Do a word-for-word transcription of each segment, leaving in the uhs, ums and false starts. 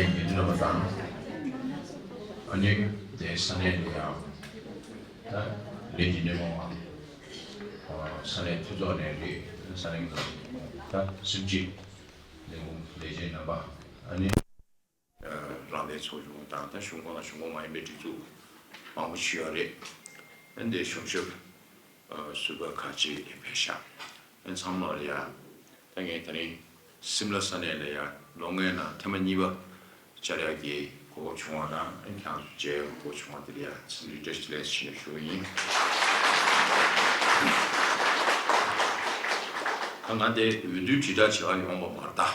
ཡིན་ནོ་བ་དང་། ཨ་ནི་དེ་ས་གནས་ལ་ཡང་ད་ལས་ཀྱི་སྣེ་མོ་བ། ས་གནས་འཐུས་ཚོགས་ནས་རེད། ས་གནས་ཀྱི་ད་སེམས་ཅན་ལས་ཁུངས་ལས་བྱེད་རྣམ་པ། ཨ་ནི་རང་བདེན་ཚོགས་ཆུང་དང་ད་གཞུང་ཁོངས་དང་གཞུང་ཁོངས་མ་ཡིན་པའི་སྒྲིག་འཛུགས་མང་པོ་ཞིག་ཡོད་རེད། ཨ་ནི་དེ་གཞུང་ཞབས་ཟུར་པ་ཁག་ཅིག་ལ་ཕེབས་ཤག་ཨ་ནི་ཚང་མ་ལ་ཡང་། ད་ངས་ད་རིང་སིམ་ལ་ས་གནས་ལ་ཡང་ལོ་ལྔའི་ནང་ཐེངས་མ་གཉིས་པ་བཅར་ཡག་གི་གོ་སྐབས་བྱུང་བ་དང་། ཨ་ནི་ཁྱེད་རང་ཚོ་མཇལ་ཡག་གི་གོ་སྐབས་བྱུང་བ་དེ་ལ་ཡང་འཚམས་འདྲི་བཀྲ་ཤིས་བདེ་ལེགས་ཞུ་ཞུ་གི་ཡིན། ད་ང་དེ་འོས་བསྡུ་དྲིལ་བསྒྲགས་བྱེད་ག་ཡོང་བ་མ་རེད་ད།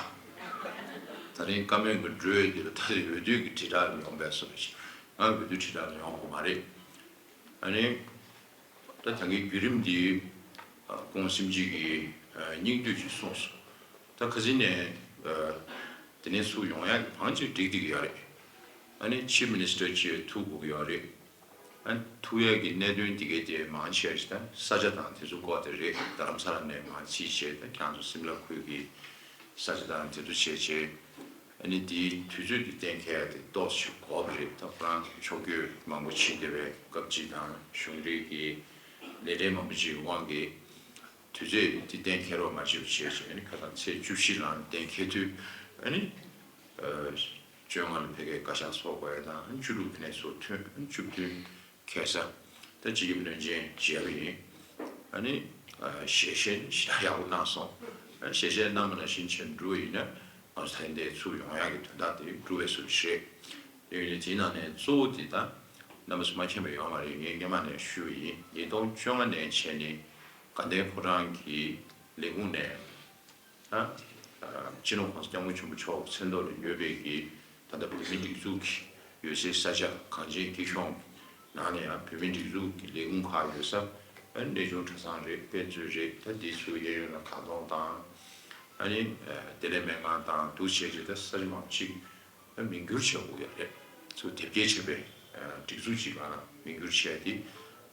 ད་རིང་བཀའ་མོལ་གྱི་འགྲོས་འདི་ལ་ད་རེས་འོས་བསྡུ་གི་དྲིལ་བསྒྲགས་ལ་ཡོང་བས་སོ། ང་འོས་བསྡུ་དྲིལ་བསྒྲགས་ལ་ཡོང་བ་མ་རེད། ཨ་ནི། ད་ད་གིན་བརྒྱུད་རིམ་འདི་ཨ་ཁོང་སེམས་ཅན་གྱི་ཨ་སྙིང་བསྡུས་ཅིག་གསུངས་སོང་། ད་ཁ་སང་ནས་ཨ་དེ་ནས་ཚུར་ཡོང་ཡག་གི་བང་ཅིག་སྒྲིག་བསྡད་ཀྱི་ཡོད་རེད། ཨ་ནི་ཆིབ་མི་ནི་སི་ཊར་ཅིག་ཐུག་དགོས་ཀྱི་ཡོད་རེད། ཨ་ནི་ཐུག་ཡག་གི་གནད་དོན་འདི་གའི་དེ་མང་ཆེ་བ་ཞིག་ད་ས་ཆ་དང་དེ་ཚོ་སྐོར་དེ་རེད། རྡ་རམ་ས་ལ་ནས་མར་རྩིས་བྱས། ད་ཁྱེད་རང་ཚོ་སིམ་ལ་ཁུལ་གྱི་ས་ཆ་དང་དེ་ཚོ་བྱས་བྱས། ཨ་ནི་དེའི་དུས་ཚོད་དེ་གཏན་འཁེལ་ཡག་དེ་ཏོག་ཙམ་འགོར་བ་རེད། ད་ཁོ་རང་ཕྱོགས་བསྐྱོད་མང་པོ་ཕྱིན་བསྡད་པའི་སྐབས་ཅིག་དང་། གཞུང་འབྲེལ་གྱི་ལས་བྲེལ་མང་པོ་ཅིག་གི་དབང་གིས་དུས་ཚོད་དེ་གཏན་འཁེལ་རོགས་མ་བྱེད་པ་བྱས་བྱས། ཨ་ནི་ཁ་སང་ཚེས་བཅུ་བཞི་ལ་གཏན་འཁེལ་དུས། ཨ་ནི་ཨ་བཅོ་ལྔ་ལ་ཕ་གིར་བཀའ་ཤག་འཚོགས་དགོས་ཡག་དང་། ཨ་ནི་བཅུ་དྲུག་དེ་ནས་ཚུར་ཐོན། ཨ་ནི་བཅུ་བདུན་ཁ་སང་ད་སྤྱི་ཁྱབ་བློན་ཆེན་མཇལ་བ་ཡིན། ཨ་ནི་ཨ་ཞལ་བཞེས་ཞེ་དྲག་ཡག་པོ་གནང་སོང་། ཨ་ཞལ་བཞེས་གནང་བ་ནང་བཞིན་བྱས་འགྲུབ་པ་ཡིན་ན། ང་ཚོ་ད་ལྟའི་ཚུར་ཡོང་ཡག་གི་དོན་དག་དེ་འགྲུབ་པའི་བཟོ་ཞིག་རེད། དེ་ཡིན་དུས་དེའི་ནང་ནས་གཙོ་བོ་དེ་ད་རྣམ་པ་ཚོ་མ་མཁྱེན་པ་ཡོད་མ་རེད། ངས་སྔོན་མ་ནས་ཞུས་པ་ཡིན། ཉིས་སྟོང་བཅོ་ལྔ་ནས་བྱས་ནས་དགའ་ལྡན་ཕོ་བྲང་གི་ལས་ཁུངས་ནས། ད་ཨ་སྤྱི་ནོར་༸གོང་ས་༸སྐྱབས་མགོན་ཆེན་པོ་མཆོག་མཚན་ཐོག་ལ་ཡོད་པའི་གི་ད་ལྟ་བོད་མིའི་སྒྲིག་འཛུགས་ཀྱི་ཡོད་སའི་ས་ཆ་གངས་ཅན་སྐྱིད་གཤོངས་ནང་ནས་ཡང་བོད་མིའི་སྒྲིག་འཛུགས་ཀྱི་ལས་ཁུངས་ཁག་ཡོད་ས། ཨ་ནི་གནས་ཆུང་གྲྭ་ཚང་རེད། དཔེ་མཛོད་རེད། ད་འདི་ཚོ་གཡས་གཡོན་ལ་ཁ་གཏོང་དང་། ཨ་ནི་ཨ་བདེ་ལེགས་སྨན་ཁང་དང་འདུག་བྱས་བྱས། ད་ས་ཆ་མང་པོ་ཅིག་ཨ་མིང་བསྒྱུར་བྱས་དགོས་ཡ་རེད། ཚུར་དེབ་སྐྱེལ་བྱས་པའི་ཨ་སྒྲིག་འཛུགས་ཅིག་ལ་མིང་བསྒྱུར་བྱས་ཏེ།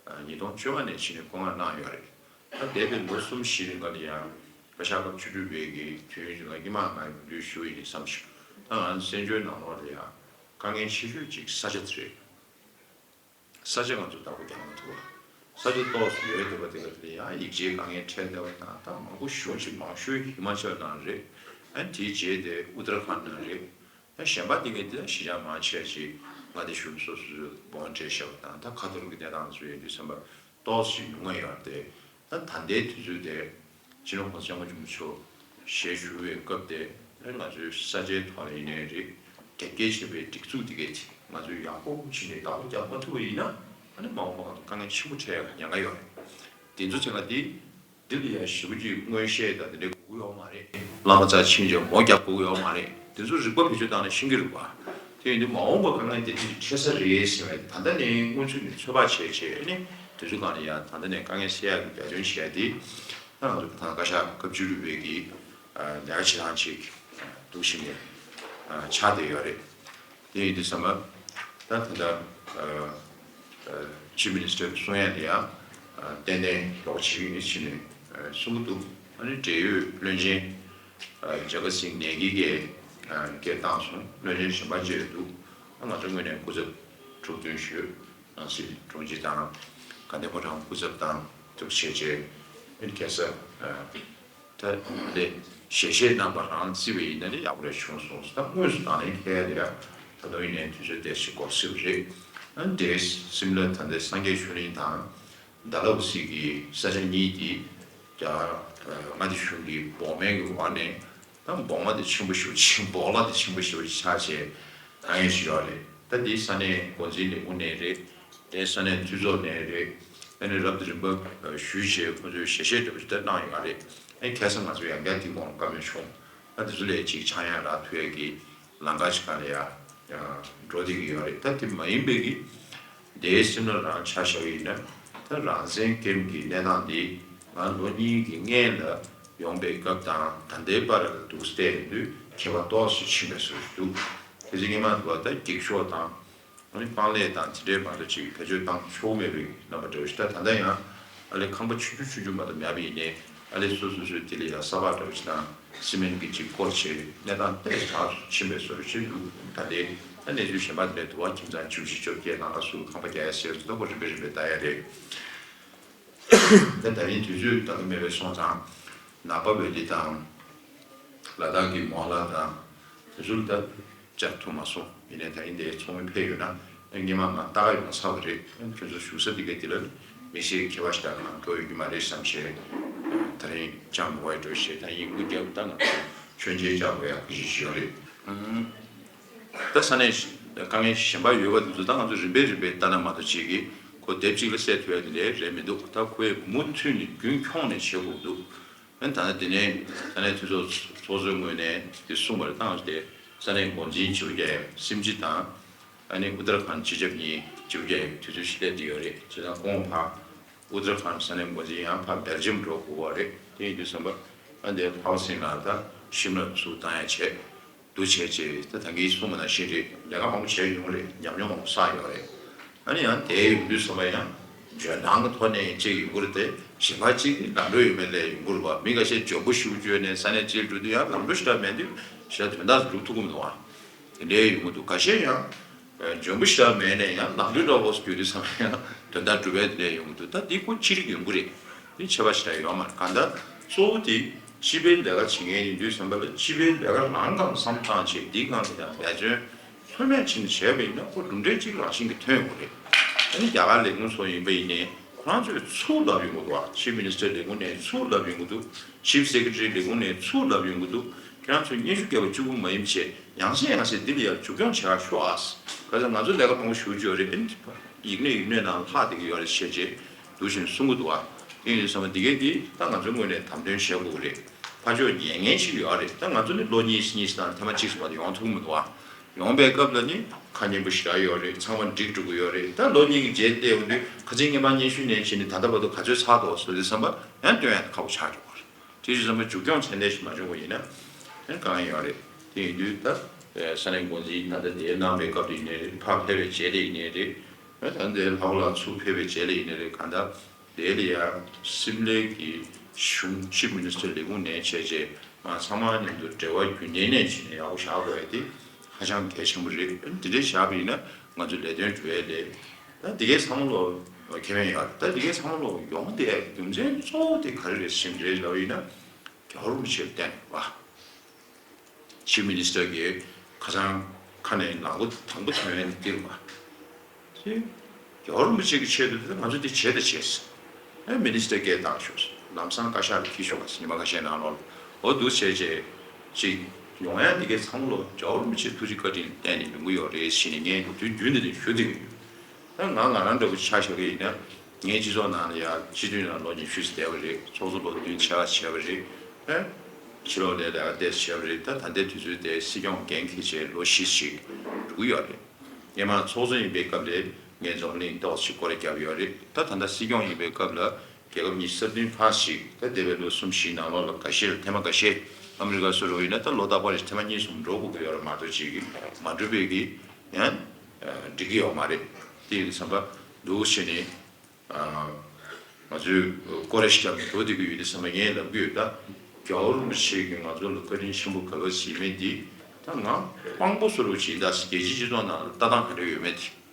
ཨ་ཉིས་སྟོང་བཅོ་ལྔ་ནས་ཕྱི་ནས་བཀོད་མངགས་གནང་ཡོད་རེད། ད་འདས་པའི་ལོ་གསུམ་བཞི་རིང་ག་ལ་ཡང་བཀའ་ཤག་སྐབས་བཅུ་དྲུག་པའི་གི་དུས་ཡུན་རིང་ལ་སྔོན་མ་ང་ཡིས་འབུལ་ཞུས་ཡིན་བསམ་ཞིང་། ད་ང་ཚོ་བཙན་བྱོལ་ནང་ལོགས་ལ་ཡང་དཀའ་ངལ་ཆེ་ཤོས་ཅིག་ས་ཆ་དེ་རེད། ས་ཆ་ང་ཚོ་བདག་པོ་རྒྱག་མ་ཐུབ་པ། ས་ཆ་ཏོག་ཙམ་ཡོད་བསྡད་པ་དེ་ག་དེ་ལ་ཡང་ཡིག་ཆའི་དཀའ་ངལ་འཕྲད་བསྡད་པ་དང་། ད་མང་པོ་ཞེ་པོ་ཅིག་མང་ཤོས་ཧི་མ་ཅལ་ནང་རེད། ཨ་དེའི་རྗེས་དེ་ཨུ་ཏར་ཁཱན་ནང་རེད། ད་གཞན་པ་དེ་གའི་དེ་ད་གཞིས་ཆགས་མང་ཆེ་ཅིག་མངའ་སྡེ་གཞུང་སོ་སོའི་དབང་སྤྲད་བཞག་པ་དང་། ད་ཁ་ཐོར་གྱི་གནས་སྟངས་ཚོ་ཡིན་དུས་ཙམ་པ་ཏོག་ཙམ་ཉུང་ང་ཡོད་རེད། ད་ད་ལྟའི་དུས་ཚོད་དེ་སྤྱི་ནོར་༸གོང་ས་༸སྐྱབས་མགོན་ཆེན་པོ་མཆོག་ཞལ་བཞུགས་པའི་སྐབས་དེ། ད་ང་ཚོའི་ས་ཆའི་ཐོག་ལ་ཡིན་ནའི་རེད། དེབ་སྐྱེལ་བྱས་པའི་སྒྲིག་འཛུགས་དེ་གའི་དེ་ང་ཚོས་ཡག་པོ་བྱས་ནས་བདག་པོ་རྒྱག་མ་ཐུབ་པ་ཡིན་ན། ཨ་ནི་མ་འོངས་པ་ང་ཚོ་དཀའ་ངལ་ཆེན་པོ་འཕྲད་ཡག་ཉེན་ཁ་ཡོད་རེད། དེ་ཚོ་ཚང་མ་དེ། འདི་ལ་ཡང་ཞེ་པོ་ཅིག་མངོན་ཤེས་དང་དེ་འདྲ་དགོས་ཀྱི་ཡོད་མ་རེད། བླ་མ་རྩ་ཆེན་ཅིག་མོ་རྒྱག་དགོས་ཀྱི་ཡོད་མ་རེད། དེ་ཚོ་རིག་པ་བེད་སྤྱོད་བཏང་ནས་ཤེས་ཀྱི་རེད་པ། དེ་ཡིན་དུས་མ་འོངས་པ་དཀའ་ངལ་དེ་འདྲ་ཅིག་འཕྲད་ས་རེད་ཟེར་བས། ད་ལྟ་ནས་སྔོན་ཚུད་ནས་ཚོད་དཔག་བྱས་བྱས། ཨ་ནི་དེ་ཚོ་སྒང་ལ་ཡང་ད་ལྟ་ནས་དཀའ་ངལ་སེལ་ཡག་གི་རྒྱབ་སྐྱོར་བྱས་ཏེ། ད་ང་ཚོ་ད་བཀའ་ཤག་སྐབས་བཅུ་དྲུག་པའི་གི་ལས་ཀ་བྱེད་སྟངས་ཅིག་འདུག་བྱས་ནས་ཆགས་བསྡད་ཡོད་རེད། དེ་ཡིན་དུས་ཙམ་པ་ད་ད་ལྟ་ཨ་ཨ་ཆིབ་མི་ནི་སི་ཊར་གྱིས་གསུང་ཡ་དེ་ཡང་ཨ་ཏན་ཏན་རོགས་བྱེད་ཀྱི་ཡིན་ཟེར་ནས་ཨ་གསུང་གི་འདུག་ཨ་ནི་འབྲེལ་ཡོད་བློན་ཆེན་ཨ་ཇ་ག་སིང་ནེ་གི་གིས་ཨ་སྐད་བཏང་སོང་། བློན་ཆེན་གཞན་པ་བཅས་འདུག་ཨ་ང་ཚོ་ངོས་ནས་སྐུ་ཚབ་དྲུག་བདུན་ཞུས། ནང་སྲིད་དྲུང་ཆེ་དང་། དགའ་ལྡན་ཕོ་བྲང་སྐུ་ཚབ་དང་འདུག་བྱས་བྱས། ཨ་ནི་ཁ་སང་ཨ་ད་ལས་ཞལ་བཞེས་གནང་བ་རང་བརྩིས་པ་ཡིན་ན་ནི་ཡག་པོ་རེ་བྱུང་སོང་། ད་དངོས་སུ་དང་ལེན་འཁེལ་ཡ་དེ་ཡང་ད་དུང་ཡིན་ནའི་དུས་ཚོད་ཏོག་ཙམ་འགོར་སྲིད་པ་རེད། ཨ་ནི་དེ་སིམ་ལ་ད་ལྟའི་སངས་རྒྱས་ཆོས་གླིང་དང་། རྡ་རམ་ས་ལའི་ས་ཆ་གཉིས་དེ་རྒྱ་མངའ་སྡེ་གཞུང་གི་འབོགས་མིན་གྱི་འོག་ནས། ད་འབོགས་མ་དེ་ཆེན་པོ་ཞེ་པོ་ཅིག་འབོགས་གླ་དེ་ཆེན་པོ་ཞེ་པོ་ཅིག་ཆགས་བྱས་གནང་ཡས་ཅིག་ཡོད་རེད། ད་འདི་ས་གནས་འགོ་འཛིན་ལས་ཁུངས་ནས་རེད། དེ་ས་གནས་འཐུས་ཚོགས་ནས་རེད། ཨ་ནི་རབ་དང་རིམ་པ་ཞུས་བྱས་ཁོང་ཚོས་ཞལ་བཞེས་འདྲ་པོ་ཞིག་ད་གནང་ཡོད་རེད། ཨ་ནི་ཁ་སང་ང་ཚོ་ཡང་བསྐྱར་འདི་གོང་ལ་བཀའ་མོལ་བྱུང་། ད་འདི་ཚོ་ལ་ཅིག་ཆག་ཡང་རག་ཐུབ་ཡས་ཀྱི་ལམ་ཁ་ཅིག་སྒང་ལ་ཡ་འགྲོ་བསྡད་ཀྱི་ཡོད་རེད། ད་དེ་མ་ཡིན་པའི་གི་དེའི་སེམས་ལ་རང་ཆ་བཞག་ཡིན་ན། ད་རང་བཙན་སྐྱོན་གྱི་གནས་སྟངས་འདི་ང་ལོ་གཉིས་ཀྱི་སྔོན་ལ་ཡོང་པའི་སྐབས་དང་ད་ལྟའི་བར་ལ་འདུག་བལྟས་དུས་ཁྱད་པར་ཏོག་ཙམ་ཕྱིན་པའི་བཟོ་ཞིག་འདུག་དེ་ཚེ་སྔོན་མ་འདུག་བ། ད་འགྱིག་ཤོག་དང་ཨ་ནི་པང་ལས་དང་དེ་འདྲའི་མ་གཏོགས་ཅིག་བེད་སྤྱོད་བཏང་ཆོག་མེད་པའི་རྣམ་པ་འདྲ་བོ་ཞིག་ད་ད་ལྟ་ཡང་ཨ་ལས་ཁང་པ་ཆུང་ཆུང་ཆུང་ཆུང་མ་གཏོགས་མེད་པ་ཡིན་ནའི། ཨ་ལེ་སོ་སོ་སོའི་དེ་ལ་ཡང་ས་ཕག་འདྲ་བོ་ཞིག་དང་སི་མེན་གྱི་ཅིག་བསྐོར་བྱས་གནས་སྟངས་ཏོག་ཙམ་དྲག་ཏུ་ཕྱིན་པའི་བཟོ་འདྲ་ཞིག་འདུག་ད་ལྟའི་ད་གནས་ཚུལ་གཞན་པ་དེ་འདྲ་འདུག་བ། ཁྱིམ་ཚང་བཅུ་བཞི་བཅོ་བརྒྱད་ནང་ལ་སུ་ཁང་པ་རྒྱག་ཡ་ཟེར་ཚོ་ད་ཁོ་རིམ་པས་རིམ་པས་ལྟ་ཡ་རེད། ད་ད་རིང་དུས་ཚོད་ད་ག་མེད་པའི་སོང་ཙང་ནག་པ་བེ་ལི་དང་། ལ་དྭགས་ཀྱི་མོ་ལ་དང་། དེ་ཚོ་ལ་ད་བཅར་ཐུབ་མ་སོང་། ཡིན་ནའི་ད་རིང་དེ་ཚོགས་མི་ཕེབས་ཡོད་ན་སྔོན་མ་ང་ལྟ་ག་ཡོང་ཚར་བ་རེད། ཁྱོད་ཚོ་བཞུགས་ས་དེ་ག་དེ་ལ་མི་ཤེས་མཁས་པ་ཞིག་དང་ང་འགྲོ་ཡོང་གི་མ་རེད་བསམ་བྱས། ད་རིང་ཅང་མི་བའི་འགྲོ་བྱས་ད་ཡིན་ཁུལ་རྒྱབ་ད་ང་ཚོ་མཆོད་མཇལ་བཅར་དགོས་ཡག་གི་གཞི་ཞིག་ཡོད་རེད། ད་ས་གནས་དཀའ་ངལ་གཞན་པ་ཡོད་པ་དེ་ཚོ་ད་ང་ཚོ་རིམ་པས་རིམ་པས་ལྟ་ན་མ་གཏོགས་བྱེད་ཀྱི་ཁོ་དེབ་གཅིག་ལ་སེལ་ཐུབ་ཡ་དེ་འདྲའི་རེད་མི་འདུག་ད་ཁོས་མུ་མཐུད་ནས་རྒྱུན་འཁྱོངས་ནས་བྱེད་དགོས་འདུག་ཨ་ནི་ད་ནི་དེ་ནས་ས་གནས་འཐུས་ཚོགས་ཚོགས་གཙོའི་ངོས་ནས་དེ་གསུངས་པ་རེད། ད་ང་ཚོ་དེ་ས་གནས་འགོ་འཛིན་བྱེད་རྒྱུ་ཡ་སིམ་ཇི་དང་ཨ་ནི་ཨུ་ཏར་ཁཱན་སྤྱི་ཁྱབ་གཉིས་བྱེད་རྒྱུ་ཡ་དུས་ཚོད་ཞིག་སླེབས་བསྡད་ཡོད་རེད། བྱས་ཙང་ཁོང་ཕར་ཨུ་ཏར་ཁཱན་ས་གནས་འགོ་འཛིན་ཡང་ཕར་སྦེལ་ཇམ་འགྲོ་དགོས་པ་རེད། དེ་ཡིན་དུས་ཙམ་པ་ཨ་འདི་ཧའོ་སིང་ལ་ད་ཞིམ་ལ་ཚུར་བཏང་ཡ་བྱས། འདུ་བྱས་རྗེས་ད་ད་གིན་གསུངས་པ་ནང་བཞིན་རེད། ལས་ཀ་མང་པོ་བྱས་ཡོང་རེད། ཉམས་མྱོང་མང་པོ་བསགས་ཡོད་རེད། ཨ་ནི་ཡང་དེ་ཡོང་དུས་ཙམ་པ་ཡང་འཇོན་ཐང་གི་ཐོག་ནས་ཅིག་ཡོང་གི་རེད་དེ། གཞན་པ་གཅིག་ལམ་འགྲོ་ཡོད་མེད་ལས་ཡོང་གི་རེད་བ། མི་ཁ་ཤས་འཇོན་པོ་ཞེ་པོ་བརྗོད་ནས་ས་གནས་གཅིག་འགྲོ་དུས་ཡང་ལམ་འགྲོ་ཞེ་དྲག་མེད་དུས་ཞེ་དྲག་དོན་དག་སྒྲུབ་ཐུབ་ཀྱི་མི་འདུག་བ། དེ་འདྲའི་ཡོང་གི་འདུག་ཁ་ཤས་ཡང་འཇོན་པོ་ཞེ་དྲག་མེད་ནས་ཡང་ལམ་འགྲོ་འདྲ་བོ་བརྗོད་དུས་ཙམ་པ་ཡང་དོན་དག་སྒྲུབ་པའི་དེ་འདྲའི་ཡོང་གི་འདུག་ད་འདི་ཁོ་ཅི་རིགས་ཡོང་གི་རེད། འདི་ཁྱད་པར་ཞེ་དྲག་ཡོད་མ་རེད། གང་ལྟར་གཙོ་བོ་དེ་སྤྱི་པའི་ལས་ཀ་བྱེད་མཁན་ཡིན་དུས་ཙམ་པ་ལ་སྤྱི་པའི་ལས་ཀ་རང་སྒང་བསམ་བཏང་བྱས་འདིའི་སྒང་ལ་ཡང་འབད་བརྩོན་ལྷོད་མེད་བྱས་ནས་བྱས་པ་ཡིན་ན་ཁོ་གྲུབ་འབྲས་གཅིག་རང་བཞིན་གྱིས་ཐོན་ཡོང་གི་རེད། ཨ་ནི་རྒྱ་གར་ལས་ཁུངས་ཚོ་ཡིན་པ་ཡིན་ནའི་ཁོ་རང་ཚོས་ཚུར་ལབ་ཡོང་གི་འདུག་ཨ། ཆིབ་མི་ནི་སི་ཊར་ལས་ཁུངས་ནས་ཚུར་ལབ་ཡོང་གི་འདུག་ཆིབ་སེ་ཀེ་ཊ་རི་ལས་ཁུངས་ནས་ཚུར་ལབ་ཡོང་གི་འདུག་ཁྱེད་རང་ཚོས་སྙན་ཞུ་བརྒྱབ་པ་གཅིག་པུ་མ་ཡིན་པ་བྱས་ཡང་སེ་ཡང་སེ་འདི་ལ་ཡར་མཇུག་སྐྱོང་བྱེད་ཡག་ཤོག་ཨ། ག་ཚོད་ང་ཚོ་ལས་ཀ་མང་པོ་ཞུ་རྒྱུ་ཡོད་རེད། ཨ་ནི་ཡིག་སྣོད་ཡིག་སྣོད་ནང་ལྷག་བསྡད་ཀྱི་ཡོད་རེད་བྱས་རྗེས་འདུག་བཞིན་གསུང་གི་འདུག་ཨ། དེ་ཡིན་དུས་ཙམ་པ་འདི་གའི་འདི་ད་ང་ཚོའི་ངོས་ནས་དམ་དོན་བྱེད་དགོས་ཀྱི་རེད། ཕར་ཕྱོགས་ཉན་མཁན་ཞིག་ཡོད་རེད། ད་ང་ཚོ་ནི་ལོ་གཉིས་གཉིས་ཤིག་དང་ཐེངས་མ་གཅིག་ཙམ་མ་གཏོགས་ཡོང་ཐུབ་ཀྱི་མི་འདུག་ཨ། ཡོང་པའི་སྐབས་ལ་ནི་ཁ་སྙན་པོ་ཞེ་དྲག་ཡོད་རེད། ཚང་མ་འགྲིག་འགྲོ་གི་ཡོད་རེད། ད་ལོ་གཉིས་ཀྱི་རྗེས་བལྟས་ཡོང་དུས་ཁ་སང་སྔོན་མ་སྙན་ཞུ་ནས་བྱས་ནས་ད་ལྟ་བར་དུ་ག་ཚོད་ཚར་འདུག་ཟེར་དུས་ཙམ་པ་ཡང་སྟོན་ཡག་ཁག་པོ་ཆགས་འགྲོ་གི་རེད། དེ་བཞིན་བསམ་པའི་མཇུག་སྐྱོང་ཚད་ལྡན་ཞིག་མ་བྱུང་བ་ཡིན་ན་ཡང་དཀའ་ངལ་ཡོད་རེད། དེ་ཡིན་དུས་ད་ས་གནས་འགོ་འཛིན་ད་ལྟ་དེ་གནང་བའི་སྐབས་དེ་ཡིན་ནའི་རེད། ཕར་ཕེབས་པའི་རྗེས་དེ་ཡིན་ནའི་རེད། ད་འདི་ལྷག་ལ་ཚུར་ཕེབས་པའི་རྗེས་ལ་ཡིན་ནའི་རེད། གང་ལྟར་དེ་ལ་ཡང་སིམ་ལའི་གི་གཞུང་ཆིབ་མི་ནི་སི་ཊར་ལས་ཁུངས་ནས་བྱས་རྗེས་ང་ཚང་མ་མཉམ་དུ་འབྲེལ་བ་རྒྱུན་ལྡན་ནས་བྱས་ནས་ཡག་པོ་བཞག་དགོས་ཡ་དེ་ཧ་ཅང་གལ་ཆེན་པོ་རེད། འདི་འདྲའི་བཞག་པ་ཡིན་ན་ང་ཚོ་ལས་དོན་འགྲོ་ཡ་ལས་ད་འདི་གའི་ཚང་མ་ལོ་ཁེ་ཕན་ཡོད་རེད། ད་འདི་གའི་ཚང་མ་ལོ་ཡོང་བསྡད་རྒྱུ་མཚན་གཙོ་བོ་དེ་ག་རེ་རེད་ཟེར་ན་རེད་ལབ་ཡིན་ན་རྒྱལ་བ་རིན་པོ་ཆེར་བརྟེན་ནས་བ། ཆིབ་མི་ནི་སི་ཊར་གྱིས་ཁ་སང་ཁ་ནས་ལམ་བུ་དང་པོ་ཐོན་ཡས་འདིར་མ། ཅེས། རྒྱལ་བ་རིན་པོ་ཆེ་གི་ཆེད་དུ་དེ་ང་ཚོ་འདི་བྱས་དང་བྱས། ཨེ་མི་ནི་སི་ཊར་སྐད་བཏང་ཤོག་ལམ་སང་བཀའ་ཤག་ལ་འཁྱེར་ཤོག་ཉི་མ་ཁ་ཤས་ནང་ལོགས་ལ་འོ་འདུག་བྱས་རྗེས་ཅིག་ཡོང་ཡ་འདི་གའི་ཚང་མ་ལོ་རྒྱལ་བ་རིན་པོ་ཆེ་ཐུགས་རྗེ་བཀའ་དྲིན་བརྟེན་ནས་ཡོང་གི་ཡོད་རེད་ཟེར་ནས་ངས་དུས་རྒྱུན་འདི་ནས་ཞུ་བསྡད་ཀྱི་ཡོད། ད་ང་ང་རང་འདྲ་བོ་ཆ་བཞག་གི་ཡིན་ན། ངའི་སྤྱི་ཚོགས་ནང་ལ་ཡང་སྤྱི་འཐུས་ནང་ལོ་ཉི་ཤུ་ཙམ་བསྡད་པ་རེད། ཚོགས་གཙོ་ལོ་བདུན་ཕྱེད་ཀ་བྱས་པ་རེད། ཨེ། ཕྱི་ལོགས་ལ་ལས་ཀ་ཏོག་ཙམ་བྱས་པ་རེད། ད་ད་ལྟའི་དུས་ཚོད་དེ་སྲིད་སྐྱོང་འགན་འཁྱེར་བྱས་ལོ་བཞི་ཞིག་འགྲོ་གི་ཡོད་རེད། སྔོན་མ་ཚོགས་གཙོ་ཡིན་པའི་སྐབས་ལ་ངས་འཛམ་གླིང་ཏོག་ཙམ་སྐོར་ར་བརྒྱབ་ཡོད་རེད། ད་ད་ལྟ་སྲིད་སྐྱོང་ཡིན་པའི་སྐབས་ལ་རྒྱལ་ཁབ་ཉི་ཤུ་རྩ་བདུན་ལྷག་ཞིག་ད་འདས་པའི་ལོ་གསུམ་བཞིའི་ནང་ལོགས་ལ་འགའ་ཤས་ལ་ཐེངས་མ་འགའ་ཤས་ཨ་མི་རི་ཀ་སུ་རུ་ཡིན་ན་ད་ལོ་རྟག་པར་རེ་ཐེངས་མ་གཉིས་གསུམ་འགྲོ་དགོས་ཀྱི་ཡོད་རེད་མ་གཏོགས་ཅིག་གི་མ་འགྲོ་བའི་གི་ཡང་འགྲིག་གི་ཡོད་མ་རེད། དེ་ཡིན་དུས་ཙམ་པ་འདུག་བྱས་ནས། ང་ཚོས་སྐོར་ར་ཞིག་བརྒྱབ་ནས་འགྲོ་བསྡད་ཀྱི་ཡོད་དུས་ཙམ་པ་ངས་ལབ་ཀྱི་ཡོད། ད་རྒྱལ་བ་རིན་པོ་ཆེ་གིས་ང་ཚོ་ལ་བཀའ་དྲིན་ཆེན་པོ་ག་ག་ཟིག་མེད་འདི་ད་ང་དཔང་པོ་བཟོ་འདྲ་ཅིག་ཡིན་ད། རྒྱལ་སྤྱིའི་སྤྱི་ཚོགས་ནང་ལ་ལྟ་སྟངས་ག་འདྲ་ཡོད་མེད་དེ་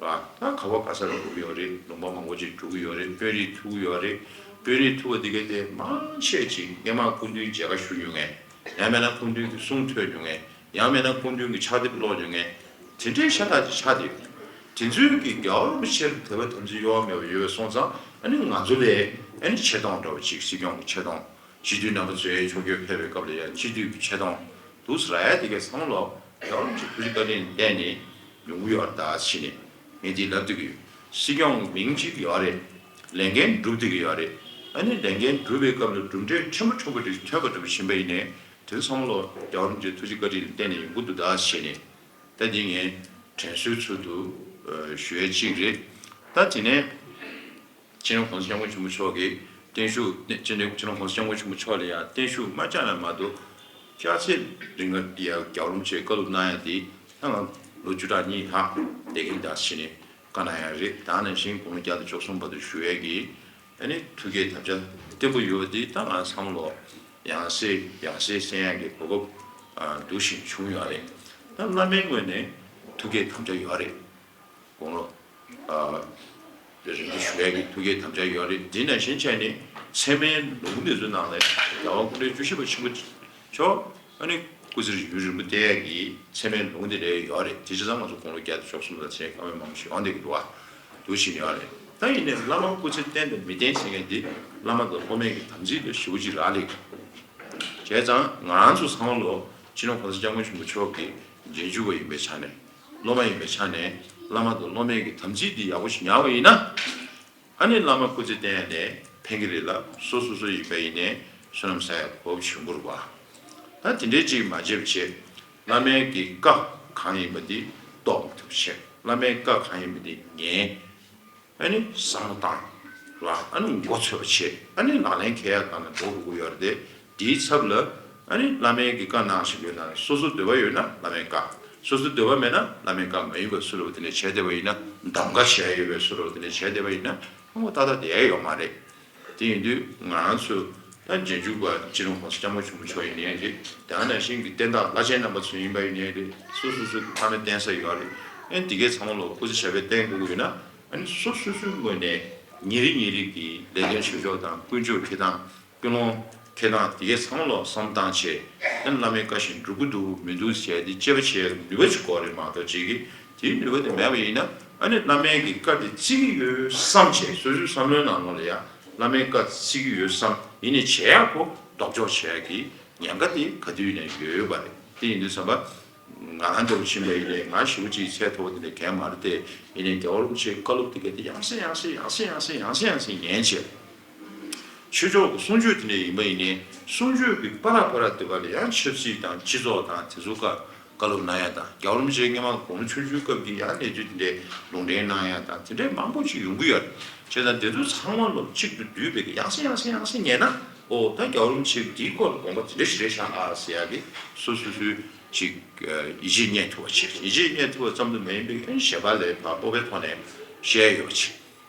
ར། ད་ག་བ་ག་ས་ལ་འགྲོ་གི་ཡོད་རེད། ལུང་པ་མང་པོ་ཅིག་འགྲོ་གི་ཡོད་རེད། དཔོན་རིགས་ཐུག་གི་ཡོད་རེད། དཔོན་རིགས་ཐུག་པ་འདི་གའི་དེ་མང་ཆེ་ཅིག་སྔོན་མ་སྐུ་མདུན་མཇལ་ཁ་ཞུ་མྱོང་མཁན། ཡང་མིན་ན་སྐུ་མདུན་གྱི་གསུང་ཐོས་མྱོང་མཁན། ཡང་མིན་ན་སྐུ་མདུན་གྱི་ཕྱག་དེབ་ཀློག་མྱོང་མཁན། དེ་འདྲའི་ཤ་སྟག་ཅིག་ཆགས་བསྡད་ཡོད། དེ་ཚོས་ཀྱི་རྒྱལ་བ་རིན་པོ་ཆེར་དད་པ་དམ་ཚིག་གཡོ་བ་མེད་པ་ཡོད་པ་སོང་ཙང་ཨ་ནི་ང་ཚོ་ལས་ཨ་ནི་ཆེ་མཐོང་འདྲ་བོ་ཅིག་སྲིད་སྐྱོང་གི་ཆེ་མཐོང་། སྤྱི་འཐུས་རྣམ་པ་ཚོའི་ཕྱོགས་བསྐྱོད་ཕེབས་པའི་སྐབས་ལ་ཡང་སྤྱི་འཐུས་ཀྱི་ཆེ་མཐོང་འདུག་ཟེར་ཡ་དེ་གའི་བསམ་བློ་རྒྱལ་བ་རིན་པོ་ཆེ་ཐུགས་རྗེ་བཀའ་དྲིན་བརྟེན་ནས་ཡོང་གི་ཡོད་རེད་ད་ཟེར་ནས་ངས་འདི་ལབ་བསྡད་ཀྱི་ཡོད། སྲིད་སྐྱོང་མིང་གཅིག་ཡོད་རེད། ལས་འགན་སྒྲུབ་བསྡད་ཀྱི་ཡོད་རེད། ཨ་ནི་ལས་འགན་སྒྲུབ་པའི་སྐབས་ལ་གྲུབ་འབྲས་ཆེན་པོ་ཆེན་པོ་ཅིག་ཐོན་པ་འདྲ་པོ་ཕྱིན་པ་ཡིན་ནའི་དེ་ཚོ་བསམ་བློ་རྒྱལ་བ་རིན་པོ་ཆེ་ཐུགས་རྗེ་བཀའ་དྲིན་བརྟེན་ནས་ཡོང་གི་འདུག་ད་ཟེར་ནས་ད་འདི་ངས་དྲན་གསོའི་ཚུལ་དུ་ཞུ་ཡ་གཅིག་རེད། ད་དེ་ནས། སྤྱི་ནོར་༸གོང་ས་༸སྐྱབས་མགོན་ཆེན་པོ་མཆོག་གིས་བརྟན་བཞུགས། སྤྱི་ནོར་༸གོང་ས་༸སྐྱབས་མགོན་ཆེན་པོ་མཆོག་ལ་ཡང་བརྟན་བཞུགས་མ་བཅངས་ན་མ་གཏོགས་སྐྱ་ཚེ་རིང་ལ་ཡ་རྒྱལ་བ་རིན་པོ་ཆེའི་བཀའ་སློབ་གནང་ཡ་དེ་ད་ང་ལོ་བཅུ་ཕྲག་གཉིས་ལྷག་བསྡད་ཀྱིན་གདའ་ཟེར་ནས་བཀའ་གནང་ཡ་རེད། ད་ནང་བཞིན་དགུང་ལོ་བརྒྱ་དང་བཅུ་གསུམ་བར་དུ་བཞུགས་ཡས་ཀྱི་ ཨ་ནི་ཐུགས་བསྐྱེད་དམ་བཅའ་བརྟན་པོ་ཡོད་པ་འདི་ད་ང་བསམ་བློ་ཡང་སེ་ཡང་སེ་གསན་ཡག་གི་གོ་སྐབས་འདུག་བཞིན་བྱུང་ཡོད་རེད། ད་བླ་མའི་ངོས་ནས་ཐུགས་བསྐྱེད་དམ་བཅའ་ཡོད་རེད། དགུང་ལོ་རིམ་གྱིས་ཞུ་ཡག་གི་ཐུགས་བསྐྱེད་དམ་བཅའ་ཡོད་རེད། འདི་ནང་བཞིན་བྱས་ནས་ཚད་མའི་ལུང་འདི་ཚོའི་ནང་ལས་རྒྱལ་བ་སྐུ་ཕྲེང་བཅུ་བཞི་པ་ཆེན་པོ་མཆོག་ཨ་ནི་སྐུ་ཚེ་ཡུན་རིང་པོ་བརྟན་ཡག་གི་ཚད་མའི་ལུང་འདི་འདྲ་ཡོད་རེད། དེ་བྱས་ཙང་ང་ཚོ་དགུང་ལོ་བརྒྱ་དང་བཅུ་གསུམ་ལ་ཚེ་སྐར་མ་མང་པོ་ཞིག་ཡོང་བསྡད་ཀྱི་འདུག་བ། འདུག་བཞིན་ཡོད་རེད། ད་ཡིན་ནའི་བླ་མ་སྐུ་ཚེ་བརྟན་དང་མི་བརྟན་ཟེར་མཁན་འདི་བླ་མ་དང་སློབ་མའི་གི་དམ་ཚིག་ལ་ཞེ་པོ་ཅིག་རག་ལས་ཀྱི། བྱས་ཙང་ང་རང་ཚོ་ཚང་མ་ལོ་སྤྱི་ནོར་གོང་ས་སྐྱབས་མགོན་ཆེན་པོ་མཆོག་གི་རྗེས་འཇུག་པ་ཡིན་པའི་ཆ་ནས། སློབ་མ་ཡིན་པའི་ཆ་ནས་བླ་མ་དང་སློབ་མའི་གི་དམ་ཚིག་འདི་ཡག་པོ་ཞིག་ཉར་བ་ཡིན་ན། ཨ་ནི་བླ་མ་སྐུ་ཚེ་བརྟན་ནས་ཕན་གྱི་རེད་ལ། སོ་སོ་སོ་ཡིན་པ་ཡིན་ནའི་བསོད་ནམས་བསགས་ཡག་གོ་སྐབས་བྱུང་གི་རེད་བ། ད་དེ་འདྲའི་ཅིག་མ་བྱེད་པ་བྱས། བླ་མའི་གི་བཀའ་གང་ཡིན་པ་འདི་རྟོགས་མ་ཐུབ་བྱས། བླ་མའི་བཀའ་གང་ཡིན་པ་འདི་ཉན། ཨ་ནི་བསམ་བློ་བཏང་ལ། ཨ་ནི་མགོ་ཚོད་པ་བྱས། ཨ་ནི་ལག་ལེན་འཁེལ་ཡག་སྒང་ལ་འགྲོ་དགོས་ཀྱི་ཡོད་རེད་དེ། དེའི་ཚབ་ལ་ཨ་ནི་བླ་མའི་གི་བཀའ་གནང་བཞིན་ཡོད་ན། སོ་སོ་འདོད་པ་ཡོད་ན་བླ་མའི་བཀའ། སོ་སོ་འདོད་པ་མེད་ན་བླ་མའི་བཀའ་མ་ཡིན་པ་བཟོ་འདྲ་བོ་དེ་འདྲ་བྱས་བསྡད་པ་ཡིན་ན། གདམ་ག་བྱས་ཡོད་པའི་བཟོ་འདྲ་བོ་དེ་འདྲ་བྱས་བསྡད་པ་ཡིན་ན། ཁོ་མོ་ཏག་ཏག་བསྡད་ཡག་ཡོད་མ་རེད། དེ་ཡིན་དུས་ང་རང་ཚོ་ད་རྗེས་འཇུག་པ་སྤྱི་ནོར་གོང་ས་སྐྱབས་མགོན་ཆེན་པོ་མཆོག་ཡིན་ནའི་རེད། དེ་ནང་བཞིན་གྱི་བསྟན་བདག་བླ་ཆེན་རྣམ་པ་ཚོ་ཡིན་པ་ཡིན་ནའི་རེད། སོ་སོ་སོའི་ཕ་མས་བསྟེན་ས་ཡོད་རེད། ཨ་ནི་དེ་གའི་ཚང་མ་ལོ་སྐུ་ཚེ་ཞབས་པད་བརྟན་དགོས་ཀྱི་ཡོད་ན། ཨ་ནི་སོ་སོ་སོའི་ངོས་ནས་ཉིན་རེ་ཉིན་རེ་གི་ལས་དོན་བྱེད་ཕྱོགས་དང་ཀུན་སྤྱོད་འཁྱེར་སྟངས། ཀུན་སློང་འཁྱེར་སྟངས་དེ་གའི་ཚང་མ་ལོ་བསམ་བཏང་བྱས། ཨ་ནི་བླ་མའི་བཀའ་བཞིན་འགྲུབ་ཀྱི་འདུག་མི་འདུག་ཟེར་ཏེ་དཔྱད་པ་བྱེད་ཡག་ནུས་པ་ཅིག་དགོས་རེད་མ་གཏོགས། ཅིག་གིས་དེའི་ནུས་པ་དེ་མེད་པ་ཡིན་ན། ཨ་ནི་བླ་མའི་གི་བཀའ་དེ་བརྩི་གི་ཡོད་བསམ་བྱས། སོ་སོའི་བསམ་བློའི་ནང་ལོགས་ལ་ཡ་བླ་མའི་བཀའ་བརྩི་གི་ཡོད་བསམ། ཡིན་ནའི་བྱེད་ཡག་པོ་ལྡོག་ཕྱོགས་བྱེད་ཡག་གི་ཉེན་ཁ་དེ་ག་དུས་ནས་ཡོད་པ་རེད། དེ་ཡིན་དུས་ཙམ་པ། ང་རང་འདྲ་བོ་ཕྱིན་པ་ཡིན་ནའི་ང་ཞེ་པོ་ཅིག་ཚད་མཐོ་པོ་དེ་འདྲ་གང་ཡང་མ་རེད་དེ། ཡིན་ནའི་རྒྱལ་བ་རིན་པོ་ཆེའི་བཀའ་སློབ་དེ་ག་དེ་ཡང་སེ་ཡང་སེ་ཡང་སེ་ཡང་སེ་ཡང་སེ་ཡང་སེ་ཉན་བྱས། ཆོས་ཕྱོགས་ཀྱི་གསུང་ཆོས་དེ་འདྲ་ཡིན་པ་ཡིན་ནའི། གསུང་ཆོས་ཀྱི་བར་ལ་བར་ལ་དེ་བ་ལ་ཡང་ཆབ་སྲིད་དང་སྤྱི་ཚོགས་དང་དེ་ཚོ་བཀའ་བཀའ་སློབ་གནང་ཡ་དང་། རྒྱལ་བ་རིན་པོ་ཆེ་སྔོན་མ་དགུང་ལོ་ཆུང་ཆུང་སྐབས་ཀྱི་ཡང་གནས་ཚུལ་དེ་འདྲའི་ལུང་འདྲེན་གནང་ཡ་དང་དེ་འདྲའི་མང་པོ་ཅིག་ཡོང་གི་ཡོད་རེད། བྱས་ཙང་དེ་ཚོ་ཚང་མ་ལོ་གཅིག་ཏུ་བསྡུས་པའི་ཡང་སེ་ཡང་སེ་ཡང་སེ་ཉན་ན། ཨོ་ད་རྒྱལ་བ་རིན་པོ་ཆེ་འདིའི་སྐོར་ལ་དགོངས་པ་དེ་འདྲ་ཞིག་རེད་ཤག་ཨ་ཟེར་ཡག་གི་སོ་སོ་སོའི་ཅིག་ཡིད་ཆེས་རྙེད་ཐུབ་པ་བྱས། ཡིད་ཆེས་རྙེད་ཐུབ་པ་ཙམ་དུ་མ་ཡིན་པའི་གཞན་པ་ལ་ཕར་སྤོབས་པའི་ཐོག་ནས་བཤད་ཡོད་པ་བྱས།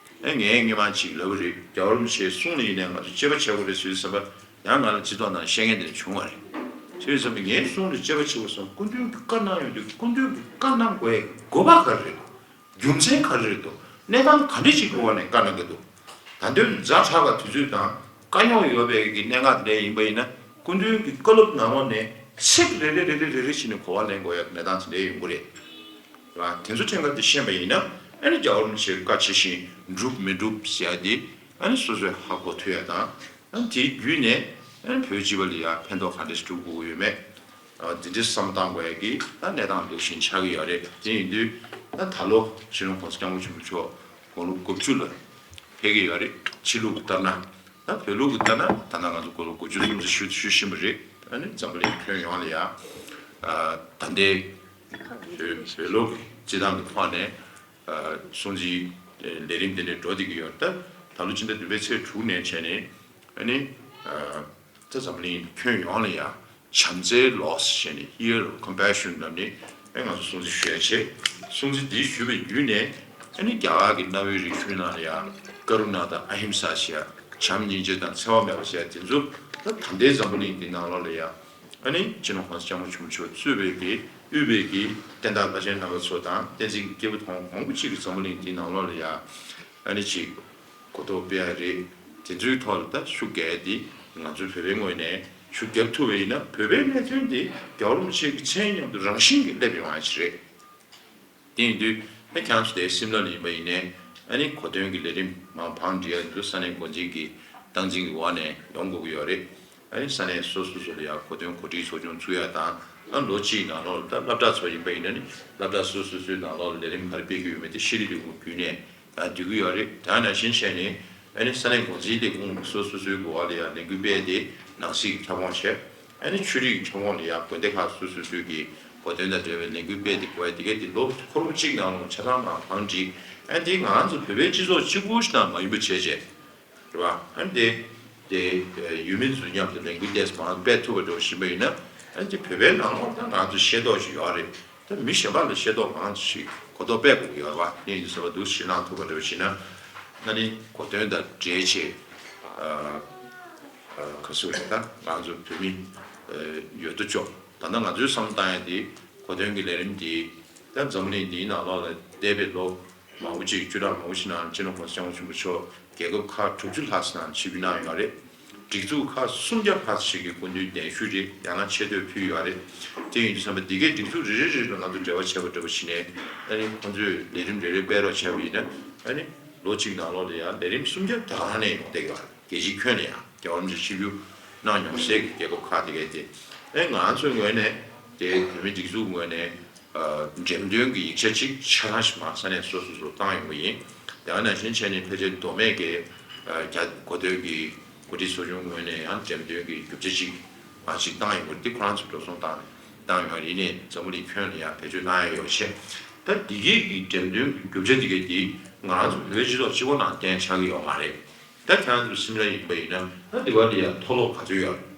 ཨེ་ངས་སྔོན་མ་ཅིག་ལབ་པ་རེད། རྒྱལ་བ་རིན་པོ་ཆེའི་གསུང་ལ་ཡིན་ནའི་ང་ཚོ་དཔྱད་པ་བྱེད་དགོས་རེད་ཟེར་དུས་ཙམ་པ། ཡང་ང་ལ་སྤྱི་ཚོགས་ནང་བཤད་མཁན་དེ་འདྲ་བྱུང་བ་རེད། ཟེར་དུས་ཙམ་པ་ངའི་གསུང་ལ་དཔྱད་པ་བྱེད་དགོས་སོང་། སྐུ་མདུན་གྱིས་བཀའ་གནང་ཡོང་དུས་སྐུ་མདུན་གྱིས་བཀའ་གནང་དགོས་ཡག་དགོས་པ་ག་རེ་རེད། རྒྱུ་མཚན་ག་རེ་རེད་འདུག་གནས་སྟངས་ག་འདྲ་ཅིག་གི་འོག་ནས་བཀའ་གནང་གི་འདུག་ད་དུང་ཛ་དྲག་ག་དུས་ཚོད་དང་དཀའ་རྙོག་ཡོད་པའི་གི་གནད་འགག་དེ་འདྲ་ཡིན་པ་ཡིན་ན། སྐུ་མདུན་གྱི་བཀའ་སློབ་ནང་ལོགས་ནས་ཚིག་རེ་རེ་རེ་རེ་རེ་རེ་བྱས་ནས་གོ་བ་ལེན་དགོས་ཡག་གནས་སྟངས་དེ་འདྲ་ཡོང་གི་རེད། རེད་བ། དེ་ཚོ་ཕྲན་ཁ་དེ་ཤེས་པ་ཡིན་ན། ཨ་ནི་རྒྱལ་བ་རིན་པོ་ཆེའི་བཀའ་ཇི་བཞིན་འགྲུབ་མི་འགྲུབ་ཟེར་ཡ་དེ་ཨ་ནི་སོ་སོས་ཧ་གོ་ཐུབ་ཡ་དང་། ཨ་ནི་དེའི་བརྒྱུད་ནས་ཨ་ནི་བོད་སྤྱི་པ་ལ་ཡ་ཕན་ཐོགས་ག་འདྲ་ཞིག་སྒྲུབ་དགོས་ཀྱི་ཡོད་མེད། ཨ་འདི་འདྲ་བསམ་བཏང་དགོས་ཡ་གི་ད་གནས་སྟངས་འདུག་བཞིན་ཆགས་ཀྱི་ཡོད་རེད། དེ་ཡིན་དུས་ད་ད་ལོ་སྤྱི་ནོར་གོང་ས་སྐྱབས་མགོན་ཆེན་པོ་མཆོག་དགུང་ལོ་དགུ་བཅུ་ལ་ཕེབས་ཀྱི་ཡོད་རེད། ཕྱི་ལུགས་ཀྱི་ལྟར་ན། ད་བོད་ལུགས་ཀྱི་ལྟར་ན་ད་ལྟ་ང་ཚོ་དགུང་ལོ་དགུ་བཅུ་སུམ་ཅུ་ཞུ་ཞུ་བཞིན་པ་རེད། ཨ་ནི་འཛམ་བུ་གླིང་ཁྱོན་ཡོངས་ལ་ཡ། ཨ་ད་ལྟའི་བོད་བོད་ལུགས་ཀྱི་སྤྱི་བཏང་གི་ཐོག་ནས་ཨ་སྲུང་བརྩིའི་ལས་རིམ་དེ་འདྲ་འགྲོ་བསྡད་ཀྱི་ཡོད། ད་ད་ལོ་ཕྱི་ཟླ་བདུན་པའི་ཚེས་དྲུག་ནས་བྱས་ནས། ཨ་ནི་ཨ་ད་འཛམ་བུ་གླིང་ཁྱོན་ཡོངས་ལ་ཡ་བྱམས་བརྩེའི་ལོ་ཟེར་ནས་Year of Compassion ལབ་ནས་ཨེ་ང་ཚོ་སྲུང་བརྩི་ཞུ་ཡ་བྱས། སྲུང་བརྩི་འདི་ཞུས་པའི་བརྒྱུད་ནས་ཨ་ནི་རྒྱ་གར་གྱི་གནའ་བོའི་རིག་གཞུང་ནང་ལ་ཡ་ཀ་རུ་ཎ་དང་ཨ་ཧིམ་ས་ཟེར་ཡ། བྱམས་སྙིང་རྗེ་དང་འཚེ་བ་མེད་པ་ཟེར་ཡ་དེ་ཚོ་ད་ད་ལྟའི་འཛམ་བུ་གླིང་འདི་ནང་ལོགས་ལ་ཡ་ཨ་ནི་སྤྱི་ནོར་གོང་ས་སྐྱབས་མགོན་ཆེན་པོ་མཆོག་གཙོས་པའི་གི་དབུས་པའི་གི་བསྟན་བདག་བླ་ཆེན་རྣམ་པ་ཚོ་དང་བསྟན་འཛིན་གྱི་སྐྱེས་བུ་དང་མང་པོ་ཅིག་གིས་འཛམ་བུ་གླིང་འདི་ནང་ལོགས་ལ་ཡ་ཨ་ནི་ཅིག་གོ་རྟོགས་སྤེལ་ཡ་རེད། དེ་ཚོའི་ཐོག་ལ་ད་ཤུགས་རྒྱག་ཡ་འདི་ང་ཚོའི་བོད་པའི་ངོས་ནས་ཤུགས་རྒྱག་ཐུབ་པ་ཡིན་ན། བོད་པའི་གནད་དོན་འདི་རྒྱལ་བ་རིན་པོ་ཆེ་གི་མཚན་མཉམ་དུ་རང་བཞིན་གྱིས་སླེབས་ཡོང་ཡ་ཅིག་རེད། དེ་ཡིན་དུས་ད་ཁྱེད་རང་ཚོ་དེ་སིམ་ལ་ལ་ཡིན་པ་ཡིན་ནའི་ཨ་ནི་གོ་སྟོན་གྱི་ལས་རིམ་མང་བང་སྒྲིག་ཡ་འདི་ཚོ་ས་གནས་འགོ་འཛིན་གྱི་སྟངས་འཛིན་གྱི་འོག་ནས་ཡོང་དགོས་ཀྱི་ཡོད་རེད། ཨ་ནི་ས་གནས་སོ་སོ་སོ་ལ་ཡ་གོ་སྟོན་གོ་སྒྲིག་ཚོགས་ཆུང་ཚུགས་ཡ་དང་། ཨ་ལོ་གཅིག་ནང་ལོགས་ལ་ད་སློབ་གྲྭ་ཚོ་ཡིན་པ་ཡིན་ན་ནི་སློབ་གྲྭ་སོ་སོ་སོའི་ནང་ལོགས་ལ་ལས་རིམ་ག་རེ་སྤེལ་གྱི་ཡོད་མེད་དེ་ཤེས་རིག་ལས་ཁུངས་བརྒྱུད་ནས་ཡང་བསྡུ་གི་ཡོད་རེད། དེ་ནང་བཞིན་བྱས་ནས་ཨ་ནི་ས་གནས་འགོ་འཛིན་ལས་ཁུངས་སོ་སོ་སོའི་འགོ་བ་ལ་ཡང་ལས་འགུལ་སྤེལ་ཏེ་ནང་སྲིད་ཀྱི་ཁྱབ་ཁོངས་བྱས། ཨ་ནི་ཆོས་རིག་གི་ཁྱབ་ཁོངས་ལ་ཡང་དགོན་སྡེ་ཁག་སོ་སོ་སོའི་གི་གོ་སྟོན་དང་འབྲེལ་བའི་ལས་འགུལ་སྤེལ་ཏེ་དགོས་ཡ་དེ་གའི་དེ་ལོ་འཁོར་གཅིག་ནང་ལ་ཆ་ཚང་མ་བང་སྒྲིག་ཨ་ནི་དེ་ང་རང་ཚོ་བོད་པའི་སྤྱི་ཚོགས་གཅིག་པུ་ཞིག་ནང་མ་ཡིན་པ་བྱས་བྱས། རེད་བ། ཨ་ནི་དེ་དེ་ཡུལ་མི་ཚོ་མཉམ་དུ་ལས་འགུལ་ཏོག་ཙམ་སྤེལ་ཐུབ་པ་འདྲ་བོ་ཞིག་ཡིན་ན། ཨ་ནི་དེ་བོད་པའི་ནང་ལོགས་ད་ང་ཚོ་ཤེས་རྟོགས་ཤིག་ཡོད་རེད། ད་མི་གཞན་པ་ལ་ཤེས་རྟོགས་གང་ཞིག་གོ་རྟོགས་སྤེལ་དགོས་ཀྱི་ཡོད་རེད་བ། དེ་ཡིན་ཟེར་བ་འདུག་ཞེད་སྣང་ཐུབ་པ་འདྲ་བོ་ཞིག་ན། ཨ་ནི་གོ་དོན་དང་འབྲེལ་བྱས། ཨ་ཨ་ག་ཚོད་རེད། ད་ང་ཚོ་བོད་མི་ཨ་ཡོད་དོ་ཅོག་ད་ལྟ་ང་ཚོའི་བསམ་བློ་བཏང་ཡ་དེ་གོ་དོན་གྱི་ལས་རིམ་འདི་ད་འཛམ་གླིང་འདིའི་ནང་ལོགས་ལ་འདས་པའི་ལོ་མང་པོ་ཅིག་བཅུ་ཕྲག་མང་པོ་ཞིག་ནང་སྤྱི་ནོར་༸གོང་ས་༸སྐྱབས་མགོན་ཆེན་པོ་མཆོག་རྒྱལ་ཁབ་ཁག་དྲུག་ཅུ་ལྷག་ཙམ་ནང་ཆིབས་བསྒྱུར་གནང་ཡོད་རེད། སྒྲིག་འཛུགས་ཁག་སུམ་བརྒྱ་ལྷག་ཙམ་ཞིག་གིས་སྐུ་མདུན་གདན་ཞུ་རེད། ཡང་ན་ཆེ་བསྟོད་ཕུལ་ཡོད་རེད། དེ་ཡིན་དུས་ཙམ་པ་འདི་གའི་སྒྲིག་འཛུགས་རེ་རེ་རེ་ལ་ང་ཚོ་འབྲེལ་བ་བྱས་པ་འདྲ་པོ་བྱས་ནས་ཨ་ནི་ཁོང་ཚོས་ལས་རིམ་རེ་རེ་སྤེལ་རོགས་བྱས་པ་ཡིན་ན་ཨ་ནི་ལོ་གཅིག་ནང་ལོགས་ལ་ཡང་ལས་རིམ་སུམ་བརྒྱ་དེ་ག་རང་ནས་ཡོང་བསྡད་ཀྱི་ཡོད་རེད། རྒྱལ་སྤྱིའི་ཁྱོན་ནས་ཡང་རྒྱལ་བ་རིན་པོ་ཆེ་ཆིབས་བསྒྱུར་གནང་མྱོང་སའི་རྒྱལ་ཁབ་ཁག་དེ་གའི་དེ་ཨ་ང་ཚོའི་ངོས་ནས་དེ་བོད་མི་སྒྲིག་འཛུགས་ངོས་ནས་འགྲེམས་སྟོན་གྱི་ཡིག་ཆ་གཅིག་ཆ་ཚང་ཞིག་མར་ས་གནས་སོ་སོ་སོ་བཏང་ཡོང་གི་ཡིན། དེ་ནང་བཞིན་བྱས་ནས་ཕལ་ཆེར་མདོ་སྨད་ཀྱི་རྒྱ་གོ་ཐོས་ཀྱི་འགོ་ཁྲིད་ཚོ་ཆུང་ངོས་ནས་ཡང་འགྲེམས་སྟོན་གྱི་རྒྱུ་ཆ་གཅིག་མར་ཅིག་བཏང་ཡོང་གི་རེད། འདི་ཁོ་རང་ཚོས་འགྲོ་སོང་བཏང་ནས་བཏང་ཡོང་ཡིན་ནའི་འཛམ་བུ་གླིང་ཁྱོན་ལ་ཡང་བེད་སྤྱོད་གནང་ཡ་ཡོད་ཆེ། ད་འདི་གའི་གི་འགྲེམས་སྟོན་གྱི་རྒྱུ་ཆ་འདི་གའི་འདི་ང་རང་ཚོ་བོད་སྤྱི་ཚོགས་སྤྱི་བོ་ནང་བསྟན་ཆགས་ཀྱི་ཡོད་མ་རེད། ད་ཁྱེད་རང་ཚོ་སིམ་ལ་ཡིན་པ་ཡིན་ན་ད་འདི་བ་འདི་ཡང་མཐོ་སློབ་ག་ཚོད་ཡོད་རེད།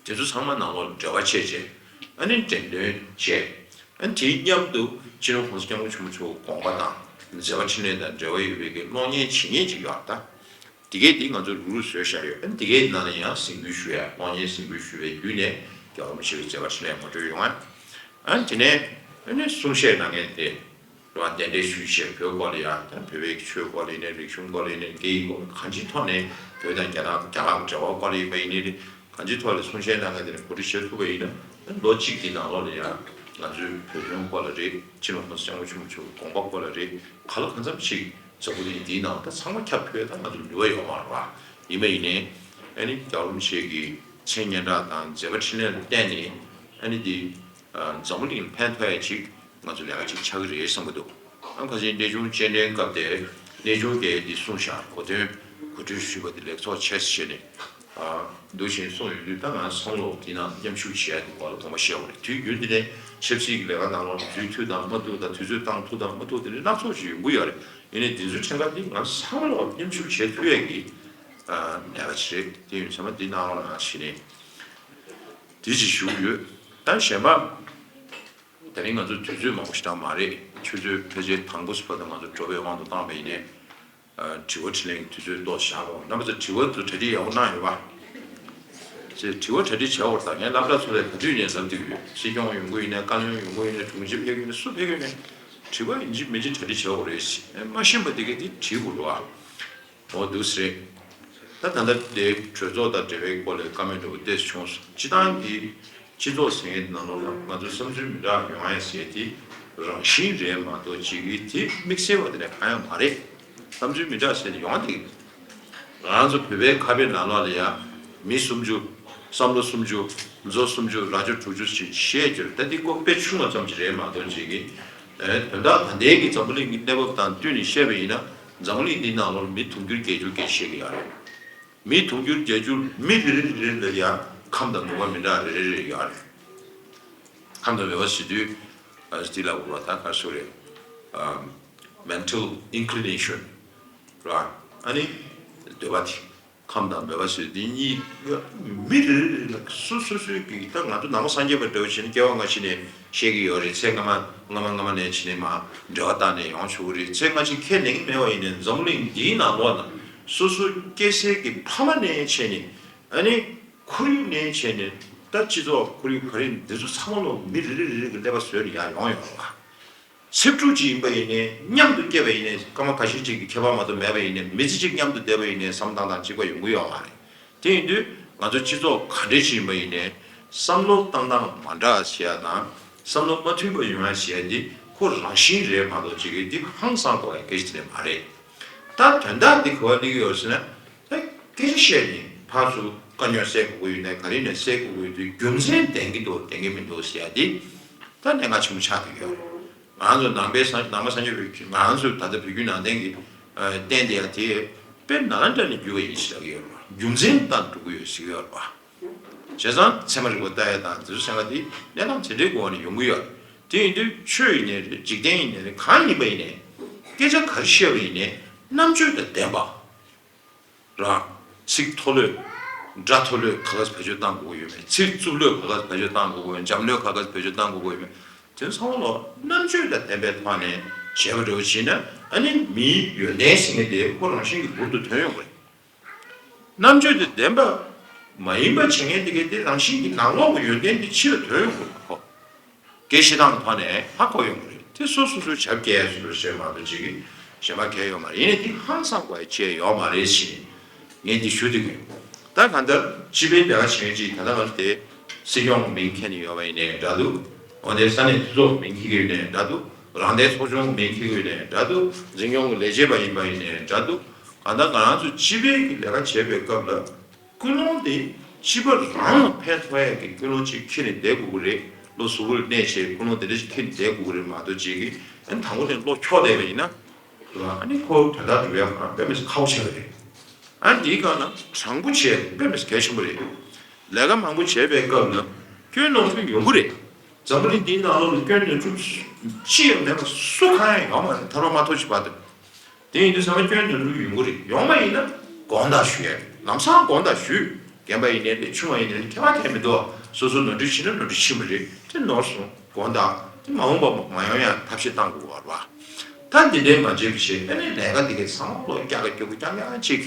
དེ་ཚོ་ཚང་མ་ནང་ལོགས་ལ་འབྲེལ་བ་བྱས་རྗེས་ཨ་ནི་འགྲེམས་སྟོན་བྱས། ཨ་ནི་དེའི་མཉམ་དུ་སྤྱི་ནོར་༸གོང་ས་༸སྐྱབས་མགོན་ཆེན་པོ་མཆོག་དགོངས་པ་དང་མཛད་པ་འཕྲིན་ལས་དང་འབྲེལ་བ་ཡོད་པའི་གི་གློག་བརྙན་ཇི་སྙེད་ཅིག་ཡོད་རེད། ད་དེ་གས་དེ་ང་ཚོ་རུག་རུག་བཟོས་བཞག་ཡོད། ཨ་ནི་དེ་གས་ནང་ལ་ཡང་གཟིགས་འབུལ་ཞུ་ཡ་གློག་བརྙན་གཟིགས་འབུལ་ཞུ་བའི་བརྒྱུད་ནས་རྒྱལ་བ་རིན་པོ་ཆེ་གི་མཛད་པ་འཕྲིན་ལས་ངོ་སྤྲོད་ཡོང་ཡ། ཨ་ནི་དེ་ནས་ཨ་ནི་གསུང་བཤད་གནང་མཁན་དེ། རང་གདན་འདྲེན་ཞུས་བྱས་བོད་སྐོར་ལ་ཡང་ད་བོད་པའི་ཆོས་སྐོར་ལ་ཡིན་ནའི་རིག་གཞུང་སྐོར་ལ་ཡིན་ནའི་སྐད་ཡིག་སྐོར་གང་ཅིའི་ཐོག་ནས་བོད་དང་རྒྱ་ནག་རྒྱ་གར་གྱི་འབྲེལ་བ་སྐོར་ལ་ཡིན་པ་ཡིན་ནའི་རེད། གང་ཅིའི་ཐོག་ལ་གསུང་བཤད་གནང་མཁན་དེ་ནས་གོ་སྒྲིག་བྱེད་ཐུབ་པ་ཡིན་ན་ལོ་གཅིག་གི་ནང་ལོགས་ལ་ཡང་ང་ཚོའི་བོད་དོན་སྐོར་ལ་རེད། སྤྱི་ནོར་༸གོང་ས་༸སྐྱབས་མགོན་ཆེན་པོ་མཆོག་གི་དགོངས་པ་སྐོར་ལ་རེད། ག་ལ་གང་འཚམ་ཞིག་འཛམ་བུ་གླིང་འདིའི་ནང་ད་ཚང་མ་ཁྱབ་ཕུལ་ད་ང་ཚོ་ནུས་པ་ཡོད་མ་རེད་བ། ཡིན་པ་ཡིན་ནའི་ཨ་ནི་རྒྱལ་བ་རིན་པོ་ཆེ་གི་མཚན་སྙན་གྲགས་དང་མཛད་པ་འཕྲིན་ལས་ལ་བརྟེན་ནས་ཨ་ནི་འདི། འཛམ་བུ་གླིང་ལ་ཕན་ཐོགས་ཡ་ཅིག་ང་ཚོ་ལས་ཀ་ཅིག་ཆགས་ཀྱི་རེད་བསམ་གྱི་འདུག་ཨ་ཁ་སང་གནས་ཆུང་སྤྱན་འདྲེན་སྐབས་དེ་གནས་ཆུང་གིས་འདི་གསུངས་ཤག་གོ་དོན་གོ་སྒྲིག་ཞུས་པ་དེ་ལེགས་ཚོགས་ཆེ་ཟེར་ནས་འདུག་བཞིན་གསུངས་ཡོང་དུས་ད་ང་བསམ་བློ་འདི་ནང་མཉམ་ཞུགས་བྱས་ཏེ་གོ་ལ་དགོངས་པ་བཞེས་པ་རེད། དུས་རྒྱུན་འདི་ནས་ཆབ་སྲིད་ཀྱི་ལས་ཀ་ནང་ལོགས་འཛུལ་ཐུབ་དང་མ་ཐུབ་དང་དུས་ཚོད་བཏང་ཐུབ་དང་མ་ཐུབ་དེ་འདྲ་སྣ་ཚོགས་ཤིག་ཡོང་གི་ཡོད་རེད། ཡིན་ནའི་འདི་ཚོའི་ཕྲན་ཁ་འདི་ང་བསམ་བློ་མཉམ་ཞུགས་བྱེད་ཐུབ་ཡས་ཀྱི་ལས་ཀ་ཅིག་རེད། དེ་ཡིན་ཙང་མ་འདི་ནང་ལོགས་ལ་ང་གཞི་ནས་འདི་ཅིག་ཞུ་གི་ཡོད། ད་གཞན་པ། དེ་རིང་ང་ཚོ་དུས་ཚོད་མང་པོ་ཞིག་རག་མ་རེད། ཆུ་ཚོད་ཕལ་ཆེར་དང་པོ་སུ་བ་དང་ང་ཚོ་འགྲོ་བའི་དབང་དུ་བཏང་བ་ཡིན་ནའི། དྲི་བ་དྲིས་ལན་གྱི་དུས་ཚོད་ཏོག་བཞག་རོགས། རྣམ་པ་ཚོ་དྲི་བ་ཚོ་གྲ་སྒྲིག་ཡག་པོ་གནང་ཡོད་པ། ཅེས་དྲི་བ་གྲ་སྒྲིག་བྱ་བར་ད་ངས་སློབ་གྲྭ་ཚོ་ལ་ག་དུས་ནས་ལབ་བསྡད་ཀྱི་ཡོད། སྲིད་སྐྱོང་ཡོང་གི་ཡིན་ནའི་བཀའ་བློན་ཡོང་གི་ཡིན་ནའི་དྲུང་ཆེ་ཕེབས་ཀྱི་ཡིན་ནའི་སུ་ཕེབས་ཀྱི་ཡིན་ནའི་དྲི་བ་ཡིན་གཅིག་མིན་གཅིག་གྲ་སྒྲིག་བྱ་དགོས་རེད་ཟེར། མ་ཤེས་པ་དེ་གས་དེ་དྲི་དགོས་རེད་བ། འོ་འདུག་སེ་རེད། ད་ད་ལྟ་དེ་གྲོས་ཚོགས་དང་འབྲེལ་བའི་སྐོར་ལ་བཀའ་མོལ་འདྲ་པོ་ཏོག་ཙམ་བྱུང་སོང་། སྤྱིར་བཏང་གི་སྤྱི་ཚོགས་ཟེར་མཁན་ནང་ལོགས་ལ་ང་ཚོ་བསམ་ཚུལ་མི་འདྲ་ཡོང་ཡ་ཟེར་དེ་རང་བཞིན་རེད་མ་གཏོགས་ཅིག་གིས་དེ་དམིགས་བསལ་བ་དེ་འདྲ་གང་ཡང་མ་རེད། བསམ་ཚུལ་མི་འདྲ་ཟེར་དེ་ཡོང་བ་དེ། ང་ཚོ་བོད་པའི་ཁ་དཔེ་ནང་ལོགས་ལ་ཡ་མི་སུམ་ཅུ། བསམ་བློ་སུམ་ཅུ། མཛོ་སུམ་ཅུ། རྭ་ཅོ་དྲུག་ཅུ་ཞེས་བཤད་རྒྱུར་ད་འདི་ཀོ་དཔེ་ཆུང་བ་ཙམ་ཞིག་རེད་མ་གཏོགས་ཅིག་གིས། དོན་དག་ད་ལྟའི་གི་འཛམ་བུ་གླིང་གི་གནས་བབ་དང་བསྟུན་ནས་བཤད་པ་ཡིན་ན་འཛམ་བུ་གླིང་འདིའི་ནང་ལོགས་ལ་མི་དུང་ཕྱུར་བརྒྱད་ཅུ་སྐད་བཤད་ཀྱི་ཡོད་རེད། མི་དུང་ཕྱུར་བརྒྱད་ཅུ་མི་རེ་རེ་རེ་རེ་ལ་ཡང་ཁམས་དང་ནུས་པ་མི་འདྲ་རེ་རེ་རེ་ཡོད་རེད། ཁམས་དང་ནུས་པ་ཟེར་དུས་ཨ་སྟི་ལ་འུར་བ་ད་ག་སུ་རེད། ཨམ། mental inclination ར། ཨ་ནི་འདོད་པ་དེ། ཁམས་དང་འདོད་པ་ཟེར་དུས་འདི་གཉིས་མི་རེ་རེ་རེ་ལ་སོ་སོ་སོའི་གི་ད་ང་ཚོ་ནང་པ་སངས་རྒྱས་པ་འདྲ་བོ་བྱས་ན་སྐྱེ་བ་སྔ་ཕྱི་ནས་བཤད་ཀྱི་ཡོད་རེད། ཚེ་སྔ་མ་སྔ་མ་སྔ་མ་ནས་བྱས་ནས་མ་འབྲེལ་བ་བཏགས་ནས་ཡོང་ཆོག་གི་རེད། ཚེ་སྔ་ཕྱི་ཁས་ལེན་གྱི་མེད་པ་ཡིན་ནའི་འཛམ་བུ་གླིང་འདིའི་ནང་ལོགས་ན་སོ་སོ་སྐྱེ་སའི་གི་ཕ་མ་ནས་བྱས་ནས་ཨ་ནི་ཁོར་ཡུག་ནས་བྱས་ནས་ད་སྤྱི་ཚོགས་ཁོར་ཡུག་ག་རེ་འདི་ཚོ་ཚང་མ་ལོ་མི་རེ་རེ་རེ་རེ་གི་ཀླད་པ་བཟོས་ནས་ཡར་ཡོང་ཡོང་བ། ཚེ་ཕྲུག་ཅིག་ཡིན་པ་ཡིན་ནའི་མཉམ་དུ་སྐྱེས་པ་ཡིན་ནའི་སྐར་མ་ཁ་ཤས་ཅིག་གི་ཁྱད་པར་མ་གཏོགས་མེད་པ་ཡིན་ནའི་མི་ཚེ་གཅིག་མཉམ་དུ་བསྡད་པ་ཡིན་ནའི་བསམ་སྟངས་དང་གཅིག་པ་ཡོང་གི་ཡོད་མ་རེད། དེ་ཡིན་དུས་ང་ཚོ་སྤྱི་ཚོགས་ག་འདྲ་ཞིག་ཡིན་པ་ཡིན་ནའི་བསམ་བློ་བཏང་སྟངས་མ་འདྲ་བ་ཞིག་ཡ་དང་བསམ་བློ་མ་མཐུན་པ་ཡོང་ཡ་ཞིག་ཡ་འདི་ཁོ་རང་བཞིན་རེད་མ་གཏོགས་ཅིག་གི་འདི་ཧང་སང་དགོས་ཡ་སྐད་ཆ་དེ་མ་རེད། ད་དོན་དག་འདི་ག་པར་སླེབས་ཀྱི་ཡོད་ཟེར་ན། ད་སྐད་ཆ་བཤད་ནས་ཕར་ཚུར་དཀའ་རྙོག་སེལ་དགོས་ཀྱི་ཡོད་ན་ག་རེ་ནས་སེལ་དགོས་ཀྱི་ཡོད་དུས་རྒྱུ་མཚན་ལྡན་གྱི་འདུག་ལྡན་གྱི་མི་འདུག་ཟེར་ཡ་འདི་ད་གནད་འགག་ཆེན་པོ་ཆགས་ཀྱི་ཡོད་རེད། ང་ཚོ་ནང་པའི་སངས་ནང་པ་སངས་རྒྱས་པའི་ང་ཚོ་ད་ལྟ་བོད་བརྒྱུད་ནང་བསྟན་གྱི་བསྟན་དེ་ཡ་དེ་དཔེ་ནང་འདྲ་ནས་བརྒྱུད་པ་ཡིན་ཞེས་ལབ་ཀྱི་ཡོད་རེད། རྒྱུ་མཚན་དང་འགྲོ་གི་ཡོད་ཟེར་གྱི་ཡོད་རེད་པ། བྱས་ཙང་ཚད་མ་རིག་པ་ལྟ་ཡ་དང་དེ་ཚོ་བྱས་ན་དེ་གནས་སྟངས་དེ་འདྲའི་སྒོ་ནས་ཡོང་གི་ཡོད་རེད། དེ་ཡིན་དུས་ཆོས་ཡིན་ནའི་རེད། འཇིག་རྟེན་ཡིན་ནའི་རེད། གང་ཡིན་པ་ཡིན་ནའི་སྐད་ཆ་ག་རེ་བཤད་པ་ཡིན་ནའི་རྣམ་དཔྱོད་དང་ལྡན་པ། རང་། ཚིག་མཐོ་ལོས། སྒྲ་མཐོ་ལོས་ག་ག་བེད་སྤྱོད་བཏང་དགོས་ཀྱི་ཡོད་མེད། ཚིག་རྩུབ་ལོས་ག་ག་བེད་སྤྱོད་བཏང་དགོས་ཀྱི་ཡོད་མེད། འཇམ་ལོས་ག་ག་བེད་སྤྱོད་བཏང་དགོས་ཀྱི་ཡོད་མེད། དེ་ཚང་མ་ལོ་རྣམ་དཔྱོད་དང་ལྡན་པའི་ཐོག་ནས་ བྱས་པ་འདྲ་བོ་བྱས་ན། ཨ་ནི་མིའི་ཡོན་ཏན་ཟེར་མཁན་དེ་ཁོ་རང་བཞིན་གྱིས་འབུར་དུ་ཐོན་ཡོང་གི་རེད། རྣམ་དཔྱོད་དང་ལྡན་པ་མ་ཡིན་པ་བྱེད་མཁན་དེ་གའི་དེ་རང་བཞིན་གྱིས་ནང་ལོགས་ཀྱི་ཡོན་ཏན་དེ་ཕྱི་ལ་ཐོན་ཡོང་གི་རེད། ཁོ་སྐད་བཤད་སྟངས་ཀྱི་ཐོག་ནས་ཧ་གོ་ཡོང་གི་རེད། དེ་སོ་སོ་སོའི་བྱ་བརྒྱད་སོ་སོ་བཤད་མ་གཏོགས་ཅིག་གཞན་པ་གལ་ཡོད་མ་རེད། ཡིན་ནའི་དེ་ཧང་སངས་དགོས་ཡ་ཅིག་ཡོད་མ་རེད་ཟེར་ངས་འདི་ཞུ་འདོད་ཀྱི་ཡོད། ད་གང་ལྟར་སྤྱི་པའི་ལས་ཀ་བྱེད་མཁན་ཅིག་ད་ལྟ་བར་དེ་སྲིད་སྐྱོང་གི་མིང་འཁྱེར་ནས་ཡོད་པ་ཡིན་ནའི་འདྲ་འདུག་འོན་ཏེ་ས་གནས་འཐུས་ཚོགས་ཀྱི་མིང་འཁྱེར་གྱི་ཡོད་ནའི་འདྲ་འདུག་རང་བདེན་ཚོགས་ཆུང་གི་མིང་འཁྱེར་གྱི་ཡོད་ནའི་འདྲ་འདུག་འཛིན་སྐྱོང་གི་ལས་བྱེད་པ་ཡིན་པ་ཡིན་ནའི་འདྲ་འདུག་གང་ལྟར་ང་རང་ཚོ་སྤྱི་པའི་གི་ལས་ཀ་བྱེད་པའི་སྐབས་ལ། ཀུན་སློང་དེ་སྤྱི་པ་རང་ལ་ཕན་ཐོགས་ཡག་གི་ཀུན་སློང་ཅིག་འཁྱེར་ནས་བསྡད་དགོས་ཀྱི་རེད། བློ་གཟུ་བོར་གནས་བྱས་ཀུན་སློང་དེ་འདྲ་ཞིག་འཁྱེར་ནས་བསྡད་དགོས་ཀྱི་རེད་མ་གཏོགས་ཅིག་གིས་ཨ་ནི་དང་པོ་དེ་བློ་འཁྱོག་བསྡད་པ་ཡིན་ན། ཨ་ནི་ཁོ་དོན་དག་འགྲུབ་ཡག་ཁོ་རང་དཔེ་མི་སྲིད་ཁག་པོ་ཆགས་པ་རེད། ཨ་ནི་དེའི་སྒང་ལ་དྲང་པོ་བྱས་དཔེ་མི་སྲིད་གལ་ཆེན་པོ་རེད། ལས་ཀ་མང་པོ་བྱས་པའི་སྐབས་ལ་སྐྱོན་ནོར་འཁྲུལ་ཡོང་གི་རེད། འཛམ་བུ་གླིང་འདིའི་ནང་ལོགས་ལ་སྐྱོན་ནོར་འཁྲུལ་ཅི་ཡང་མེད་པ་སུ་གང་ཡང་ཡོད་མ་རེད། ཐར་པ་མ་ཐོབ་ཀྱི་བར་དུ། དེ་ཡིན་དུས་ཚང་མ་སྐྱོན་ནོར་འཁྲུལ་ཡོང་གི་རེད། ཡོང་བ་ཡིན་ན་དགོངས་དག་ཞུ་ཡ་རེད། ལམ་སང་དགོངས་དག་ཞུས། རྒན་པ་ཡིན་ནའི་རེད། ཆུང་བ་ཡིན་ནའི་རེད། ཁྱད་པར་གང་ཡང་མི་འདུག་སོ་སོ་ནོར་འཁྲུལ་བྱས་ན་ནོར་འཁྲུལ་ཕྱིན་པ་རེད། དེ་ནོར་སོང་དགོངས་དག་དེ་མ་འོངས་པ་མ་ཡོང་ཡ་ཐབས་ཤེས་གཏང་དགོས་པ་རེད་བ། ད་འདི་འདྲའི་མ་བྱས་པ་བྱས་ཨ་ནི་ལས་ཀ་འདི་གའི་ཚང་མ་ལོ་རྒྱག་གི་རྒྱུག་གི་རྐྱང་རྐྱང་ཅིག་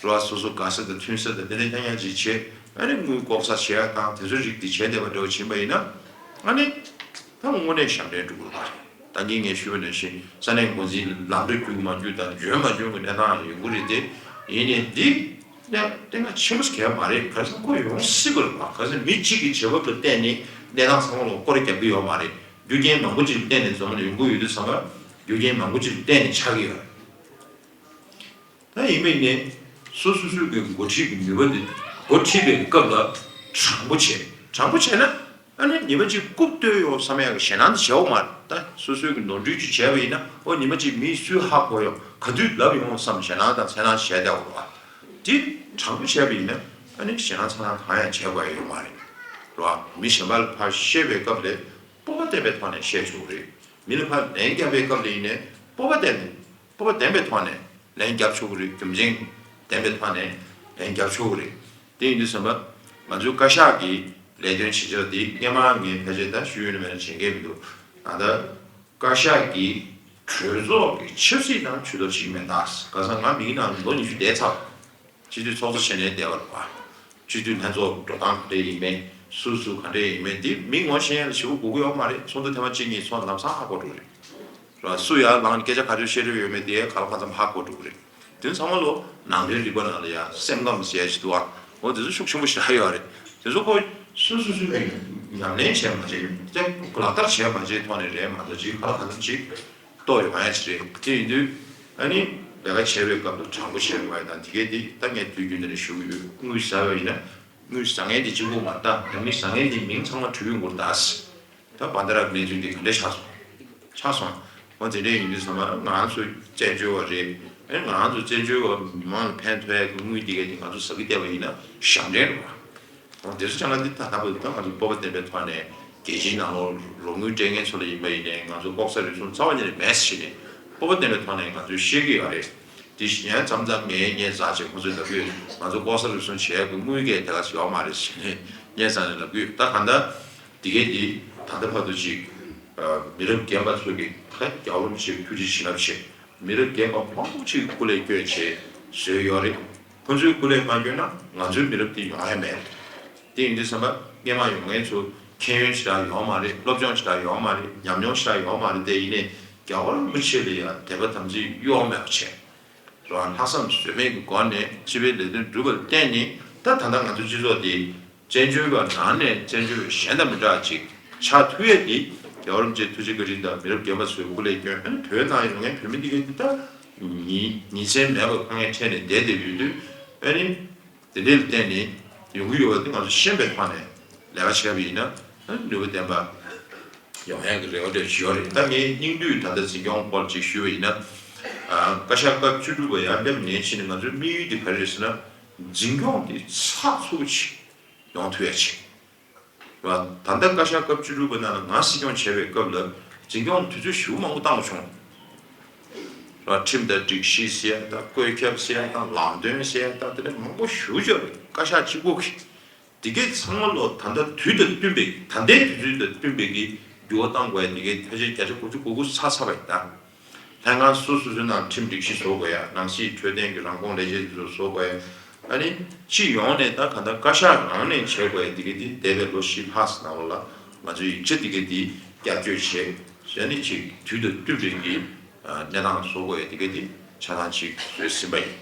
རེད་བ། སོ་སོ་དགའ་ས་དང་མཐུན་ས་དང་དེ་འདྲ་རྐྱང་རྐྱང་ཅིག་བྱས། ཨ་ནི་དངུལ་ལྐོག་ཟ་བྱེད་ཡ་དང་དེ་ཚོའི་རིགས་འདི་བྱས་བསྡད་པ་འདྲ་བོ་ཕྱིན་པ་ཡིན་ན། ཨ་ནི་ད་དངོས་གནས་ཞབས་འདྲེན་འགྲོ་དགོས་པ་རེད། ད་གིན་ངས་ཞུས་པ་ནང་བཞིན་ས་གནས་འགོ་འཛིན་ལམ་འགྲོ་རྒྱུག་མ་རྒྱུག་དང་འཇོན་མ་འཇོན་གྱི་གནས་སྟངས་ཡོང་གི་རེད་དེ། ཡིན་ནའི་འདི་གནས་གནད་འགག་ཆེན་པོ་ཞིག་གལ་མ་རེད། ག་རེ་ཟེར་ན་ཁོ་ཡོང་སྲིད་པ་རེད་པ། ག་རེ་ཟེར་ན་མི་གཅིག་གི་བྱེད་བབ་ལ་བརྟེན་ནས་གནས་སྟངས་ཚང་མ་ལ་སྐོར་རྒྱབ་ཀྱི་ཡོད་མ་རེད། རྒྱུ་རྐྱེན་མང་པོ་ཅིག་ལ་བརྟེན་ནས་འཛོམས་ནས་ཡོང་གི་ཡོད་དུས་ཙམ་པ། རྒྱུ་རྐྱེན་མང་པོ་ཅིག་ལ་བརྟེན་ནས་ཆགས་ཀྱི་ཡོད་རེད། ད་ཡིན་པ་ཡིན་ནའི་སོ་སོ་སོའི་གི་འགོ་ཁྲིད་ཀྱི་ནུས་པ་དེ་འགོ་ཁྲིད་པའི་སྐབས་ལ་དྲང་པོ་བྱས། དྲང་པོ་བྱས་ན་ཨ་ནི་ཉི་མ་གཅིག་རྐུབ་བཏོད་ཡོང་བསམ་ཡག་གི་ཞེད་སྣང་དེ་བྱེད་འོང་མ་རེད། ད་སོ་སོའི་གི་ནོར་འཁྲུལ་ཅིག་བྱས་པ་ཡིན་ན། ཨོ་ཉི་མ་གཅིག་མིས་སུས་ཧ་གོ་ཡོང་། ག་དུས་ལབ་ཡོང་བསམ་ཞེད་སྣང་དང་འཚེར་སྣང་བྱས་བསྡད་འོང་བ། དེ་དྲང་པོ་བྱས་པ་ཡིན་ན་ཨ་ནི་ཞེད་སྣང་འཚེར་སྣང་གང་ཡང་བྱེད་དགོས་ཡ་ཡོད་མ་རེད། རེད་བ། མི་གཞན་པ་ལ་ཕར་བཤད་པའི་སྐབས་ལ་སྤོབས་པ་བསྟན་པའི་ཐོག་ནས་བཤད་ཆོག་གི་རེད། མི་ལ་ཕར་ལན་བརྒྱབ་པའི་སྐབས་ལ་ཡིན་ནའི་སྤོབས་པ་བསྟན་ནས་སྤོབས་པ་ལྡན་པའི་ཐོག་ནས་ལན་བརྒྱབ་ཆོག་གི་རེད། རྒྱུ་མཚན་ལྡན་པའི་ཐོག་ནས་ལན་བརྒྱབ་ཆོག་གི་རེད། དེ་ཡིན་དུས་ཙམ་པ་ང་ཚོའི་བཀའ་ཤག་གི་ལས་དོན་བྱེད་ཕྱོགས་འདི་སྔས་མ་ངས་ཕལ་ཆེར་ད་ཞུས་ཡོད་ན་མེད་ན་དྲན་གྱི་མི་འདུག་ད་ལྟ་བཀའ་ཤག་གི་གྲོས་ཚོགས་ཀྱི་ཆབ་སྲིད་ནང་ཇུས་གཏོགས་བྱེད་ཀྱི་མེད། ད་ག་ས་ང་མིའི་ནང་ལོ་ཉི་ཤུ་བསྡད་ཚར། སྤྱི་འཐུས་ཚོགས་གཙོ་བྱས་ནས་བསྡད་པ་རེད་པ། སྤྱི་འཐུས་ལྷན་ཚོགས་འགྲོ་སྟངས་ག་འདྲ་ཡིན་མིན། སུ་སུ་ག་འདྲ་ཡིན་མིན་འདི་མི་ངོ་ཤེས་ཡ་ལ་ཞེ་པོ་དགོས་ཀྱི་ཡོད་མ་རེད། ཚོགས་འདུ་ཐེངས་མ་གཅིག་གཉིས་ཚོགས་ན་ལམ་སང་ཧ་གོ་འགྲོ་གི་རེད། རེད་བ། སུ་ཡར་ལངས་ནས་སྐད་ཆ་ག་ཚོད་བཤད་འདོད་ཡོད་མེད་དེ་ག་ལ་གང་འཚམ་ཧ་གོ་འགྲོ་གི་རེད། དེ་ཚང་མ་ལོ་ནང་དོན་རིག་པ་ནང་ལ་ཡ་སེམས་ཁམས་ཟེར་ཡ་ཞིག་འདུག་ཨ། འོ་དེ་ཚོ་ཤུགས་ཆེན་པོ་ཞེ་དྲག་ཡོད་རེད། དེ་ཚོ་ཁོ་སོ་སོ་སོ་ནས་ཉམས་ལེན་བྱས་མ་བྱས་དེ་ལག་བསྟར་བྱས་མ་བྱས་ཐོག་ནས་རེད་མ་གཏོགས་ཅིག་ག་ལ་གང་འཚམ་ཅིག་རྟོགས་ཡོང་ཡ་ཅིག་རེད། དེ་ཡིན་དུས་ཨ་ནི་ལས་ཀ་བྱེད་པའི་སྐབས་དུ་དྲང་པོ་བྱེད་དགོས་ཡ་དང་དེ་གས་དེ་ད་ངས་དུས་རྒྱུན་དུ་ནས་ཞུ་གི་ཡོད། དངུལ་ཟ་བ་ཡིན་ན་དངུལ་ཟ་མཁན་དེ་གཅིག་པུ་མ་རེད། ད་དངུལ་ཟ་མཁན་དེ་མིང་ཚང་མ་བྲིས་ཡོང་དགོས་རེད་ད། ད་བྷན་དྷ་ར་གི་གནས་ཚུལ་འདི་ག་འདྲས་ཆགས་སོང་། ཆགས་སོང་། འོ་དེ་འདྲས་ཡིན་དུས་ཙམ་པ་ང་རང་ཚོ་བཙན་བྱོལ་བ་རེད། ཨེ་ང་རང་ཚོ་བཙན་བྱོལ་བ་མི་མང་ལ་ཕན་ཐོགས་ཡ་གི་དངུལ་འདི་གས་དེ་ང་ཚོ་ཟ་གི་བསྡད་པ་ཡིན་ན་ཞབས་འདྲེན་རེད་བ། འོ་དེ་ཚོ་ཅང་ལ་འདི་ད་ལྟ་བར་དུ་ད་ང་ཚོ་སྤོབས་པ་ལྡན་པའི་ཐོག་ནས་རྒྱལ་སྤྱིའི་ནང་ལོགས་རོགས་དངུལ་སྤྲད་མཁན་ཚོ་ལ་ཡིན་པ་ཡིན་ནའི་ང་ཚོ་ལྐོག་ཟ་རུལ་སུངས་རྩ་བ་ཉིད་ནས་མེད་ཟེར་ནས་སྤོབས་པ་ལྡན་པའི་ཐོག་ནས་ང་ཚོས་བཤད་ཀྱི་ཡོད་རེད། དེ་བཞིན་མཚམས་མཚམས་ངས་སྙན་སེང་བྱས་ཁོང་ཚོས་ལབ་ཀྱི་ཡོད། ང་ཚོ་ལྐོག་ཟ་རུལ་སུངས་བྱེད་ཡག་གི་དངུལ་གས་དེ་ག་ཚོད་ཡོད་མ་རེད་ཟེར་ནས་སྙན་སེང་ནས་ལབ་ཀྱི་ཡོད། ད་གང་ལྟར་འདི་གས་འདི་ད་ལྟ་བར་དུ་ཅིག་མི་རབས་རྒན་པ་ཚོ་གིས་ད་རྒྱལ་བ་རིན་པོ་ཆེའི་ཐུགས་རྗེ་བྱིན་རླབས་ཆེ། མི་རབས་རྒན་པ་མང་པོ་ཅིག་སྐུ་ལས་བསྐྱོན་བྱས་བཟོས་ཡོད་རེད། ཁོང་ཚོའི་སྐུ་ལས་མ་བསྐྱོན་ན་ང་ཚོའི་མི་རབས་འདི་ཡོང་ཡ་མེད། དེ་ཡིན་དུས་ཙམ་པ་སྔས་མ་ཡོང་མཁན་ཚོ་མཁྱེན་ཡོན་ཞེ་དྲག་ཡོད་མ་རེད། སློབ་སྦྱོང་ཞེ་དྲག་ཡོད་མ་རེད། ཉམས་མྱོང་ཞེ་དྲག་ཡོད་མ་རེད། དེ་ཡིན་ནའི་རྒྱལ་བ་རིན་པོ་ཆེ་ལ་ཡང་དད་པ་དམ་ཚིག་གཡོ་མེད་པ་བྱས། རང་ལྷག་བསམ་ཟོལ་མེད་ཀྱི་སྒོ་ནས་སྤྱི་པའི་ལས་དོན་སྒྲུབ་པར་བརྟེན་ནས་ད་ད་ལྟ་ང་ཚོ་སྤྱི་ཚོགས་འདི་བཙན་བྱོལ་བ་ནང་ནས་བཙན་བྱོལ་བ་གཞན་དང་མི་འདྲ་བ་ཅིག་ཆགས་ཐུབ་ཡས་འདི་རྒྱལ་བ་རིན་པོ་ཆེའི་ཐུགས་རྗེ་བཀའ་དྲིན་དང་མི་རབས་རྒན་པ་ཚོའི་སྐུ་ལས་བསྐྱོན། ཨ་ནི་བོད་ནང་ཡོད་མཁན་བོད་མི་འདི་གའི་འདི་ད་ཉིན་ཉིན་མཚན་མེད་པར་དཀའ་ངལ་འཕྲད་ནས་བསྡད་བསྡད་ཡོད་དུས། ཨ་ནི་དེ་འདྲའི་ལ་བརྟེན་ནས་ཡོང་གི་ཡོད་པ་དེ་ང་ཚོ་ཤེས་པའི་ཐོག་ནས་ལས་ཀ་བྱས་པ་ཡིན་ན་ནུས་པ་ལྡན་པ་ཡོང་ཡག་གི་རེ་བ་འདྲ་ཞིག་ཡོད་རེད། ད་ངའི་སྙིང་བསྡུས་ད་ལྟ་འཛིན་སྐྱོང་སྐོར་ཅིག་ཞུས་པ་ཡིན་ན། ཨ་བཀའ་ཤག་སྐབས་བཅུ་དྲུག་པ་ཡར་སླེབས་ནས་ཕྱིན་ནས་ང་ཚོའི་དམིགས་ཡུལ་དེ་ག་རེ་རེད་ཟེར་ན། འཛིན་སྐྱོང་དེ་ཚགས་ཚུད་པོ་ཅིག་ཡོང་ཐུབ་ཡ་ཅིག་རེད་བ། ད་ལྟ་བཀའ་ཤག་སྐབས་བཅུ་དྲུག་པ་ནང་ལ་ང་སྲིད་སྐྱོང་བྱས་པའི་སྐབས་ལ་འཛིན་སྐྱོང་དུས་ཚོད་ཞེ་པོ་མང་པོ་བཏང་བ་བྱུང་། ར་ཁྲིམས་དང་སྒྲིག་གཞི་ཟེར་ཡ་དང་བཀོད་ཁྱབ་ཟེར་ཡ་དང་ལམ་སྟོན་ཟེར་ཡ་དང་དེ་འདྲ་མང་པོ་ཞེ་པོ་ཅིག་ཡོད་རེད། བཀའ་ཤག་གཅིག་པོ་གིས་འདི་གའི་ཚང་མ་ལོ་ད་ལྟ་དུས་དང་བསྟུན་པའི་ད་ལྟའི་དུས་ཚོད་དང་བསྟུན་པའི་གི་འགྱུར་བ་གཏང་དགོས་ཡ་འདི་གའི་ཕལ་ཆེར་བརྒྱ་ཆ་དགུ་བཅུ་གོ་དགུ་ཚར་ཚར་བ་ཡིན་ད། ལྷན་ཁང་སོ་སོ་སོའི་ནང་ཁྲིམས་སྒྲིག་གཞི་བཟོ་དགོས་ཡ། ནང་སྲིད་འཕྲོད་བསྟེན་གྱི་རང་ཁོངས་ལས་བྱེད་དེ་ཚོ་བཟོ་དགོས་ཡ། ཨ་ནི་སྤྱི་ཡོངས་ནས་ད་ག་འདྲ་བཀའ་ཤག་ནང་ནས་བྱེད་དགོས་ཡ་དེ་ག་དེ་འདས་པའི་ལོ་བཞི་ལྷག་ཙམ་ནང་ལ་ང་ཚོས་ཡིག་ཆ་དེ་ག་དེ་བསྐྱར་བཅོས་བྱས། ཨ་ནི་ཅིག་དུས་དང་བསྟུན་པའི་གི་གནས་སྟངས་བཟོ་དགོས་ཡ་དེ་ག་དེ་ཆ་ཚང་ཅིག་བཟོས་ཟིན་པ་ཡིན།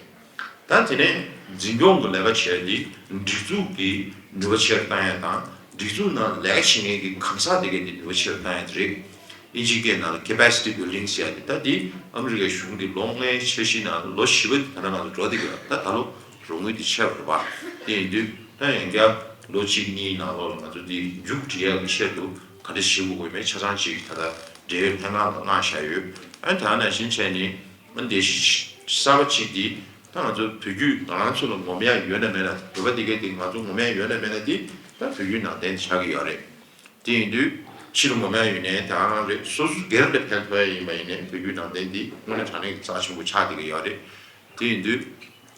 ད་དེ་ནས་འཛིན་སྐྱོང་གི་ལས་ཀ་བྱས་ཏེ་སྒྲིག་འཛུགས་ཀྱི་ནུས་པ་ཆེ་རུ་བཏང་ཡ་དང་། སྒྲིག་འཛུགས་ནང་ལས་ཀ་བྱེད་མཁན་གྱི་གང་ཟག་དེ་གས་དེ་ནུས་པ་ཆེ་རུ་བཏང་ཡ་དེ་རེད། ཨིན་ཇིའི་སྐད་ནང་ལ་capacity building ཟེར་ཡ་དེ། ད་དེ་ཨ་མི་རི་ཀའི་གཞུང་གི་ལོ་ལྔའི་འཆར་གཞི་ནང་ལོ་བཞི་པ་དེ་ད་ལྟ་ང་ཚོ་འགྲོ་བསྡད་ཀྱི་ཡོད། ད་ད་ལོ་རོགས་དངུལ་དེ་ཆད་པ་རེད་པ། དེ་ཡིན་དུས་ད་ཡང་བསྐྱར་ལོ་གཅིག་གཉིས་ནང་ལོགས་ལ་ང་ཚོ་དེ་མཇུག་སྒྲིལ་ཡ་གི་ཆེད་དུ་ག་འདྲ་བྱེད་དགོས་ཀྱི་མེད་ཆ་ཚང་ཅིག་ད་ལྟ་འབྲེལ་ཡོད་ལྷན་ཁང་ལ་མངགས་བཞག་ཡོད། ཨ་ནི་ད་ནང་བཞིན་བྱས་ནས། ཨ་ནི་ལས་གཞི་གསར་པ་གཅིག་འདི་ད་ང་ཚོ་བོད་བརྒྱུད་ང་རང་ཚོ་ལ་ངོམ་ཡ་ཡོད་ན་མེད་ན། བོད་པ་འདི་གས་འདི་ང་ཚོ་ངོམ་ཡ་ཡོད་ན་མེད་ན་འདི་ད་བོད་བརྒྱུད་ནང་བསྟན་ཆགས་ཀྱི་ཡོད་རེད། དེ་ཡིན་དུས་ཕྱི་ལ་ངོམ་ཡ་ཡོད་ནའི་དེ་ག་རང་རེད། སོ་སོ་སྒེར་ལ་ཕན་ཐོགས་ཡ་ཡིན་པ་ཡིན་ནའི་བོད་བརྒྱུད་ནང་བསྟན་འདི་དངོས་གནས་དྲང་གནས་ཀྱི་རྩ་ཆེན་པོ་ཆགས་བསྡད་ཀྱི་ཡོད་རེད། དེ་ཡིན་དུས་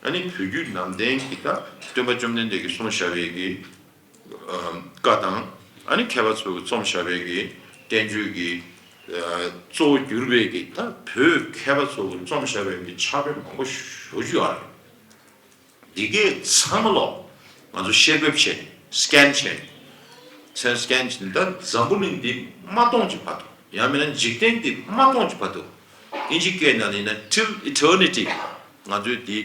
ཨ་ནི་བོད་བརྒྱུད་ནང་བསྟན་གྱི་ད་སྟོན་པ་བཅོམ་ལྡན་འདས་ཀྱིས་གསུངས་བཞག་པའི་གི་བཀའ་དང་། ཨ་ནི་མཁས་པ་ཚོས་རྩོམ་བཞག་པའི་གི་བསྟན་བཅོས་ཀྱི་གཙོ་བོ་གྱུར་པའི་གི་ད་བོད་མཁས་པ་ཚོས་རྩོམ་བཞག་པའི་གི་ཕྱག་དཔེ་མང་པོ་ཞེ་པོ་ཅིག་ཡོད་རེད། འདི་གས་ཚང་མ་ལོ་ང་ཚོ་བཤེར་འབེབས་བྱས། སི་ཀེན་བྱས། མཚན་སི་ཀེན་བྱས་ནས་ད་འཛམ་བུ་གླིང་འདི་མ་སྟོངས་ཀྱི་བར་དུ། ཡང་མིན་ན་འཇིག་རྟེན་འདི་མ་སྟོངས་ཀྱི་བར་དུ། ཨིན་ཇི་སྐད་ནང་ཡིན་ན་till eternity ང་ཚོས་འདི་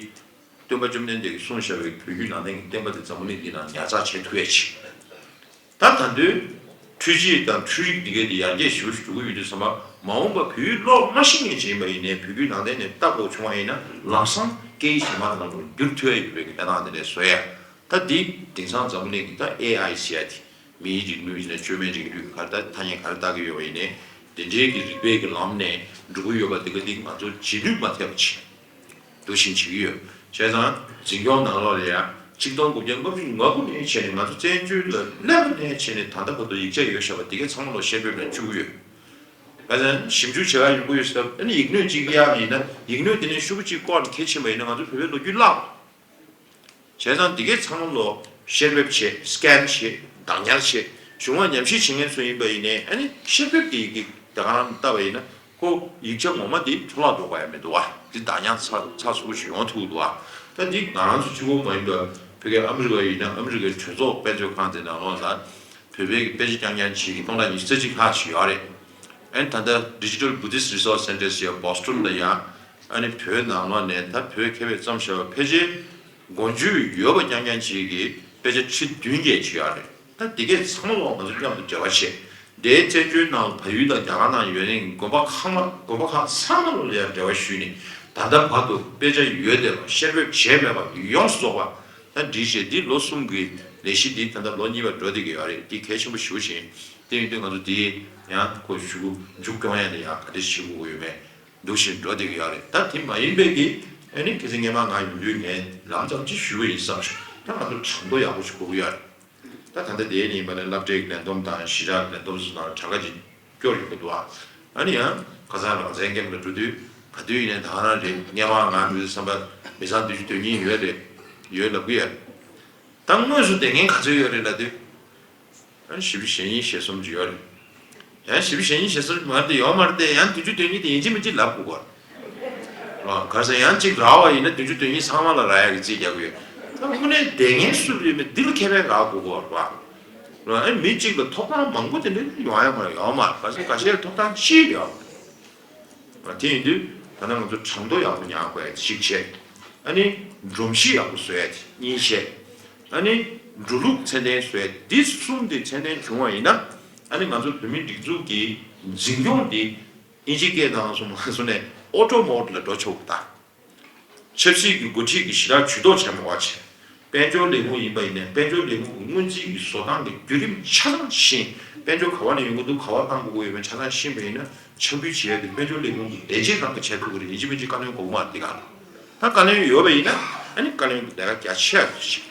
སྟོན་པ་བཅོམ་ལྡན་འདས་ཀྱིས་གསུངས་བཞག་པའི་བོད་བརྒྱུད་ནང་བསྟན་གྱི་བསྟན་པ་དེ་འཛམ་བུ་གླིང་འདི་ནང་ཉར་ཚགས་བྱེད་ཐུབ་ཡ་ཆེད། ད་ད་དུང་འཕྲུལ་ཆས་དང་འཕྲུལ་རིག་འདི་གའི་དེ་ཡར་རྒྱས་ཞེ་པོ་ཞིག་འགྲོ་གི་ཡོད་དུས་ཙམ་པ། མ་འོངས་པ་བོད་ཡིག་ཀློག་མ་ཤེས་མཁན་ཅིག་ཡིན་པ་ཡིན་ནའི་བོད་བརྒྱུད་ནང་བསྟན་ནས་ལྟ་དགོས་བྱུང་བ་ཡིན་ན་ལམ་སང་སྐད་ཡིག་གཞན་པ་ནང་ལ་བསྒྱུར་ཐུབ་ཡ་ཡོད་པའི་གནས་སྟངས་དེ་འདྲ་བཟོ་ཡ། ད་འདི་དེང་སང་འཛམ་བུ་གླིང་གི་ད་ཨེ་ཨའི་ཟེར་ཡ་དེ། མིའི་རིག་ནུས་ཡིན་ན་བཅོས་མའི་རིག་ནུས་ག་རེ་ད་ཐ་སྙད་ག་རེ་བཏགས་ཀྱི་ཡོད་པ་ཡིན་ནའི། དེ་འདྲའི་གི་རིག་པའི་གི་ལམ་ནས་འགྲོ་གི་ཡོད་པ་དེ་ག་དེ་ང་ཚོ་རྗེས་ལུས་མ་ཐེབས་པ་བྱེད། འདུག་བཞིན་བྱེད་ཀྱི་ཡོད། བྱས་ཙང་འཛིན་སྐྱོང་ནང་ལོགས་ལ་ཡང་ཆིག་སྟོང་དགུ་བརྒྱ་ལྔ་བཅུ་ང་དགུ་ནས་བྱས་ནས་ང་ཚོ་བཙན་བྱོལ་ལ་སླེབས་པ་ནས་བྱས་ནས་ད་ལྟ་བར་དུ་ཡིག་ཆ་ཡོད་བཞག་པ་དེ་གའི་ཚང་མ་ལོ་བཤེར་འབེབས་ལ་བཅུག་གི་ཡོད། བྱས་ཙང་ཞིབ་འཇུག་བྱེད་ག་ཡོང་གི་ཡོད་ཟེར་སྐབས་ཨ་ནི་ཡིག་སྣོད་གཅིག་གཡར་བ་ཡིན་ན་ཡིག་སྣོད་དེ་ནས་ཤོག་བུ་གཅིག་བཀོག་ནས་འཁྱེར་ཕྱིན་པ་ཡིན་ན་ང་ཚོ་བོད་པའི་ལོ་རྒྱུས་བརླག་འགྲོ། བྱས་ཙང་དེ་གའི་ཚང་མ་ལོ་བཤེར་འབེབས་བྱེད། སི་ཀེན་བྱེད། བདག་ཉར་བྱེད། གཞུང་ལ་ཉམས་ཞིབ་བྱེད་མཁན་ཚོ་ཡིན་པ་ཡིན་ནའི་ཨ་ནི་བཤེར་འབེབས་ཀྱི་ཡི་གེ་དེ་ག་རང་བལྟས་པ་ཡིན་ན། ཁོ་ཡིག་ཆ་ངོ་མ་དེ་འཕྲོ་བརླག་འགྲོ་ག་ཡ་མི་འདུག་བ། དེ་བདག་ཉར་ཚགས་ཚགས་ཚུད་པོ་ཞིག་ཡོང་ཐུབ་འདུག་བ། ད་འདི་ང་རང་ཚོ་གཅིག་པོ་མ་ཡིན་པར་ཕ་གིའི་ཨ་མི་རི་ཀ་ཡིན་ན་ཨ་མི་རི་ཀའི་གྲོས་ཚོགས་དཔེ་མཛོད་ཁང་དེ་ནང་ལོགས་ལ་བོད་པའི་དཔེ་ཆ་རྐྱང་རྐྱང་བྱེད་ཀྱི་སྟོང་ཕྲག་ཉི་ཤུ་རྩ་གཅིག་ལྷག་ཅིག་ཡོད་རེད། ཨ་ནི་ད་ལྟ་Digital Buddhist Resource Center ཟེར་བ་སི་ཊོན་ལ་ཡང་ཨ་ནི་བོད་ནང་ལོགས་ནས་ད་བོད་མཁས་པས་བརྩམས་བཞག་པའི་ཕལ་ཆེར་མགོ་མཇུག་ཡོད་པ་རྐྱང་རྐྱང་ཅིག་གི་དཔེ་ཆ་ཁྲི་བདུན་བརྒྱད་ཅིག་ཡོད་རེད། ད་འདི་གས་ཚང་མ་ལོག་ང་ཚོ་མཉམ་དུ་འབྲེལ་བ་བྱས། འདིའི་བཙན་བྱོལ་ནང་བལ་ཡུལ་དང་རྒྱ་གར་ནང་ཡོད་མཁན་གྱི་དགོན་པ་ཁག་མ་དགོན་པ་ཁག་ཚང་མ་ལོག་ལ་ཡང་འབྲེལ་བ་ཞུས་ནས་ད་ལྟ་བར་དུ་དཔེ་ཆ་ཡོད་བསྡད་པ་བཤེར་འབེབས་བྱས་མེད་པ་ཡོངས་སུ་རྫོགས་པ་ད་འདི་བྱས། འདི་ལོ་གསུམ་གྱི་ལས་གཞི་འདི་ད་ལྟ་ལོ་གཉིས་པ་འགྲོ་བསྡད་ཀྱི་ཡོད་རེད། འདི་གལ་ཆེན་པོ་ཞེ་པོ་ཞིག་ཡིན། དེ་ཡིན་དུས་ང་ཚོ་འདི་ཡང་ཁོ་ཞུ་མཇུག་སྐྱོང་ཡ་ལ་ཡང་ག་འདྲ་ཞིག་དགོས་ཀྱི་ཡོད་མེད། འདུག་བཞིན་འགྲོ་བསྡད་ཀྱི་ཡོད་རེད། ད་དེ་མ་ཡིན་པའི་གི་ཨ་ནི་ཁ་སང་སྔས་མ་ང་ཡོང་དུས་ངས་ལམ་ཙམ་ཅིག་ཞུས་པ་ཡིན་བསམ་བྱུང་། ད་ང་ཚོ་གྲངས་ཐོ་ཡག་པོ་ཞིག་དགོས་ཀྱི་ཡོད་རེད། ད་ད་ལྟ་དེའི་ཉིན་པ་ནས་སློབ་གྲྭའི་ལས་བསྡོམས་དང་གཞིས་ཆགས་ལས་བསྡོམས་སོགས་ནང་གྲངས་ཀ་ཅིག་སྐྱོར་ཡོང་གི་འདུག་ཨ། ཨ་ནི་ཡང་ཁ་སང་རང་བཙན་སྐྱབས་ལ་འགྲོ་དུས་ག་དུས་ཡིན་ནའི་ད་ག་རང་རེད། སྔས་མ་ང་མི་བསམ་པ་མི་ཚང་བདུན་ཅུ་དོན་གཉིས་ཡོད་རེད། ཡོད་ལབ་ཀྱི་ཡོད་རེད། ད་དངོས་སུ་བསྡད་མཁན་ག་ཚོད་ཡོད་རེད་ལབ་དུས། ཨ་ནི་བཞི་བཅུ་ཞེ་གཉིས་ཞེ་གསུམ་ཅིག་ཡོད་རེད། ཡང་བཞི་བཅུ་ཞེ་གཉིས་ཞེ་གསུམ་མ་རེད་དེ་ཡོད་མ་རེད་དེ། ཡང་བདུན་ཅུ་དོན་གཉིས་དེ་ཡིན་གཅིག་མིན་གཅིག་ལབ་དགོས་ཀྱི་རེད། ཨ་ག་རེ་ཟེར་ཡང་གཅིག་རག་པ་ཡིན་ན་བདུན་ཅུ་དོན་གཉིས་ཚང་མ་ལ་རག་ཡག་གི་རྩིས་རྒྱག་གི་ཡོད། ད་དངོས་གནས་བསྡད་མཁན་སུ་ཡོད་མེད་འདི་ལ་ཁེ་ཕན་རག་དགོས་ཀྱི་རེད་པ། ཨ་ནི་མི་གཅིག་ལ་ཐོབ་ཐང་མང་པོ་དེ་འདྲ་ཡོང་ཡག་མ་རེད། ཡོད་མ་རེད། ག་ཚོད་ཁ་ཤས་ལ་ཐོབ་ཐང་གཅིག་ཡོད། དེ་ཡིན་དུས་ད་ལྟ་ང་ཚོ་གྲངས་ཐོ་ཡག་པོ་ཉར་དགོས་ཡ་གཅིག་བྱས། ཨ་ནི་སྒྲོམ་གཞི་ཡག་པོ་བཟོ་ཡ་དེ་གཉིས་བྱས། ཨ་ནི་འགྲོ་ལུགས་ཚད་ལྡན་བཟོ་ཡ་འདི་གསུམ་དེ་ཚད་ལྡན་བྱུང་བ་ཡིན་ན། ཨ་ནི་ང་ཚོ་བོད་མིའི་སྒྲིག་འཛུགས་ཀྱི་འཛིན་སྐྱོང་འདི་ཨིན་ཇིའི་སྐད་ནང་སོང་མ་སོང་ནས་ཨོ་ཊོ་མོ་ཌི་ལ་འགྲོ་ཆོག་གི་ད། ཆབ་སྲིད་ཀྱི་འགོ་ཁྲིད་ཀྱི་ཞི་དྲག་ཇུས་གཏོགས་བྱེད་མ་དགོས་པ་བྱས། དཔལ་འབྱོར་ལས་ཁུངས་ཡིན་པ་ཡིན་ནའི་དཔལ་འབྱོར་ལས་ཁུངས་ཀྱི་སྔོན་རྩིས་ཀྱི་བཟོ་སྟངས་ཀྱི་བརྒྱུད་རིམ་ཆ་ཚང་ཤེས། དཔལ་འབྱོར་ག་བ་ནས་ཡོང་གི་འདུག་ག་བ་བཏང་དགོས་ཀྱི་ཡོད་མེད་ཆ་ཚང་ཤེས་པ་ཡིན་ན་འཆར་འབུལ་བྱེད་ཡ་དེ་དཔལ་འབྱོར་ལས་ཁུངས་ཀྱི་ལས་བྱེད་རང་གིས་བྱེད་ཐུབ་ཀྱི་རེད། ཡིན་གཅིག་མིན་གཅིག་བཀའ་བློན་དགོས་ཀྱི་མ་རེད། དེ་ག་ལ་ད་བཀའ་བློན་ཡོད་པ་ཡིན་ན་ཨ་ནི་བཀའ་བློན་གྱི་ལས་ཀ་རྒྱ་ཆེ་བ་ཞིག་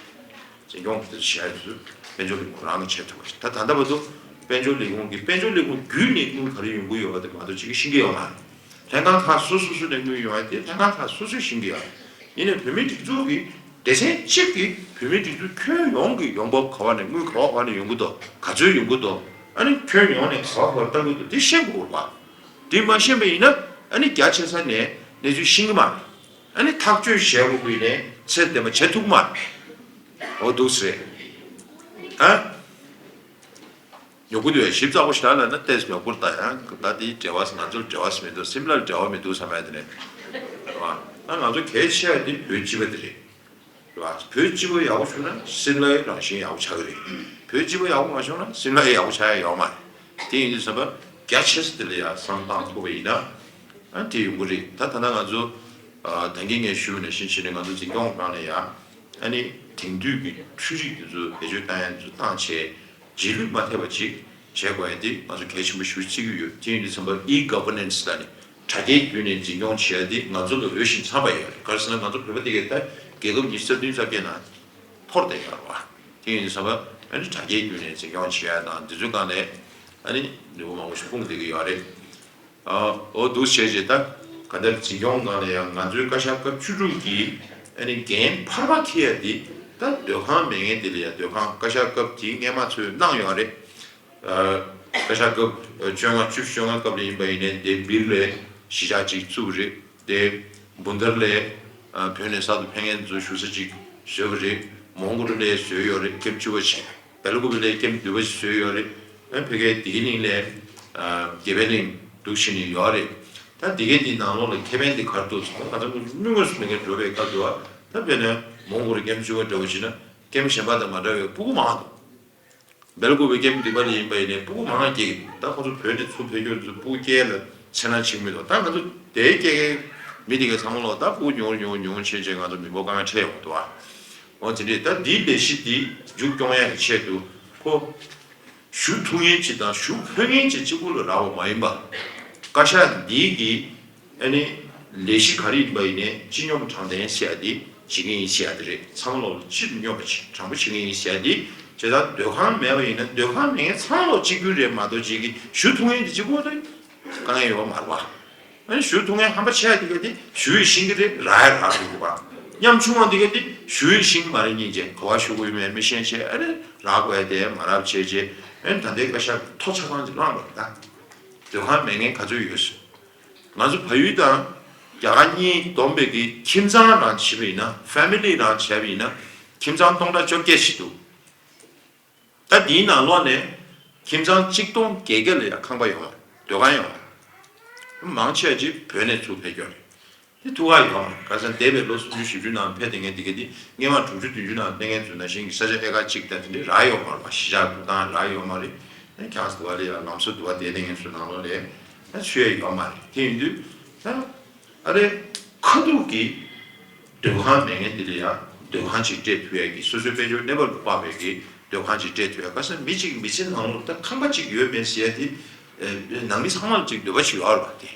འཛིན་སྐྱོང་དེ་ཚོ་བྱས་དུས་དཔལ་འབྱོར་ལས་ཁུངས་རང་གིས་བྱེད་ཐུབ་པ་ཞིག་ད་ད་ལྟ་བར་དུ་དཔལ་འབྱོར་ལས་ཁུངས་ཀྱི་དཔལ་འབྱོར་ལས་ཁུངས་བརྒྱུད་ནས་དངུལ་ག་རེ་ཡོང་གི་ཡོད་པ་དེ་མ་གཏོགས་གཅིག་གིས་ཤེས་ཀྱི་ཡོད་མ་རེད། ལྷན་ཁང་ཁག་སོ་སོ་སོ་ནས་དངུལ་ཡོང་ཡ་དེ་ལྷན་ཁང་ཁག་སོ་སོས་ཤེས་ཀྱི་ཡོད་རེད། ཡིན་ནའི་བོད་མིའི་སྒྲིག་འཛུགས་ཀྱི་སྡེ་ཚན་གཅིག་གིས་བོད་མིའི་སྒྲིག་འཛུགས་ཁྱོན་ཡོངས་ཀྱི་ཡོང་འབབ་ག་བ་ནས་དངུལ་ག་བ་ག་བ་ནས་ཡོང་གི་འདུག་ག་ཚོད་ཡོང་གི་འདུག་ཨ་ནི་ཁྱོན་ཡོངས་ནས་ག་བ་ག་བར་བཏང་གི་འདུག་དེ་ཤེས་དགོས་རེད་པ། དེ་མ་ཤེས་པ་ཡིན་ན་ ཨ་ནི་རྒྱ་ཆེ་ས་ནས་གནས་ཚུལ་ཤེས་ཀྱི་མ་རེད། ཨ་ནི་ཐག་གཅོད་བྱེད་དགོས་ཀྱི་ནས་ཚད་ལྡན་པ་བྱེད་ཐུབ་ཀྱི་མ་རེད། འོ་འདུག་སེ་རེད། ཨ། ཉོ་གི་འདུག་ཡ། ཞིབ་ཚགས་པོ་ཞིག་ལ་ན་ཏེས་ཉོ་གུར་ལྟ་ཡང་ད་དེའི་འབྲེལ་བ་ང་ཚོར་འབྲེལ་བ་མི་འདུག་སིམ་ལར་འབྲེལ་བ་མི་འདུག་བསམ་ཡ་དེ་རེད། རེད་བ། ད་ང་ཚོ་གལ་ཆེ་བ་དེ་བོད་སྤྱི་པ་དེ་རེད། རེད་བ། བོད་སྤྱི་པ་ཡག་པོ་བྱུང་ན་སིམ་ལའི་རང་བཞིན་ཡག་པོ་ཆགས་ཀྱི་རེད། བོད་སྤྱི་པ་ཡག་པོ་མ་བྱུང་ན་སིམ་ལའི་ཡག་པོ་ཆགས་ཡ་ཡོད་མ་རེད། དེ་ཡིན་དུས་ཙམ་པ་རྒྱ་ཆེ་ས་དེ་ལ་ཡ་བསམ་བཏང་ཐུབ་པ་ཡིན་ན། ཨ་དེ་ཡོང་གི་རེད། ད་ད་ལྟ་ང་ཚོ་ཨ་ད་གིན་ངས་ཞུས་པ་ནང་བཞིན་བྱས་ནས་ང་ཚོ་འཛིན་སྐྱོང་སྒང་ལ་ཡ་ཨ་ནི་དེང་དུས་ཀྱི་འཕྲུལ་རིག་དེ་ཚོ་བེད་སྤྱོད་བཏང་ཡ་དེ་ཚོ་བཏང་བྱས་རྗེས་ལུས་མ་ཐེབས་པ་ཅིག་བྱེད་དགོས་ཡ་དེ་ང་ཚོ་གལ་ཆེན་པོ་ཞེ་པོ་བརྩི་གི་ཡོད། དེ་ཡིན་དུས་ཙམ་པ་ཨི་གོ་ཝར་ནན་སི་ལ་ནི་དྲ་རྒྱའི་བརྒྱུད་ནས་འཛིན་སྐྱོང་བྱེད་ཡ་དེ་ང་ཚོ་ལ་འོས་ཤིང་འཚམས་པ་ཡོད་རེད། ག་རེ་ཟེར་ན་ང་ཚོ་བོད་པ་དེ་གས་ད་རྒྱལ་ཁབ་ཉི་ཤུ་རྩ་བདུན་རྩ་བརྒྱད་ནང་འཐོར་བསྡད་ཡོད་རེད་བ། དེ་ཡིན་དུས་ཙམ་པ་ཨ་ནི་དྲ་རྒྱའི་བརྒྱུད་ནས་འཛིན་སྐྱོང་བྱེད་ཡ་དང་དེ་ཚོའི་སྒང་ནས་ཨ་ནི་ནུས་པ་མང་པོ་ཞིག་སྤུངས་བསྡད་ཀྱི་ཡོད་རེད། ཨ་འོ་འདུག་བྱས་རྗེས་ད་ག་འདྲ་འཛིན་སྐྱོང་སྒང་ལ་ཡང་ང་ཚོའི་བཀའ་ཤག་སྐབས་བཅུ་དྲུག་གི་ཨ་ནི་འགན་འཕར་མ་འཁྱེར་ཡ་འདི་ད་སྡོད་ཁང་མེད་མཁན་དེ་ལ་ཡང་སྡོད་ཁང་བཀའ་ཤག་སྐབས་དེའི་སྔས་མ་ཚོས་གནང་ཡོད་རེད། ཨ་བཀའ་ཤག་སྐབས་བཅོ་ལྔ་བཅུ་བཅོ་ལྔ་སྐབས་ལ་ཡིན་པ་ཡིན་ནའི་དེ་སྦིར་ལས་གཞིས་ཆགས་གཅིག་བཙུགས་རེད། དེ་འབུན་ཐར་ལས་ཨ་བོད་ནས་གསར་དུ་ཕེབས་མཁན་ཚོ་བཞུགས་ས་གཅིག་བཟོས་པ་རེད། མོང་གོ་ལི་ལས་བཟོས་ཡོད་རེད། ཀེམ་བཅུ་པ་ཞིག་བལ་ཀུ་པེ་ལའི་ཀེམ་བདུན་པ་ཞིག་བཟོས་ཡོད་རེད། ཨ་ཕ་གིའི་བདེ་སྐྱིད་གླིང་ལས་ཨ་དགེ་འཕེལ་གླིང་འདུག་བྱས་ནས་ཡོད་རེད། ད་འདི་གའི་འདི་ནང་ལོགས་ལ་ཁེ་ཕན་འདི་ག་རེ་འདུག་ཟེར་ན་ང་ཚོ་དངུལ་དངོས་སུ་མེད་མཁན་འགྲོ་བའི་སྐབས་འདུག་བ། ད་དཔེར་ན་མོང་གོ་ལི་ཀེམ་བཅུ་པ་འདྲ་བོ་བྱས་ན་ཀེམ་གཞན་པ་དང་མ་འདྲ་བའི་སྤུ་གུ་མང་འདུག་བལ་ཀུ་པེ་ཀེམ་འདི་པ་ལ་ཡིན་པ་ཡིན་ནའི་སྤུ་གུ་མང་ང་སྐྱེ་གི་འདུག་ད་ཁོ་ཚོ་བོད་ནས་ཚུར་ཕེབས་རྒྱུ་ཚོ་སྤུ་གུ་སྐྱེ་ལ་ཚེ་ན་ཆིག་མི་འདུག་ད་ང་ཚོ་དེའི་སྐྱེ་མཁན་མི་དེ་གའི་ཚང་མ་ལོག་ད་སྤུ་གུ་ཉུང་ཉུང་ཉུང་ཆེ་ཆེ་ང་ཚོ་མི་འབོར་དཀའ་ངལ་འཕྲད་ཡོང་གི་འདུག་བ། འོ་དེ་འདྲས་ད་འདིའི་ལས་གཞི་འདི་མཇུག་སྐྱོང་ཡ་གི་ཆེད་དུ་ཁོ་ཞུ་ཐུབ་མཁན་ཅིག་དང་ཞུ་ཕོད་མཁན་ཅིག་གཅིག་པུ་ལ་རག་པ་མ་ཡིན་པ། བཀའ་ཤག་འདིའི་གི་ཨ་ནི་ལས་གཞི་ག་རེ་ཡིན་པ་ཡིན་ནའི་སྤྱི་སྙོམས་དྲང་བདེན་ཟེར་ཡ་དེ་བྱེད་ཀྱི་ཡིན་ཟེར་ཡ་དེ་རེད། ཚང་མ་ལོག་ལ་སྤྱི་སྙོམས་པ་ཅིག་དྲང་པོ་བྱེད་ཀྱི་ཡིན་ཟེར་ཡ་དེ་བྱས་ཙང་སྡོད་ཁང་མེད་པ་ཡིན་ན་སྡོད་ཁང་མེད་མཁན་ཚང་མ་ལོག་གཅིག་གྱུར་རེད་མ་གཏོགས་ཅིག་གི་ཞུ་ཐུབ་མཁན་དེ་གཅིག་པོ་རེད། དཀའ་ངལ་ཡོད་མ་རེད་བ། ཨ་ནི་ཞུ་ཐུབ་མཁན་ཧམ་པ་ཆེ་ཡ་དེ་ག་དེ་ཞུ་ཡི་ཤེས་ཀྱི་རེད། རག་ཡ་རག་གི་རེད་བ། ཉམ་ཆུང་བ་དེ་ག་དེ་ཞུ་ཡི་ཤེས་ཀྱི་མ་རེད། སྙིང་རྗེ་ག་བ་ཞུ་དགོས་ཡོད་མེད་མི་ཤེས་བྱས་ཨ་ནི་རག་དགོས་ཡ་དེ་མ་རག་བྱས་བྱས་ཨ་ནི་ད་ལྟའི་བཀའ་ཤག་ཐོ་ཆ་ཚང་ཅིག་བླངས་པ་རེད་ད། སྡོད་ཁང་མེད་མཁན་ག་ཚོད་ཡོད་ཟེར། ང་ཚོ་བལ་ཡུལ་དང་རྒྱ་གར་གཉིས་བསྡོམས་པའི་གི་ཁྱིམ་ཚང་རང་བྱས་པ་ཡིན་ན་ཕེ་མི་ལི་རང་བྱས་པ་ཡིན་ན་ཁྱིམ་ཚང་སྟོང་ཕྲག་བཅོ་བརྒྱད་ཞིག་འདུག་ད་འདིའི་ནང་ལོགས་ནས་ཁྱིམ་ཚང་གཅིག་སྟོང་བརྒྱད་བརྒྱ་ལ་ཡང་ཁང་པ་ཡོད་མ་རེད། སྡོད་ཁང་ཡོད་མ་རེད། མང་ཆེ་བ་ཅིག་བོད་ནས་ཚུར་ཕེབས་ཀྱི་ཡོད་རེད། དེ་ཐུགས་ཁག་ཡོད་མ་རེད། ག་ས་འདས་པའི་ལོ་སུམ་ཅུ་བཞི་བཅུ་ནང་ཕེབས་བསྡད་མཁན་དེ་ག་དེ་སྔས་མ་དྲུག་ཅུ་བདུན་ཅུ་ནང་བསྡད་མཁན་ཚོ་ནང་བཞིན་གྱི་ས་ཆ་ཨེ་ཀར་གཅིག་དང་དེ་འདྲ་རག་ཡོད་མ་རེད་པ། གཞིས་ཆགས་འདུག་སྟངས་རག་ཡོད་མ་རེད། ཨ་ཁྱང་སྡུག་པ་ལས་ཡང་ལམ་བཟོ་འདུག་པ་བསྡད་མཁན་ཚོ་ནང་ལོགས་ལ་ཨ་ཆོས་ཡ་ཡོད་མ་རེད། དེ་ཡིན་དུས་ད་ཨ་རེ་ཁ་ཐུག་གི་སྡོད་ཁང་མེད་མཁན་དེ་ལ་ཡང་སྡོད་ཁང་ཅིག་སྤྲད་ཐུབ་ཡ་གི་སོ་སོའི་དཔལ་འབྱོར་གནས་བབ་ལ་དཔག་པའི་གི་སྡོད་ཁང་ཅིག་སྤྲད་ཐུབ་ཡ། ག་ས་མི་གཅིག་མི་ཚེ་ནང་ལོགས་ད་ཁང་པ་གཅིག་ཡོད་མེད་ཟེར་ཡ་དེ་ནང་མི་ཚང་མ་ལ་གཅིག་འདོད་པ་ཅིག་ཡོད་རེད་པ། དེ་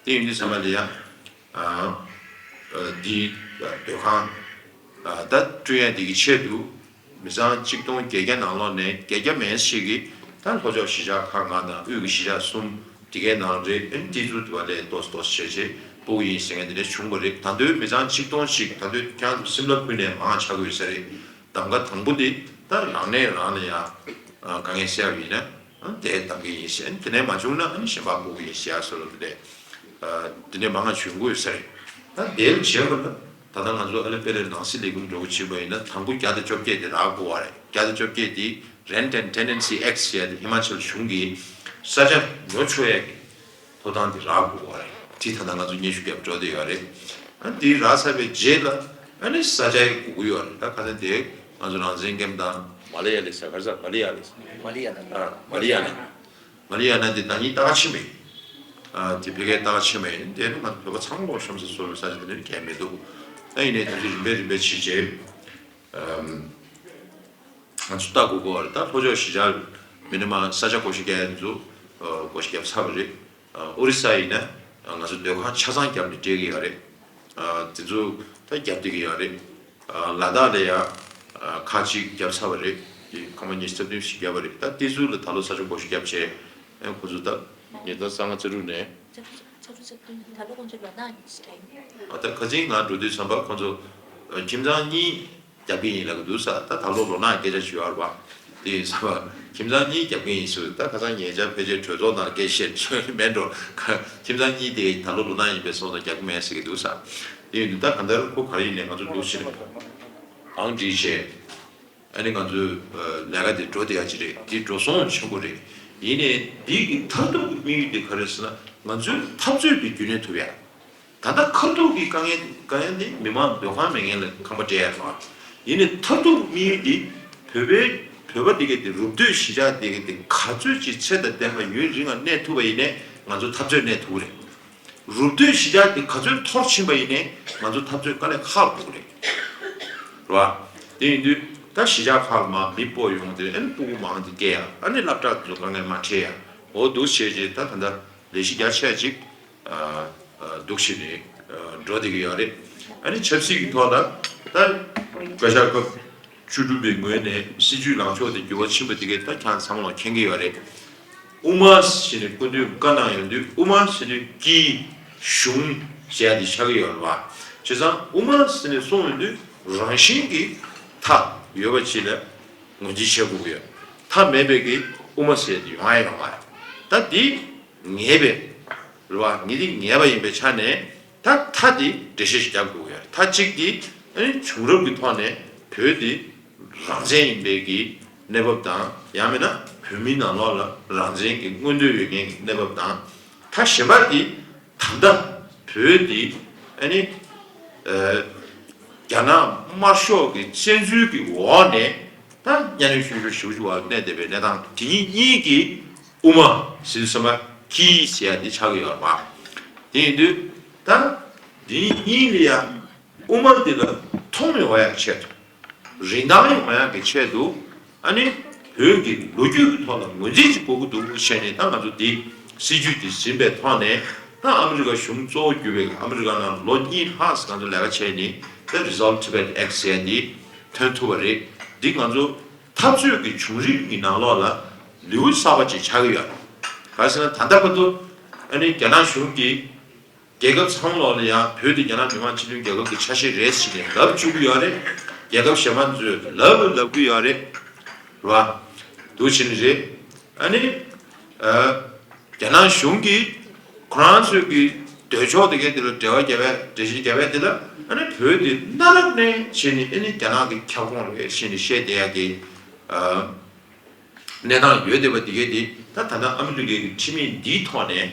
དེ་ཡིན་དུས་ཚང་མ་ལ་ཡང་འདི་སྡོད་ཁང་ད་བསྐྲུན་ཡ་འདི་གི་ཆེད་དུ་མི་ཚང་གཅིག་སྟོང་བརྒྱད་བརྒྱ་ནང་ལོགས་ནས་བརྒྱད་བརྒྱ་མན་ཞིག་གིས་ད་ལྷོ་ཕྱོགས་གཞིས་ཆགས་ཁག་ལྔ་དང་དབུས་ཀྱི་གཞིས་ཆགས་གསུམ་དེ་གའི་ནང་རེད། ཨ་ནི་དེ་ཚོ་དུ་བ་ལས་ཏོག་ཙམ་ཏོག་ཙམ་བྱས་བྱས་ཕུལ་གྱི་ཡིན་ཟེར་མཁན་དེ་འདྲ་བྱུང་བ་རེད། ད་དུང་མི་ཚང་གཅིག་སྟོང་ཞིག་ད་དུང་ཁྱེད་རང་ཚོ་སིམ་ལ་ཁུལ་ནས་མང་ཆགས་ཀྱི་ཡོད་ས་རེད། གདམ་ག་དང་པོ་དེ་ད་རང་ནས་རང་ལ་ཡང་དཀའ་ངལ་སེལ་བ་ཡིན་ན་དེ་གདམ་གྱི་ཡིན་ཟེར། དེ་ནས་མ་བྱུང་ན་གཞན་པ་ཕུལ་གྱི་ཡིན་ཟེར་བཟོ་འདྲ་དེ་འདྲས་དེ་འདྲས་མང་ང་བྱུང་གི་ཡོད་ས་རེད། ད་དེ་ལ་བྱས་པ་ན་ད་ལྟ་ང་ཚོ་ཨ་ལེ་པེ་རེ་ནང་སྲིད་ལས་ཁུངས་འགྲོ་གི་བྱས་པ་ཡིན་ན་དང་པོ་བརྒྱ་དང་བཅོ་བརྒྱད་དེ་རག་དགོས་པ་རེད། བརྒྱ་དང་བཅོ་བརྒྱད་དེ་Rent and Tenancy Act ཟེར་ཡ་དེ་ཧི་མ་ཅལ་གཞུང་གིས་ས་ཆ་ཉོ་ཆོག་ཡ་གི་ཐོབ་ཐང་དེ་རག་དགོས་པ་རེད། དེ་ད་ལྟ་ང་ཚོ་སྙན་ཞུ་རྒྱབ་འགྲོ་བསྡད་ཡོད་རེད། ཨ་དེ་རག་ཚར་བའི་རྗེས་ལ་ཨ་ནི་ས་ཆ་ཡི་དགོས་ཀྱི་ཡོད་རེད། ད་ཁ་སང་དེ་ང་ཚོ་རང་བཙན་ཁེམ་དང་མ་ལ་ཡ་ལས་ས་གར་ས་མ་ལ་ཡ་ལས་ས་མ་ལ་ཡ་ན་ཨ་མ་ལ་ཡ་ན། མ་ལ་ཡ་ན་དེ་ད་ནི་ཏག་ཕྱི་མེད། ཨ་དེ་ཕ་གིའི་ཏག་ཕྱི་མེད། དེ་ནི་ང་ཚོ་བོད་པ་ཚང་མ་ལོག་ཤོམ་ས་སོ་བའི་ས་ཆ་དེ་ནི་གལ་མི་འདུག་ད་ཡིན་ནའི་དེ་ཚོ་རིམ་པས་རིམ་པས་ཕྱིན་རྗེས། ཨམ། ང་ཚོ་ལྟ་དགོས་ཀྱི་ཡོད་རེད། ད་ལྷོ་ཕྱོགས་གཞིས་ཆགས་མི་ནི་མ་ས་ཆ་བགོ་བཤའ་རྒྱག་ཡ་ཚོ་ཨ་བགོ་བཤའ་བརྒྱབ་ཚར་བ་རེད། ཨ་ཨོ་རི་ས་ཡིན་ན་ང་ཚོ་སྡོད་ཁང་ཆ་ཚང་བརྒྱབ་ནས་སྤྲད་ཀྱི་ཡོད་རེད། ཨ་དེ་ཚོ་ད་བརྒྱབ་བསྡད་ཀྱི་ཡོད་རེད། ཨ་ལ་དྭགས་ལ་ཡ་ཨ་ཁག་ཅིག་བརྒྱབ་ཚར་བ་རེད། དེ་ཁང་པ་ཉི་ཤུ་རྩ་བདུན་ཞིག་བརྒྱབ་པ་རེད། ད་དེ་ཚོ་ལ་ད་ལོ་ས་ཆ་བགོ་བཤའ་བརྒྱབ་བྱས་ཨ་ཁོ་ཚོ་ད་ཉིས་སྟོང་ཉི་ཤུ་རྩ་དྲུག་ནས། ཨ་ད་ཁ་སང་ང་འགྲོ་དུས་ཙམ་པ་ཁོ་ཚོ་ཨ་ཁྱིམ་ཚང་གཉིས་རྒྱབ་ཀྱི་ཡིན་ལབ་ཀྱི་འདུག་ས། ད་ད་ལོ་ལོ་ན་སྐད་ཆ་ཞུ་ཡ་རེད་པ། དེ་ཡིན་ཙང་ཁྱིམ་ཚང་གཉིས་རྒྱབ་ཀྱི་ཡིན་ཟེར། ད་ཁ་སང་ཉེ་ཆར་ཕལ་ཆེར་གྲོས་ཚོགས་ནང་སྐད་བཤད་ཆོད་མེད་འགྲོ། ཁྱིམ་ཚང་གཉིས་དེ་ད་ལོ་ལོ་ན་ཡིན་པའི་སོང་ཙང་རྒྱབ་ཀྱི་མེད་ཟེར་གྱི་འདུག་ས། དེ་ཡིན་དུས་ད་གང་ལྟར་ཁོ་ག་རེ་ཡིན་ནའི་ང་ཚོ་འདུག་ཕྱིན་ནས་ཨང་སྒྲིག་བྱས། ཨ་ནི་ང་ཚོའི་ལས་ཀ་དེ་འགྲོ་བསྡད་ཡ་ཅིག་རེད། དེ་འགྲོ་སོང་ཆེན་པོ་རེད། ཡིན་ནའི་འདི་གི་མཐར་ཐུག་གི་དམིགས་ཡུལ་དེ་ག་རེ་ཟེར་ན། ང་ཚོའི་འཐབ་རྩོད་དེ་རྒྱུན་གནས་ཐུབ་ཡ། ད་ལྟ་ཁ་ཐུག་གི་དཀའ་ངལ་དཀའ་ངལ་དེ་མི་མང་སྡོད་ཁང་མེད་མཁན་ལ་ཁང་པ་སྤྲད་ཡ་རེད་བ། ཡིན་ནའི་མཐར་ཐུག་དམིགས་ཡུལ་དེ་བོད་པའི་བོད་པ་དེ་ག་དེ་རུབ་སྟོད་གཞིས་ཆགས་དེ་ག་དེ་ག་ཚོད་ཅིག་ཚད་དང་ལྡན་པ་ཡུན་རིང་ལ་གནས་ཐུབ་པ་ཡིན་ནའི་ང་ཚོ་འཐབ་རྩོད་གནས་ཐུབ་ཀྱི་རེད། རུབ་སྟོད་གཞིས་ཆགས་དེ་ག་ཚོད་མཐོར་ཕྱིན་པ་ཡིན་ནའི་ང་ཚོ་འཐབ་རྩོད་དཀའ་ལས་ཁག་འདུག་རེད། རེད་བ། དེ་ཡིན་དུས་ད་གཞིས་ཆགས་ཁག་ལ་མ་མི་སྤོ་ཡོང་དུས་ཨ་ནི་སྤུ་གུ་མང་དེ་སྐྱེ་ཡ། ཨ་ནི་སློབ་གྲྭ་དེ་ཚོ་དཀའ་ངལ་མ་འཕྲད་ཡ། འོ་འདུག་བྱས་རྗེས་ད་ད་ལྟ་ལས་གཞི་རྒྱ་ཆེ་ཅིག་འདུག་བྱས་ནས་འགྲོ་བསྡད་ཀྱི་ཡོད་རེད། ཨ་ནི་ཆབ་སྲིད་ཀྱི་ཐོག་ལ་ད་བཀའ་ཤག་སྐབས་བཅུ་དྲུག་པའི་ངོས་ནས་སྲིད་ཇུས་ལངས་ཕྱོགས་དེ་འགྱུར་བ་ཕྱིན་པ་དེ་གས་ད་ཁྱེད་ཚང་མ་ལ་མཁྱེན་གྱི་ཡོད་རེད། དབུ་མ་ཟེར་ནས་སྐུ་མདུན་བཀའ་གནང་ཡོང་དུས་དབུ་མ་ཟེར་དུས་དཀྱིལ་གཞུང་ཟེར་ཡ་དེ་ཆགས་ཀྱི་ཡོད་རེད་བ། བྱས་ཙང་དབུ་མ་ཟེར་ནས་གསུངས་ཡོང་དུས་རང་བཞིན་གྱིས་མཐའ་ཡོད་པ་ཅིག་ལ་ངོས་འཛིན་བྱེད་དགོས་ཀྱི་ཡོད། མཐའ་མེད་པའི་གི་དབུ་མ་ཟེར་ཡ་དེ་ཡོང་ཡ་ཡོད་མ་རེད། ད་འདི་ངེས་པའི་རེད་བ། ངེས་འདི་ངེས་པ་ཡིན་པའི་ཆ་ནས་ད་མཐའ་འདི་འགྲེལ་བཤད་ཞིག་རྒྱབ་དགོས་ཀྱི་ཡོད་རེད། མཐའ་གཅིག་འདི་ཨ་ནི་བྱུང་རབས་ཀྱི་ཐོག་ནས་བོད་འདི་རང་བཙན་ཡིན་པའི་གི་གནས་བབ་དང་། ཡང་མིན་ན་བོད་མིའི་ནང་ལོགས་ལ་རང་བཙན་གྱི་མངོན་འདོད་ཡོད་མཁན་གྱི་གནས་བབ་དང་། མཐའ་གཞན་པ་འདི་ད་ལྟ་བོད་འདི་ཨ་ནི་ཨ་རྒྱ་ནག་དམར་ཤོག་གི་བཙན་འཛུལ་གྱི་འོག་ནས་ད་གཉའ་གནོན་ཤུགས་ཆེ་ཞེ་པོ་ཅིག་འོག་གནས་བསྡད་པའི་གནས་སྟངས་དེ་གཉིས་གཉིས་ཀྱི་དབུ་མ་ཟེར་དུས་ཙམ་པ་དཀྱིལ་ཟེར་ཡ་འདི་ཆགས་ཀྱི་ཡོད་རེད་པ། དེ་ཡིན་དུས་ད་འདི་གཉིས་ལ་ཡང་དབུ་མ་འདི་ལ་མཐོང་ཡོང་བ་ཡང་ཆེད་དུ། རིན་ཐང་ཡོང་བ་ཡག་གི་ཆེད་དུ། ཨ་ནི་བོད་ཀྱི་ལོ་རྒྱུས་ཀྱི་ཐོག་ལ་ངོས་འཛིན་ཅིག་དགོས་ཀྱི་འདུག་བྱས་ནས་ད་ང་ཚོ་འདི་སྲིད་ཇུས་འདི་ཟིན་པའི་ཐོག་ནས་ད་ཨ་མི་རི་ཀ་གཞུང་གཙོ་བོ་གྱུར་པའི་ཨ་མི་རི་ཀ་ནང་ལོ་གཉིས་ལྷག་ཙམ་ང་ཚོ་ལས་ཀ་བྱས་ནས་ད་Resolve Tibet Act་ཟེར་ཡ་འདི་ཐོན་ཐུབ་པ་རེད། འདི་ང་ཚོ་འཐབ་རྩོད་ཀྱི་བྱུང་རིམ་གྱི་ནང་ལོགས་ལ་ལེའུ་གསར་པ་ཅིག་ཆགས་ཀྱི་ཡོད་རེད། ག་རེ་ཟེར་ན་ད་ལྟ་བར་དུ་ཨ་ནི་རྒྱ་ནག་གཞུང་གིས་རྒྱལ་ཁབ་ཚང་མ་ལོག་ལ་ཡང་བོད་དེ་རྒྱ་ནག་མི་དམངས་སྤྱི་མཐུན་རྒྱལ་ཁབ་ཀྱི་ཆ་ཤས་རེད་ཟེར་ནས་ལབ་བཅུག་གི་ཡོད་རེད། རྒྱལ་ཁབ་གཞན་པ་ཚོས་ལབ་ལབ་གི་ཡོད་རེད། རེད་བ། འདུག་བྱས་ནས་རེད། ཨ་ནི། ཨ། རྒྱ་ནག་གཞུང་གིས་ཁོ་རང་ཚོའི་གི་འདོད་ཕྱོགས་དེ་གའི་དེ་ལ་འབྲེལ་བ་བརྒྱབ་པའི་འགྲེལ་བཤད་བརྒྱབ་པའི་དེ་ལ་ཨ་ནི་བོད་དེ་གནའ་རབས་ནས་བྱས་ནས་ཨ་ནི་རྒྱ་ནག་གི་ཁྱབ་ཁོངས་རེད་ཟེར་ནས་བཤད་བསྡད་ཡ་གི། ཨ། གནས་སྟངས་ཡོད་བསྡད་པ་འདི་གས་དེ་ད་ད་ལྟ་ཨ་མི་རི་ཀའི་ཁྲིམས་ཡིག་འདིའི་ཐོག་ནས་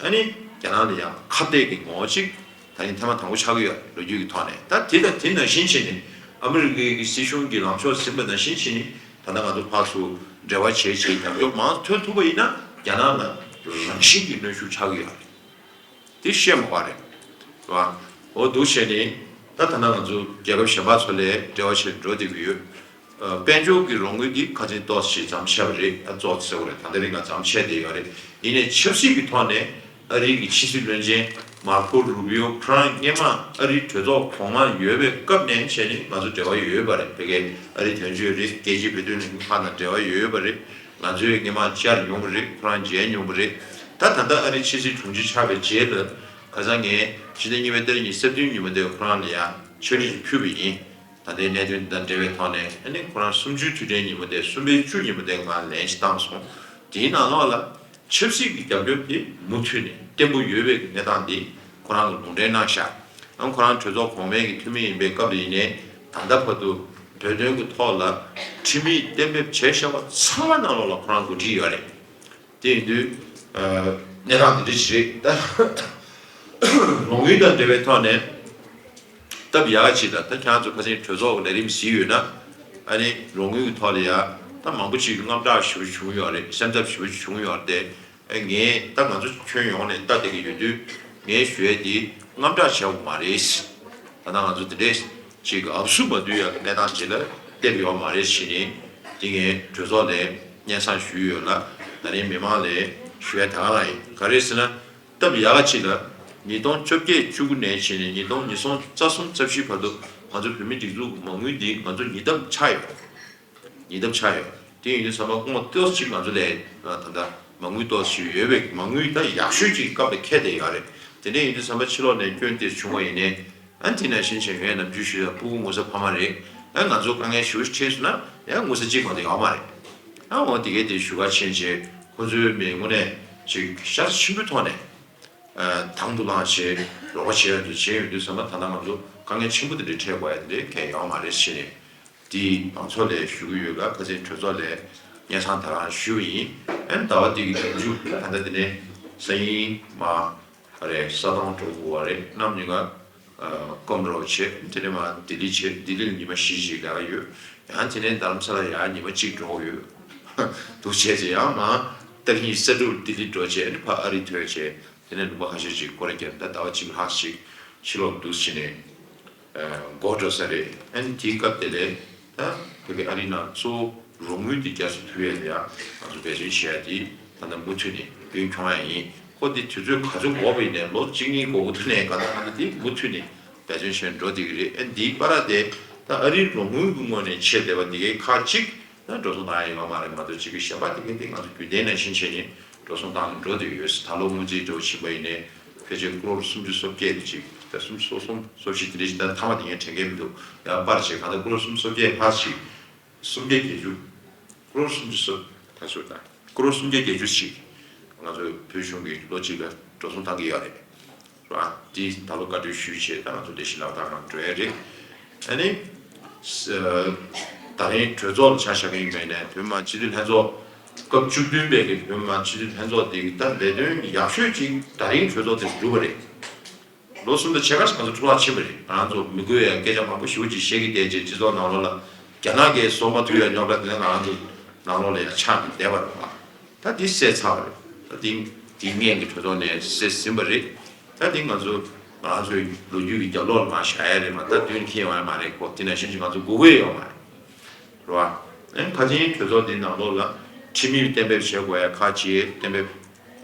ཨ་ནི་རྒྱ་ནག་ལ་ཡང་ཁ་གཏད་ཀྱི་ངོ་བོ་ཅིག་ད་ནི་ཐེངས་མ་དང་པོ་ཆགས་ཀྱི་ཡོད། ལོ་རྒྱུས་ཀྱི་ཐོག་ནས་ད་དེ་དང་དེ་ནང་བཞིན་བྱས་ནས་ཨ་མི་རི་ཀའི་སྲིད་གཞུང་གི་ལངས་ཕྱོགས་ཟིན་པ་ནང་བཞིན་བྱས་ནས་ད་ལྟ་ང་ཚོ་ཕར་ཚུར་འབྲེལ་བ་བྱས་བྱས་རྒྱབ་སྐྱོར་མང་ཐོན་ཐུབ་པ་ཡིན་ན་རྒྱ་ནག་ལ་རང་བཞིན་གྱི་གནོན་ཤུགས་ཆགས་ཀྱི་ཡོད་རེད། དེ་བཤད་མ་དགོས་རེད། རེད་བ། འོ་འདུག་བྱས་ནས་ད་ད་ལྟ་ང་ཚོ་རྒྱལ་ཁབ་གཞན་པ་ཚོ་ལས་འབྲེལ་བ་བྱས་འགྲོ་བསྡད་ཀྱི་ཡོད། ཨ། དཔལ་འབྱོར་གྱི་རོགས་དངུལ་འདི་ཁ་སང་ཏོག་ཙམ་ཞིག་མཚམས་ཆད་པ་རེད། ད་ཏོག་ཙམ་ཟེར་བ་རེད། ད་ལྟ་རིང་ལ་མཚམས་ཆད་བསྡད་ཡོད་རེད། ཡིན་ནའི་ཆབ་སྲིད་ཀྱི་ཐོག་ནས་ཨ་རིའི་གི་ཕྱི་སྲིད་བློན་ཆེན་མར་ཁོ་རུ་བི་ཡོ་ཁོ་རང་སྔོན་མ་ཨ་རིའི་གྲོས་ཚོགས་གོང་མར་ཡོད་པའི་སྐབས་ནས་བྱས་ནས་ང་ཚོ་འབྲེལ་བ་ཡོད་པ་རེད། ཕ་གིའི་ཨ་རིའི་དོན་གཅོད་རེད། རྒྱལ་སྤྱིའི་བོད་དོན་ལས་འགུལ་ཁག་དང་འབྲེལ་བ་ཡོད་པ་རེད། ང་ཚོས་སྔོན་མ་བཅར་མྱོང་བ་རེད། ཁོ་རང་མཇལ་མྱོང་བ་རེད། ད་ད་ལྟ་ཨ་རིའི་ཕྱི་སྲིད་དྲུང་ཆེ་ཆགས་པའི་རྗེས་ལ་ཁ་སང་ངས་ཕྱི་ཟླ་གཉིས་པའི་ཏ་རིག་ཉི་ཤུ་རྩ་བདུན་ཉིན་མོ་དེར་ཁོ་རང་ལ་ཡང་ཕྱག་བྲིས་ཤིག་ཕུལ་བ་ཡིན། ད་ལྟའི་གནད་དོན་དང་འབྲེལ་བའི་ཐོག་ནས་ཨ་ནི་ཁོ་རང་གསུམ་བཅུའི་དུས་དྲན་ཉིན་མོ་དེ་གསུམ་པའི་བཅུ་ཉིན་མོ་དེ་ང་ལན་ཞིག་བཏང་སོང་། དེའི་ནང་ལོགས་ལ་ཆབ་སྲིད་ཀྱི་རྒྱབ་སྐྱོར་དེ་མུ་མཐུད་ནས་བརྟན་པོ་ཡོད་པའི་གནས་སྟངས་འདི་ཁོ་རང་གིས་ལུང་འདྲེན་གནང་ཤག་ཨ་ཁོ་རང་གྲོས་ཚོགས་གོང་མའི་གི་འཐུས་མི་ཡིན་པའི་སྐབས་ལ་ཡིན་ནའི་ད་ལྟ་བར་དུ་བོད་དོན་གྱི་ཐོག་ལ་ཁྲིམས་ཡིག་གཏན་འབེབས་བྱས་བཞག་པ་ཚང་མ་ནང་ལོགས་ལ་ཁོ་རང་འགོ་ཁྲིད་ཡོད་རེད། དེ་ཡིན་དུས། ཨ། གནས་སྟངས་དེ་འདྲ་ཞིག་རེད། ད་རོགས་དངུལ་དང་འབྲེལ་བའི་ཐོག་ནས་སྟབས་ཡག་ཅིག་ལ་ད་ཁྱེད་རང་ཚོ་ཁ་སང་གྲོས་ཚོགས་ཀྱི་ལས་རིམ་གཟིགས་ཡོད་ན། ཨ་ནི་རོགས་དངུལ་གྱི་ཐོག་ལ་ཡ་ད་མང་པོ་ཅིག་གི་དངངས་སྐྲག་ཞེ་པོ་བྱུང་ཡོད་རེད། སེམས་འཚབ་ཞེ་པོ་བྱུང་ཡོད་རེད་དེ། ཨ། ངས་ད་ང་ཚོ་ཁྱོན་ཡོངས་ནས་ལྟ་བསྡད་ཀྱི་ཡོད་དུས་ངས་ཞུ་ཡས་དེ་དངངས་སྐྲག་བྱས་པ་མ་རེད། ད་ལྟ་ང་ཚོ་དེ་འདྲས་ཅིག་གི་ཨབ་སུ་མ་བསྡུ་ཡ་གི་གནས་སྟངས་ཅིག་ལ་སླེབས་ཡོད་མ་རེད་ཟེར་ནས་དེ་ངས་གྲོས་ཚོགས་ནས་སྙན་སེང་ཞུས་ཡོད་ལ། ད་རིང་མི་མང་ལ་ཞུ་ཡ་དེ་ག་རང་ཡིན། ག་རེ་ཟེར་ན། སྟབས་ཡག་ཅིག་ལ་ཉིས་སྟོང་བཅོ་བརྒྱད་བཅུ་དགུ་ནས་བྱས་ནས་ཉིས་སྟོང་ཉི་ཤུ་རྩ་གསུམ་རྩ་བཞི་བར་དུ་ང་ཚོ་བོད་མིའི་སྒྲིག་འཛུགས་མ་དངུལ་འདི་ང་ཚོ་ཉིས་ལྡབ་ཆག་ཡོད། ཉིས་ལྡབ་ཆག་ཡོད། དེ་ཡིན་དུས་ཙམ་པ་སྔོན་ཏོག་ཙམ་ཅིག་ང་ཚོ་ལས་ད་ལྟ་མ་དངུལ་ཏོག་ཙམ་ཡོད་པའི་མ་དངུལ་ད་ཡག་ཤོས་ཅིག་སྐབས་ལ་འཁེལ་བསྡད་ཡོད་རེད། དེ་འདྲ་ཡིན་དུས་ཙམ་པ་ཕྱི་ལོགས་ནས་སྐྱོན་དེ་བྱུང་བ་ཡིན་ནའི། ཨ། དེ་ནང་བཞིན་བྱས་ངས་ནམ་རྒྱུན་ཞུ་ཡ་སྤུ་གུ་ངོ་ཚ་ཕ་མ་རེད། ཨ། ང་ཚོ་དཀའ་ངལ་ཞེ་པོ་ཅིག་འཕྲད་སོང་ན་ཡང་ངོ་ཚ་གཅིག་མ་གཏོགས་ཡོད་མ་རེད། ཡང་འོ་དེ་གའི་དེ་ཞུ་ག་ཕྱིན་བྱས་ཁོ་ཚོའི་མི་དངོས་གནས་ཅིག་ཤ་ཚ་ཆེན་པོའི་ཐོག་ནས་དང་དུ་བླངས་བྱས་རོགས་པ་བྱེད་ཡ་དེ་བྱས་ཡོང་དུས་ཙམ་པ་ད་ལྟ་ང་ཚོ་དཀའ་ངལ་ཆེན་པོ་དེ་འདྲ་འཕྲད་དགོས་ཡ་དེ་འདྲ་གང་ཡོད་མ་རེད་ཟེར་ནས། དེ་མང་ཚོགས་ལ་ཞུ་གི་ཡོད་ལ། ཁ་སང་གྲོས་ཚོགས་ལ་སྙན་སེང་ད་རང་ཞུས་པ་ཡིན། ཨ་ནི་ཟླ་བ་འདི་གི་མཇུག་ད་ལྟ་འདི་ནས་སང་ཉིན་མ་རེད། ས་སྟོང་འགྲོ་དགོས་པ་རེད། གནམ་ཉིན་ཀ་སྐོམ་རོགས་བྱེད། དེ་ནས་མ་ལྡི་ལི་བྱེད། ལྡི་ལི་ལ་ཉི་མ་བཞི་ཞིག་ལས་ཀ་ཡོད། ཡང་དེ་ནས་རྡ་རམ་ས་ལ་ཡར་ཉི་མ་གཅིག་འགྲོ་དགོས་ཡོད། འདུག་བྱས་རྗེས་ཡང་མ་ཏ་ལྷིང་ས་འབྲུག་ལྡི་ལི་འགྲོ་བྱས་ནས་ཕ་ཨ་རི་ཐོན་བྱས། དེ་ནས་ལུང་པ་ཁ་ཤས་ཅིག་སྐོར་ར་བརྒྱབ། ད་ཟླ་བ་གཅིག་ལྷག་ཅིག་ཕྱི་ལོགས་འདུག་བྱས་ནས། འགོ་འགྲོ་ས་རེད། ཨ་ནི་དེའི་སྐབས་དེ་ལས་ད་བོད་ཀྱི་ཨ་རི་ནང་གཙོ་བོ་རོགས་དངུལ་དེ་བསྐྱར་གསོ་ཐུབ་ཡས་ལ་ཡང་ང་ཚོ་འབད་བརྩོན་བྱེད་ཡ་དེ་ད་ལྟ་མུ་མཐུད་ནས་རྒྱུན་འཁྱོངས་ཡ་ཡིན། ཁོ་དེ་དུས་ཚོད་ག་ཚོད་འགོར་བ་ཡིན་ནའི་ལོ་གཅིག་གཉིས་འགོར་གི་འདུག་ནའི་གང་ལྟར་ང་ཚོ་དེ་མུ་མཐུད་ནས་འབད་བརྩོན་བྱས་འགྲོ་བསྡད་ཀྱི་རེད། ཨ་ནི་དེའི་བར་དེ་ད་ཨ་རིའི་རོགས་དངུལ་གྱི་ངོས་ནས་ཆེད་དེ་བ་དེ་གའི་ཁག་ཅིག་ད་འགྲོ་སོང་བཏང་ཡ་ཡོད་མ་རེད་མ་གཏོགས་ཅིག་གི་གཞན་པ་དེ་གའི་དེ་ང་ཚོ་རྒྱུན་ལྡན་ནང་བཞིན་བྱས་ནས་འགྲོ་སོང་བཏང་ནས་འགྲོ་བསྡད་ཡོད། ད་ལོ་སྔོན་རྩིས་འགྲོ་ཕྱིན་པ་ཡིན་ནའི་ཕལ་ཆེར་ཀྲོར་སུམ་ཅུ་སོ་བརྒྱད་དེ་ཅིག་ད་སུམ་ཅུ་སོ་གསུམ་སོ་བཞི་དེ་འདྲ་ཞིག་ད་མཐའ་མ་དེ་ངས་དྲན་གྱི་མི་འདུག་ཡང་པར་བྱས་གང་ལྟར་ཀྲོར་སུམ་ཅུ་སོ་བརྒྱད་ལྷག་ཅིག་སུམ་བརྒྱ་བརྒྱད་ཅུ། ཀྲོར་སུམ་ཅུ་སོ། ད་ཚོད་ད། ཀྲོར་སུམ་བརྒྱ་བརྒྱད་ཅུ་ཞིག་ང་ཚོའི་བོད་གཞུང་གིས་ལོ་གཅིག་ལ་འགྲོ་སོང་བཏང་གི་ཡོད་རེད། རེད་བ། འདི་ད་ལོ་བཀའ་འཁྲོལ་ཞུས་བྱས་ད་ང་ཚོ་ལས་གཞི་ལག་བསྟར་ནང་འགྲོ་ཡ་རེད། ཨ་ནི། ད་རིང་གྲོས་ཚོགས་ལ་ཆ་བཞག་གི་ཡིན་པ་ཡིན་ནའི་བོད་མི་མང་སྤྱི་འཐུས་ལྷན་ཚོགས་སྐབས་བཅུ་བདུན་པའི་གི་བོད་མི་མང་སྤྱི་འཐུས་ལྷན་ཚོགས་དེ་གི་ད་ལས་དོན་ཡག་ཤོས་ཅིག་ད་རིང་གྲོས་ཚོགས་དེ་གྲུབ་པ་རེད། ལོ་གསུམ་དང་ཕྱེད་ཀ་ཞིག་ང་ཚོ་འཕྲོ་བརླག་ཕྱིན་པ་རེད། ང་རང་ཚོ་མི་དགོས་ཡ་སྐད་ཆ་མང་པོ་ཞེ་པོ་ཅིག་བཤད་ཀྱི་བསྡད་རྗེས་སྤྱི་ཚོགས་ནང་ལོགས་ལ་རྒྱ་ནག་གིས་བཟོ་མ་ཐུབ་ཡ་རྙོག་དྲ་དེ་ནས་ང་རང་ཚོ་ནང་ལོགས་ལ་ཡ་ཆགས་ནས་བསྡད་པ་རེད་བ། ད་འདི་སེལ་ཚར་བ་རེད། ད་འདི་འདི་སྔོན་གྱི་གྲོས་ཚོགས་ནས་སེལ་ཟིན་པ་རེད། ད་འདི་ང་ཚོ་ང་རང་ཚོའི་ལོ་རྒྱུས་ཀྱི་རྒྱབ་ལོགས་ལ་མར་བཞག་ཡ་རེད་མ། ད་དུས་འཁེལ་ཡོང་ཡ་མ་རེད་ཁོ། དེ་ནང་བཞིན་ཅིག་ང་ཚོ་དགོས་མཁོ་ཡོད་མ་རེད། རེད་བ། ཨ་ནི་ཁ་ཆེའི་གྲོས་ཚོགས་འདིའི་ནང་ལོགས་ལ་ཁྲིམས་ཡིག་གཏན་འབེབས་བྱེད་དགོས་ཡ་ཁག་ཅིག་གཏན་འབེབས་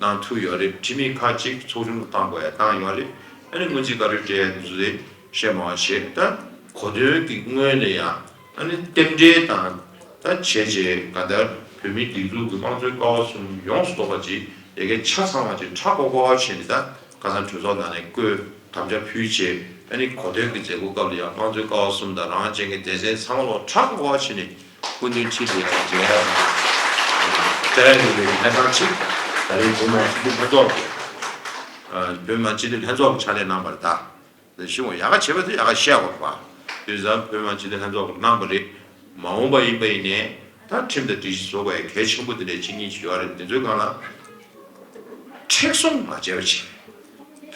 གནང་ཐུབ་ཡོད་རེད། ཁྲིམས་ཡིག་ཁག་ཅིག་ཚོགས་ཆུང་ལ་བཏང་དགོས་ཡ་བཏང་ཡོད་རེད། ཨ་ནི་སྔོན་རྩིས་བཀའ་འཁྲོལ་སྤྲད་ཡ་འདི་ཚོ་དེ་བཤད་མ་བ་བྱས། ད་གོ་དོན་གྱི་ངོས་ནས་ཡང་ཨ་ནི་རྟེན་འབྲེལ་དང་ད་བྱས་རྗེས་ག་ད་བོད་མིའི་སྒྲིག་འཛུགས་ཀྱི་དམངས་གཙོའི་ཀ་བ་གསུམ་ཡོངས་སུ་རྫོགས་པ་ཅིག་ཡ་གི་ཆ་ཚང་བ་ཅིག་ཁྲ་ཀོ་ཀོ་བྱས་ནས་ད། ཁ་སང་གྲོས་ཚོགས་ནང་ནས་བསྐོས་དམ་བཅའ་ཕུལ་བྱས། ཨ་ནི་གོ་ཐོས་ཀྱི་མཛད་སྒོ་སྐབས་ལ་ཡང་དམངས་གཙོའི་ཀ་བ་གསུམ་དང་རང་དབང་ཅན་གྱི་སྡེ་ཚན་ཚང་མ་ལོག་ཁྲ་ཁོ་བ་བྱས་ནས་སྐུ་མདུན་ཁྲི་ལ་ཡང་མཇལ་ཡ་དང་། བཅར་ཡ་ཡོད་པའི་གནས་སྟངས་ཅིག་ད་རེས་བོད་མི་མང་སྤྱི་འཐུས་ལྷན་ཚོགས་ཀྱིས་ཨ་བོད་མི་མང་སྤྱི་འཐུས་ལྷན་ཚོགས་ཀྱིས་ཕྱག་ལས་གནང་བ་རེད་ད། ཞུ་ཡག་ག་བྱེད་པ་དེ་ཡག་ག་བཤད་དགོས་པ། དེ་ཙང་བོད་མི་མང་སྤྱི་འཐུས་ལྷན་ཚོགས་ཀྱིས་གནང་བ་རེད། མ་འོངས་པ་ཡིན་པ་ཡིན་ནའི་ད་ཁྲིམས་དང་སྒྲིག་གཞི་བཟོ་དགོས་ཡ་གལ་ཆེན་པོ་དེ་འདྲའི་གཅིག་གཉིས་ཅིག་ཡོད་རེད། དེ་ཚོའི་སྒང་ལ་མཁྲེགས་བཟུང་མ་བྱས་པ་བྱས།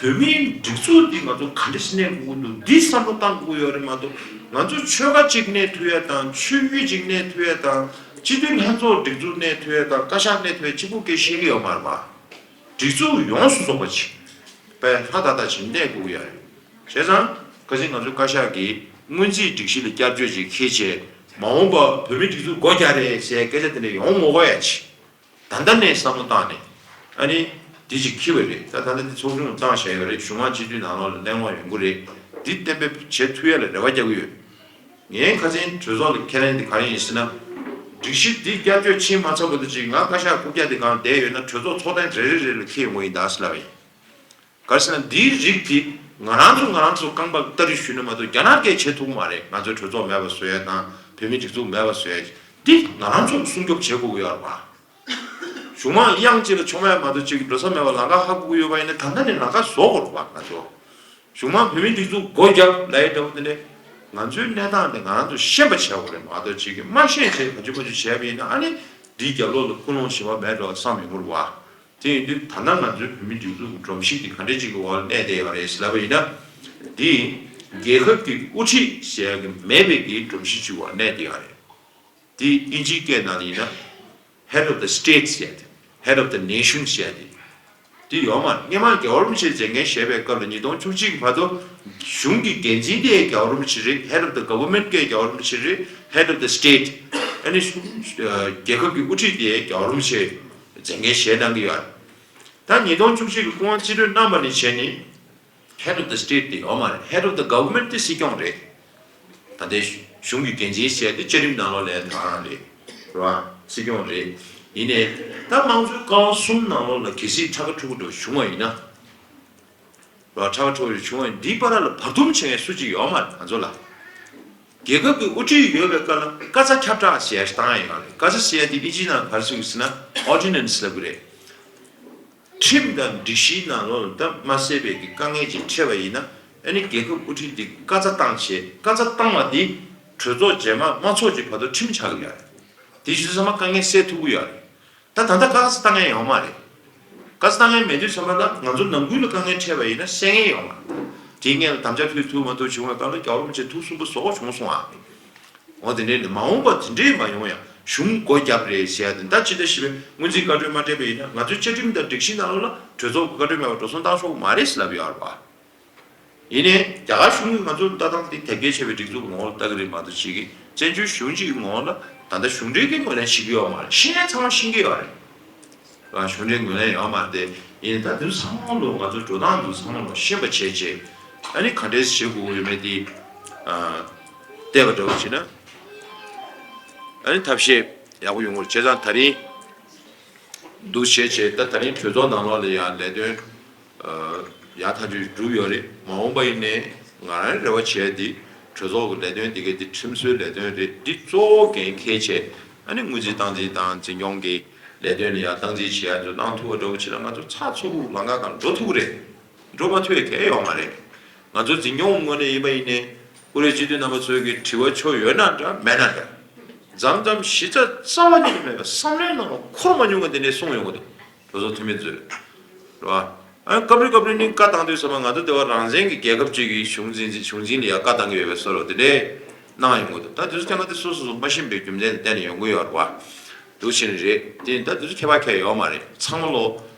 བོད་མིའི་སྒྲིག་འཛུགས་འདི་ང་ཚོ་ག་འདྲ་ཞིག་གནས་དགོས་ཀྱི་འདུག་འདི་བསམ་བློ་བཏང་དགོས་ཀྱི་ཡོད་རེད་མ་གཏོགས། ང་ཚོ་ཆོལ་ཁ་གཅིག་གནས་ཐུབ་ཡ་དང་ཆོས་བརྒྱུད་གཅིག་གནས་ཐུབ་ཡ་དང་སྤྱི་འཐུས་ལྷན་ཚོགས་སྒྲིག་འཛུགས་གནས་ཐུབ་ཡ་དང་བཀའ་ཤག་གནས་ཐུབ་ཡ་གཅིག་པུ་སྐད་ཤེས་ཀྱི་ཡོད་མ་རེད་པ། སྒྲིག་འཛུགས་ཡོངས་སུ་རྫོགས་པ་ཅིག་པའི་ལྷ་ད་ད་ཅིག་གནས་དགོས་ཀྱི་ཡོད་རེད། བྱས་ཙང་ཁ་སང་ང་ཚོའི་བཀའ་ཤག་གིས་སྔོན་རྩིས་སྒྲིག་གཞི་ལ་བསྐྱར་བཅོས་ཅིག་འཁྱེར་བྱས་མ་འོངས་པ་བོད་མིའི་སྒྲིག་འཛུགས་སྒོ་རྒྱག་རེད་ཟེར་སྐད་ཆ་དེ་འདྲ་ཡོང་མ་དགོས་ཡ་ཅིག་ད་ལྟ་ནས་བསམ་བློ་བཏང་ནས་ཨ་ནི་འདི་ཅིག་འཁྱེར་བ་རེད། ད་ད་ལྟ་འདི་ཚོགས་ཆུང་ལ་བཏང་བཞག་ཡོད་རེད། གཞུང་མང་སྤྱི་འཐུས་ནང་ལོགས་ལ་གླེང་སློང་ཡོང་གི་རེད། འདི་གཏན་འབེབས་བྱེད་ཐུབ་ཡ་ལ་རེ་བ་རྒྱག་གི་ཡོད། ངས་ཁ་སང་གྲོས་ཚོགས་ལ་ཁས་ལེན་འདི་ག་རེ་ཡིན་ཟེར་ན། སྒྲིག་གཞི་འདི་བསྐྱར་བཅོས་ཕྱིན་མ་ཚར་བར་དུ་ཅིག་ང་བཀའ་ཤག་རྐུབ་བཀྱག་འདི་སྒང་བསྡད་ཡོད་ན་གྲོས་ཚོགས་ཚོགས་ཐེངས་རེ་རེ་རེ་ལ་འཁེལ་ཡོང་གི་ཡིན་ད་ཟེར་ལབ་པ་ཡིན། ག་རེ་ཟེར་ན་འདིའི་རིགས་འདི་ང་རང་ཚོ་ང་རང་ཚོ་རྐང་པ་ལྟ་རེ་ཞུས་ན་མ་གཏོགས་རྒྱ་ནག་གིས་བྱེད་ཐུབ་ཀྱི་མ་རེད། ང་ཚོའི་གྲོས་ཚོགས་མེད་པ་བཟོ་ཡ་དང་བོད་མིའི་སྒྲིག་འཛུགས་མེད་པ་བཟོ་ཡ་འདི་ང་རང་ཚོ་སྲུང་སྐྱོབ་བྱེད་དགོས་ཀྱི་ཡོད་རེད་པ། གཞུང་མང་དབྱངས་གཅིག་ལ་ཆོ་མེད་མ་གཏོགས་གཅིག་གི་འགྲོ་ས་མེད་པ་ལམ་ཁ་ཧ་གོ་གི་ཡོད་པ་ཡིན་ན་ད་ལྟ་ནས་ལམ་ཁ་བཟོ་དགོས་རེད་པ་ང་ཚོ། གཞུང་མང་བོད་མིའི་སྒྲིག་འཛུགས་སྒོ་རྒྱབ་ལབ་ཡ་འདྲ་བོ་དེ་ནས་ང་ཚོའི་གནས་སྟངས་དེ་ང་རང་ཚོ་ཤེས་པ་བྱས་དགོས་རེད་མ་གཏོགས་གཅིག་གི་མ་ཤེས་བྱས་ག་ཅི་མ་ཅི་བྱས་པ་ཡིན་ན་ཨ་ནི་འདིའི་རྒྱབ་ལོགས་ལ་ཀུན་སློང་གཞན་པ་མེད་འགྲོ་བསམ་ཡོང་གི་རེད་བ། དེ་ཡིན་དུས་ད་ལྟ་ང་ཚོའི་བོད་མིའི་སྒྲིག་འཛུགས་ཀྱི་སྒྲོམ་གཞི་དེ་ག་འདྲ་ཅིག་གི་འོག་ལ་གནས་བསྡད་ཡོད་རེད་ཟེར་ལབ་པ་ཡིན་ན། འདི་རྒྱལ་ཁབ་ཀྱི་དབུ་ཁྲིད་ཟེར་ཡ་གི་མེད་པའི་གི་སྒྲོམ་གཞི་ཅིག་འོག་གནས་བསྡད་ཡོད་རེད། དེ་དབྱིན་ཇིའི་སྐད་ནང་ལ་ཡིན་ན་Head of the State ཟེར་ཏེ། Head of the Nation ཟེར་ཏེ། དེ་ཡོད་མ་རེད། སྔོན་མ་རྒྱལ་བ་རིན་པོ་ཆེ་མཛད་འགན་བཞེས་པའི་སྐབས་ལ་ཉིས་སྟོང་བཅུ་གཅིག་གི་བར་དུ་གཞུང་གི་འགན་འཛིན་དེ་རྒྱལ་བ་རིན་པོ་ཆེ་རེད། Head of the Government གི་རྒྱལ་བ་རིན་པོ་ཆེ་རེད། Head of the State ཨ་ནི་རྒྱལ་ཁབ་ཀྱི་དབུ་ཁྲིད་དེ་རྒྱལ་བ་རིན་པོ་ཆེ་མཛད་འགན་བཞེས་གནང་གི་ཡོད་རེད། ད་ཉིས་སྟོང་བཅུ་གཅིག་གི་སྐུ་དབང་རྩིས་སྤྲོད་གནང་བ་ནས་བྱས་ནས། Head of the State དེ་ཡོད་མ་རེད། Head of the Government དེ་སྲིད་སྐྱོང་རེད། ད་ལྟའི་གཞུང་གི་འགན་འཛིན་བྱས་ཏེ་བཅའ་ཁྲིམས་ནང་ལོགས་ལ་ད་རང་རེད། རེད་བ། སྲིད་སྐྱོང་རེད། ཡིན་ནའི་ད་དམངས་གཙོའི་ཀ་བ་གསུམ་ནང་ལོགས་ལ་གལ་སྲིད་ཁྲ་ཁ་ཕྲུ་གུ་འདྲ་བྱུང་བ་ཡིན་ན། རེད་བ། ཁྲ་ཁ་ཕྲུ་གུ་འདྲ་བྱུང་བ་ཡིན་འདིའི་བར་ལ་བར་འདུམ་བྱེད་མཁན་སུ་གཅིག་ཡོད་མ་རེད་ང་ཚོ་ལ། རྒྱལ་ཁབ་ཀྱི་དབུ་ཁྲིད་ཡོད་པའི་སྐབས་ལ་བཀའ་རྩ་ཁྱབ་བསྒྲགས་ཟེར་ཡ་ཞིག་བཏང་ཡ་ཡོད་རེད། བཀའ་རྩ་ཟེར་ཡ་དེ་ཨིན་ཇིའི་ནང་ག་རེ་ཟེར་གི་ཟེར་ན་ཨོར་ཌི་ནན་སི་ལབ་གི་རེད། ཁྲིམས་དང་སྒྲིག་གཞིའི་ནང་ལོགས་ལ་ད་མ་གསལ་བའི་གི་དཀའ་ངལ་ཅིག་འཕྲད་པ་ཡིན་ན། ཨ་ནི་རྒྱལ་ཁབ་དབུ་ཁྲིད་དེ་བཀའ་རྩ་བཏང་བྱས། བཀའ་རྩ་བཏང་བ་དེ་གྲོས་ཚོགས་རྗེས་མ་དམངས་ཚོགས་ཀྱི་བར་དུ་ཁྲིམས་ཆགས་ཀྱི་ཡོད་རེད། དེ་བྱས་ཙང་མ་དཀའ་ངལ་སེལ་ཐུབ་ཀྱི་ཡོད་རེད། ད་ད་ལྟ་བཀའ་རྩ་བཏང་མཁན་ཡོད་མ་རེད། བཀའ་རྩ་བཏང་མཁན་མེད་དུས་ཙམ་པ་ལ་ང་ཚོ་ནང་ཁུལ་ལ་དཀའ་ངལ་འཕྲད་པ་ཡིན་ན་སེལ་མཁན་ཡོད་མ་རེད། དེའི་སྔོན་ལ་དམ་བཅའ་ཕུལ་ཐུབ་མ་ཐུབ་བྱུང་བའི་སྐབས་ལ་རྒྱལ་བ་རིན་པོ་ཆེ་ཐུགས་སུན་པོ་ཟོག་པོ་བྱུང་སོང་ཨ། འོ་དེ་འདྲའི་ནི་མ་འོངས་པ་དེ་འདྲའི་མ་ཡོང་ཡང་གཞུང་སྒོ་བརྒྱབ་རེད་ཟེར་ཡ་དེ། ད་ཕྱི་ཟླ་བཞི་པའི་སྔོན་རྩིས་བཀའ་འཁྲོལ་མ་སྤྲད་པ་ཡིན་ན་ང་ཚོའི་བཅའ་ཁྲིམས་དང་སྒྲིག་གཞི་ནང་ལོགས་ལ་གྲོས་ཚོགས་ཀྱི་བཀའ་འཁྲོལ་མེད་པར་འགྲོ་སོང་བཏང་ཆོག་གི་མ་རེད་ཟེར་ལབ་ཡོད་རེད་པ། ཡིན་ནའི་རྒྱ་གར་གཞུང་གིས་ང་ཚོར་ལྟ་སྟངས་དེ་དེབ་སྐྱེལ་བྱས་པའི་སྒྲིག་འཛུགས་ངོ་བོར་ལྟ་གི་རེད་མ་གཏོགས་ཅིག་གིས་བཙན་བྱོལ་གཞུང་གཅིག་གི་ངོ་བོ་ལ་ད་ལྟ་གཞུང་འབྲེལ་གྱི་ངོས་ནས་ཤེས་ཀྱི་ཡོད་མ་རེད། ཤེས་ནའི་ཚང་མ་ཤེས་ཀྱི་ཡོད་རེད། ཨ། གཞུང་འབྲེལ་ངོས་ནས་ཡོད་མ་རེད་དེ། ཡིན་ད་དེ་ཚོ་ཚང་མ་ལོ་ང་ཚོ་འགྲོ་སྟངས་དེ་ཚོ་ཚང་མ་ལོ་ཤེས་པ་བྱས་བྱས། ཨ་ནི་ག་འདྲས་བྱེད་དགོས་ཡོད་མེད་དེ། ཨ། བལྟས་པ་འདྲ་བོ་བྱས་ན། ཨ་ནི་ཐབས་ཤེས་ཡག་པོ་ཡོང་གི་རེད། བྱས་ཙང་ད་རིང་འདུག་བྱས་བྱས་ད་ད་རིང་གྲོས་ཚོགས་ནང་ལོགས་ལ་ཡང་ལས་དོན། ཨ། ཡག་ཐག་ཆོད་གྲུབ་ཡོད་རེད། མ་འོངས་པ་ཡིན་ནའི་ང་རང་རེ་བ་བྱས་ཏེ་གྲོས་ཚོགས་ཀྱི་ལས་དོན་འདི་གའི་འདི་ཁྲིམས་བཟོའི་ལས་དོན་རེད། འདི་གཙོ་བོ་འགན་འཁྱེར་བྱས། ཨ་ནི་སྔོན་རྩིས་སྟངས་འཛིན་དང་འཛིན་སྐྱོང་གི་ལས་དོན་ལ་ཡང་སྟངས་འཛིན་བྱེད་ཡ་ཚོ་གནང་ཐུབ་པ་འདྲ་བོ་བྱས་ན་ང་ཚོ་ཚགས་ཚུད་པོ་ལམ་ཁ་སྒང་འགྲོ་ཐུབ་ཀྱི་རེད། འགྲོ་མ་ཐུབ་ཡ་གང་ཡང་ཡོད་མ་རེད། ང་ཚོ་འཛིན་སྐྱོང་ངོས་ནས་ཡིན་པ་ཡིན་ནའི་བཀུར་འོས་སྤྱི་འཐུས་རྣམ་པ་ཚོས་ཀྱི་དྲི་བ་ཆོ་ཡོད་ན་འདྲ་མེད་ན་འདྲ། མཚམས་མཚམས་གཞི་རྩ་རྩ་བ་ཉིད་ནས་མེད་པའི་བསམ་བློའི་ནང་ལ་འཁོར་མ་མྱོང་བ་འདི་འདྲས་གསུངས་ཡོང་གི་འདུག་གྲོས་ཚོགས་འཐུས་མི་ཚོས། རེད་བ། ཨ། སྐབས་རེ་སྐབས་རེ་ནི་བཀའ་བཏང་དུས་ཙམ་པ་ང་ཚོ་དེ་བ་རང་བཙན་གྱི་རྒྱལ་ཁབ་ཅིག་གི་གཞུང་འཛིན་གཞུང་འཛིན་ལ་ཡང་བཀའ་བཏང་གི་ཡོད་པའི་བཟོ་འདྲ་དེ་འདྲས་གནང་ཡོང་གི་འདུག་ད་དུས་ཚོད་ཀྱང་ང་ཚོ་སོ་སོ་སོ་མ་ཤེས་པའི་རྒྱུ་མཚན་ལ་བརྟེན་ནས་ཡོང་གི་ཡོད་རེད་བ། འདུག་ཕྱིན་རེད་དེ་ད་དུས་ཚོད་ཁྱད་པར་གང་ཡང་ཡོད་མ་རེད། ཚང་མ་ལོ།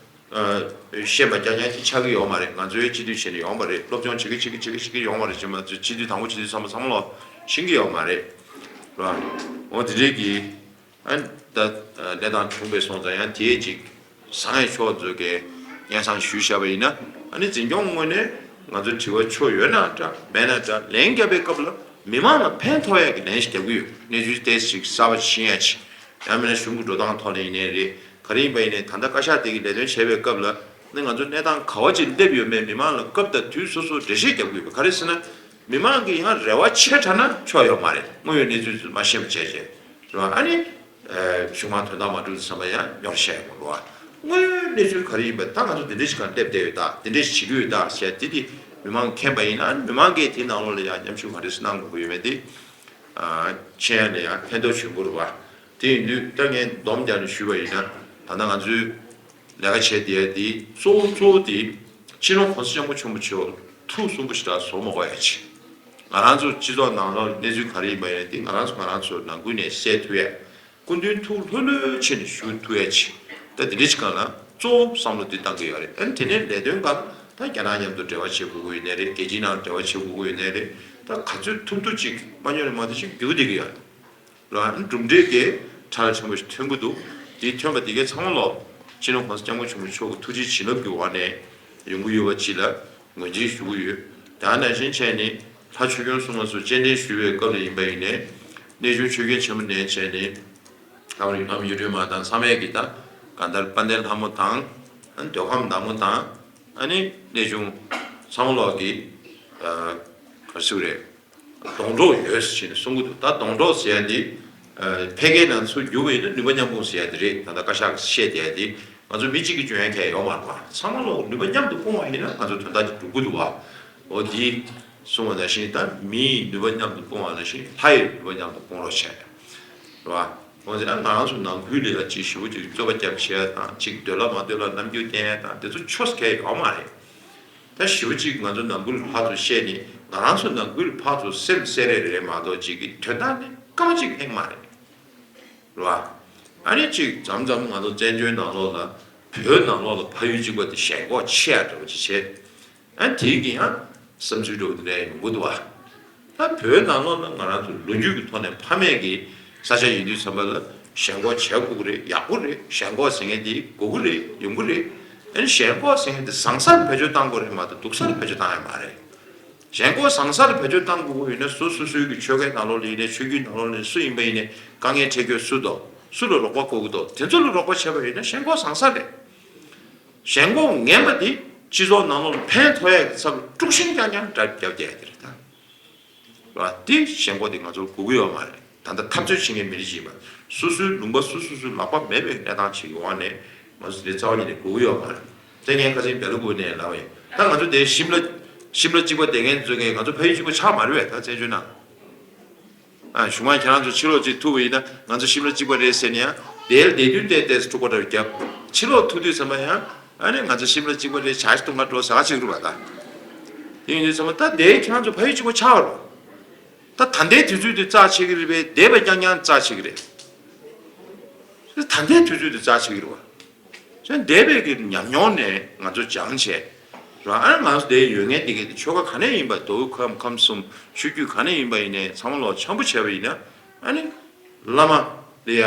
ཨ། ཤེས་པ་རྐྱང་རྐྱང་ཅིག་ཆགས་ཀྱི་ཡོད་མ་རེད། ང་ཚོའི་སྤྱི་འཐུས་བྱས་ནས་ཡོང་བ་རེད། སློབ་སྦྱོང་བྱེད་ཀྱི་བྱེད་ཀྱི་བྱེད་ཀྱི་བྱེད་ཀྱི་ཡོང་བ་རེད། ཅེས་མ་ཚོས་སྤྱི་འཐུས་དང་པོ་སྤྱི་འཐུས་ཚང་མ་ཚང་མ་ལོ་ཤེས་ཀྱི་ཡོད་མ་རེད། རེད་བ། འོ་དེ་འདྲས་ཀྱི། ཨ། ད་ལས་དང་གྲུབ་པའི་སོང་ཙང་ཡང་དེའི་ཅིག་བཟང་བའི་ཕྱོགས་ཚོད་ཀྱི་སྙན་སེང་ཞུས་བཞག་པ་ཡིན་ན། ཨ་ནི་འཛིན་སྐྱོང་ངོས་ནས་ང་ཚོ་དྲི་བ་ཆོ་ཡོད་ན་འདྲ་མེད་ན་འདྲ་ལན་བརྒྱབ་པའི་སྐབས་ལ་མི་མང་ལ་ཕན་ཐོགས་ཡག་གི་ལན་ཞིག་རྒྱབ་ཀྱི་ཡོད། གནས་ཚུལ་ཏོག་ཙམ་ཞིག་གསར་པ་ཤེས་ཡ་ཅིག་ཡང་མིན་ན་གཞུང་གི་འགྲོ་སྟངས་ཐོག་ནས་ཡིན་ནའི་རེད། ག་རེ་ཡིན་པ་ཡིན་ནའི་ད་ལྟ་བཀའ་ཤག་དེ་གི་ལས་དོན་བྱེད་པའི་སྐབས་ལ་ནི་ང་ཚོ་གནས་སྟངས་ག་བ་ཅིག་སླེབས་ཡོད་མེད་མི་མང་ལ་སྐབས་དང་དུས་སོ་སོ་འགྲེལ་བཤད་རྒྱབ་དགོས་པ་ག་རེ་ཟེར་ན། མི་མང་གི་ཡང་རེ་བ་ཆེ་དྲགས་ན་ཆོག་ཡོད་མ་རེད། དངོས་ཡོད་གནས་ཚུལ་ཚོ་མ་ཤེས་པ་བྱས་བྱས་རེད་བ། ཨ་ནི་གཞུང་མང་དོན་དག་མ་འགྲུབ་བསམ་པ་ཡང་ཉོར་བཤད་ཡོང་རེད་བ། དངོས་ཡོད་གནས་ཚུལ་ག་རེ་ཡིན་པ་ད་ང་ཚོ་འདི་འདྲས་ཞིག་གང་སླེབས་བསྡད་ཡོད་ད། འདི་འདྲས་ཞིག་བྱེད་ཀྱི་ཡོད་ད་ཟེར་དེ་དེ་མི་མང་མཁྱེན་པ་ཡིན་ན་ཨ་ནི་མི་མང་གིས་དེའི་ནང་ལོགས་ལ་ཡང་མཉམ་ཞུགས་ག་རེ་ཟེར་གནང་དགོས་ཀྱི་ཡོད་མེད་དེ། ཨ། མཁྱེན་ཡ་ལ་ཡང་ཕན་ཐོགས་བྱུང་དགོས་རེད་བ། དེ་ཡིན་དུས་ད་ངས་སྡོམ་རྒྱག་ནས་ཞུས་པ་ཡིན་ན་ད་ལྟ་ང་ཚོའི་ལས་ཀ་བྱས་བསྡད་ཡ་དེ་གཙོ་བོ་གཙོ་བོ་དེ་སྤྱི་ནོར་༸གོང་ས་༸སྐྱབས་མགོན་ཆེན་པོ་མཆོག་ཐུགས་གསོན་པོ་ཞེ་དྲག་བཟོ་མ་དགོས་ཡ་ཆེད། ང་རང་ཚོ་སྤྱི་ཚོགས་ནང་ལོགས་གནས་ཚུལ་ག་རེ་ཡིན་པ་ཡིན་ན་དེ་ང་རང་ཚོ་ང་རང་ཚོ་ནང་ཁུལ་ནས་སེལ་ཐུབ་ཡ། སྐུ་མདུན་ཐུགས་ལྷོད་ལྷོད་བྱས་ནས་བཞུགས་ཐུབ་ཡ་ཆེད། ད་དེ་འདྲ་ཞིག་སྒང་ལ་གཙོ་བོ་བསམ་བློ་འདི་བཏང་གི་ཡོད་རེད། ཨ་ནི་དེ་ནས་ལས་དོན་སྒང་ད་རྒྱ་ནག་མཉམ་དུ་འབྲེལ་བ་བྱེད་དགོས་ཀྱི་ཡོད་ནའི་རེད། རྒྱལ་སྤྱིའི་ནང་འབྲེལ་བ་བྱེད་དགོས་ཀྱི་ཡོད་ནའི་རེད། ད་ག་ཚོད་ཐུབ་ཐུབ་ཅིག་མ་འཇོན་རེད་མ་གཏོགས་ཅིག་འགྱུར་བསྡད་ཀྱི་ཡོད་རེད། རེད་བ། ཨ་ནི་གྲུབ་འབྲས་ཀྱི་ཁྲལ་ཆེན་པོ་ཞིག་ཐོན་གྱི་འདུག་དེ་ཐོན་པ་དེ་གའི་ཚང་མ་ལོ་སྤྱི་ནོར་༸གོང་ས་༸སྐྱབས་མགོན་ཆེན་པོ་མཆོག་གི་ཐུགས་རྗེ་བྱིན་རླབས་ཀྱི་འོག་ནས་ཡོང་གི་ཡོད་པ་ཅིག་ལ་ངོས་འཛིན་ཞུ་གི་ཡོད། དེ་ནང་བཞིན་བྱས་ནས་ལྷ་ཆོས་སྐྱོང་སྲུང་མ་ཚོ་སྤྱན་འདྲེན་ཞུ་བའི་སྐབས་ལ་ཡིན་པ་ཡིན་ནའི་གནས་ཆུང་ཆོས་རྒྱལ་ཆེན་པོ་ནས་བྱས་ནས་ཨ་རིའི་ཨ་མ་གཡུ་སྒྲོན་མ་དང་ཚང་མས་ཀྱི་ད་གང་ལྟར་དཔལ་ལྡན་ལྷ་མོ་དང་། ཨ་ནི་འདོད་ཁམས་བདག་མོ་དང་། ཨ་ནི་གནས་ཆུང་ཚང་མ་ལོག་གི་ཨ་ག་རེ་ཟེར་དགོས་རེད། སྡོང་གྲོགས་ཡོད་ཟེར་ནས་གསུང་གི་འདུག་ད་སྡོང་གྲོགས་ཟེར་ཡ་འདི། ཨ། ཕལ་སྐད་ནང་ཚུར་བསྒྱུར་བ་ཡིན་ན་ནུས་པ་མཉམ་སྤུངས་ཟེར་ཡ་འདི་རེད། ད་ལྟ་བཀའ་ཤག་གིས་བཤད་བསྡད་ཡ་འདི་ང་ཚོ་མི་གཅིག་གིས་སྐྱོན་ཡ་གང་ཡང་ཡོད་མ་རེད་པ། ཚང་མ་ལོག་ནུས་པ་མཉམ་དུ་སྤུངས་པ་ཡིན་ན་ང་ཚོ་དོན་དག་ཅིག་འགྲུབ་ཀྱི་འདུག་པ། འོ་འདི་གསུངས་པ་ནང་བཞིན་ད་མིའི་ནུས་པ་མཉམ་དུ་སྤུངས་པ་ནང་བཞིན་ལྷ་ཡི་ནུས་པ་མཉམ་དུ་སྤུངས་རོགས་བྱས། རེད་པ། འོ་ཟེར་ན་ང་རང་ཚོ་ནང་ཁུལ་ལ་ཡ་ཅིག་ཞེ་པོ་ཅིག་རྩོད་པ་རྒྱབ་བྱས་ཡ་དང་ཅིག་འདོད་ལ་མ་འདོད་ལ་རྣམ་འགྱུར་བསྟན་ཡ་དང་དེ་ཚོ་ཆོས་གང་ཡང་ཡོད་མ་རེད། ད་ཞེ་པོ་ཅིག་ང་ཚོ་ནང་ཁུལ་ཕར་ཚུར་བཤད་ནས་ང་རང་ཚོ་ནང་ཁུལ་ཕར་ཚུར་སེམས་གསལ་རེ་རེ་མ་གཏོགས་ཅིག་གི་དོན་དག་ནི་སྐར་མ་གཅིག་ཕན་གི་མ་རེད། རེད་བ། ཨ་ནི་ཅིག་མཚམས་མཚམས་ང་ཚོ་བཙན་བྱོལ་ནང་ལོགས་ལ་བོད་ནང་ལོགས་ལ་ཕ་ཡུལ་གཅིག་པ་དེ་ཞེན་ཁོག་ཆེ་ཡ་འདྲ་བོ་ཅིག་བྱས། ཨ་ནི་དེའི་གི་ཡང་བསམ་ཚུལ་འདྲ་བོ་དེ་འདྲ་ཡོང་གི་འདུག་བ། ད་བོད་ནང་ལོགས་ལ་ང་རང་ཚོ་ལོ་རྒྱུས་ཀྱི་ཐོག་ནས་ཕ་མེས་ཀྱི་ས་ཆ་ཡིན་དུས་ཙམ་པ་ལ་ཞེན་ཁོག་བྱེད་དགོས་ཀྱི་རེད། ཡག་པོ་རེད། ཞེན་ཁོག་ཟེར་མཁན་དེ་དགོས་ཀྱི་རེད། ཡོང་གི་རེད། ཨ་ནི་ཞེན་ཁོག་ཟེར་མཁན་དེ་བཟང་སར་བེད་སྤྱོད་གཏང་དགོས་རེད་མ་གཏོགས་སྡུག་སར་བེད་སྤྱོད་གཏང་ཡ་མ་རེད། ཞེན་ཁོག་བཟང་སར་བེད་སྤྱོད་གཏང་དགོས་ཀྱི་ཡོད་ན་སོ་སོ་སོའི་གི་ཆོལ་ཁའི་ནང་ལོགས་ལ་ཡིན་ནའི་ཆོས་བརྒྱུད་ནང་ལོགས་ལ་ཡིན་ནའི་སུ་ཡིན་པ་ཡིན་ནའི་དཀའ་ངལ་འཕྲད་རྒྱུ་སུ་འདུག་སུ་ལ་རོགས་པ་དགོས་ཀྱི་འདུག་དེ་ཚོ་ལ་རོགས་པ་བྱས་པ་ཡིན་ན་ཞེན་ཁོག་བཟང་ས་རེད། ཞེན་ཁོག་ངན་པ་དེ་སྤྱི་ཚོགས་ནང་ལོགས་ལ་ཕན་ཐོགས་ཡ་གི་ཚབ་དཀྲུག་ཤིང་རྐྱང་རྐྱང་འདྲ་རྒྱབ་བསྡད་ཡ་དེ་རེད་ད། རེད་བ། དེ་ཞེན་ཁོག་དེ་ང་ཚོར་དགོས་ཀྱི་ཡོད་མ་རེད། ད་ལྟ་འཐབ་རྩོད་བྱེད་མཁན་མི་རིགས་ཤིག་ཡིན་པ། སོ་སོའི་ལུང་པ་སོ་སོ་སོའི་ལག་པ་མེད་པའི་གནས་སྟངས་ཤིག་གི་འོག་ནས་ང་ཚོ་དེ་རྩ་བ་ཉིད་ནས་དགོས་ཀྱི་ཡོད་མ་རེད། དེ་ངས་ཁ་སང་སྦེལ་ཀོབ་ནས་ལབ་པ་ཡིན། ད་ང་ཚོ་དེ་ཤིམ་ལ་ཤིམ་ལ་གཅིག་པ་བསྡད་མཁན་ཚོ་གིས་ང་ཚོ་ཕ་ཡུལ་གཅིག་པ་ཆགས་མ་རེད་པས། ད་བཙན་བྱོལ་ནང་། ཨ། གཞུག་མ་ཁྱེད་རང་ཚོ་ཕྱི་ལོགས་གཅིག་ཐུག་པ་ཡིན་ན་ང་ཚོ་ཤིམ་ལ་གཅིག་པ་རེད་ཟེར་ནས་ཡང་དེར་བསྡད་དུས་ཏོག་ཙམ་འཁྲུག་པ་འདྲ་བརྒྱབ། ཕྱི་ལོགས་ཐུག་དུས་ཙམ་པ་ཡང་ཨ་ནི་ང་ཚོ་ཤིམ་ལ་གཅིག་པ་རེད། བྱ་ཞིག་གཏོང་ག་འགྲོ་ཟེར་ག་ཅིག་རུ་བ་ད། དེ་ཡིན་དུས་ཙམ་པ་ད་དེ་ཁྱེད་རང་ཚོ་ཕ་ཡུལ་གཅིག་པ་ཆགས་པ་རེད། ད་ད་ལྟའི་དུས་ཚོད་དུ་རྩ་ཆེ་གི་རེད་པས། འདས་པ་རྐྱང་རྐྱང་རྩ་ཆེ་གི་རེད། ད་ལྟའི་དུས་ཚོད་དུ་རྩ་ཆེ་གི་རེད་བ། ཚོས་འདས་པའི་གི་ཉམས་མྱོང་ནས་ང་ཚོ་སྦྱངས་བྱས། རང་ཨ་ང་ཚོ་དེ་ཡོད་ངེས་དེ་གི་ཆོལ་ཁ་ག་ནས་ཡིན་པ། མདོ་དབུས་ཁམས་ཁམས་གསུམ་ཆོས་བརྒྱུད་ག་ནས་ཡིན་པ་ཡིན་ནའི་ཚང་མ་ལོག་འཆམ་པོ་བྱས་པ་ཡིན་ན། ཨ་ནི་བླ་མ་ལ་ཡ་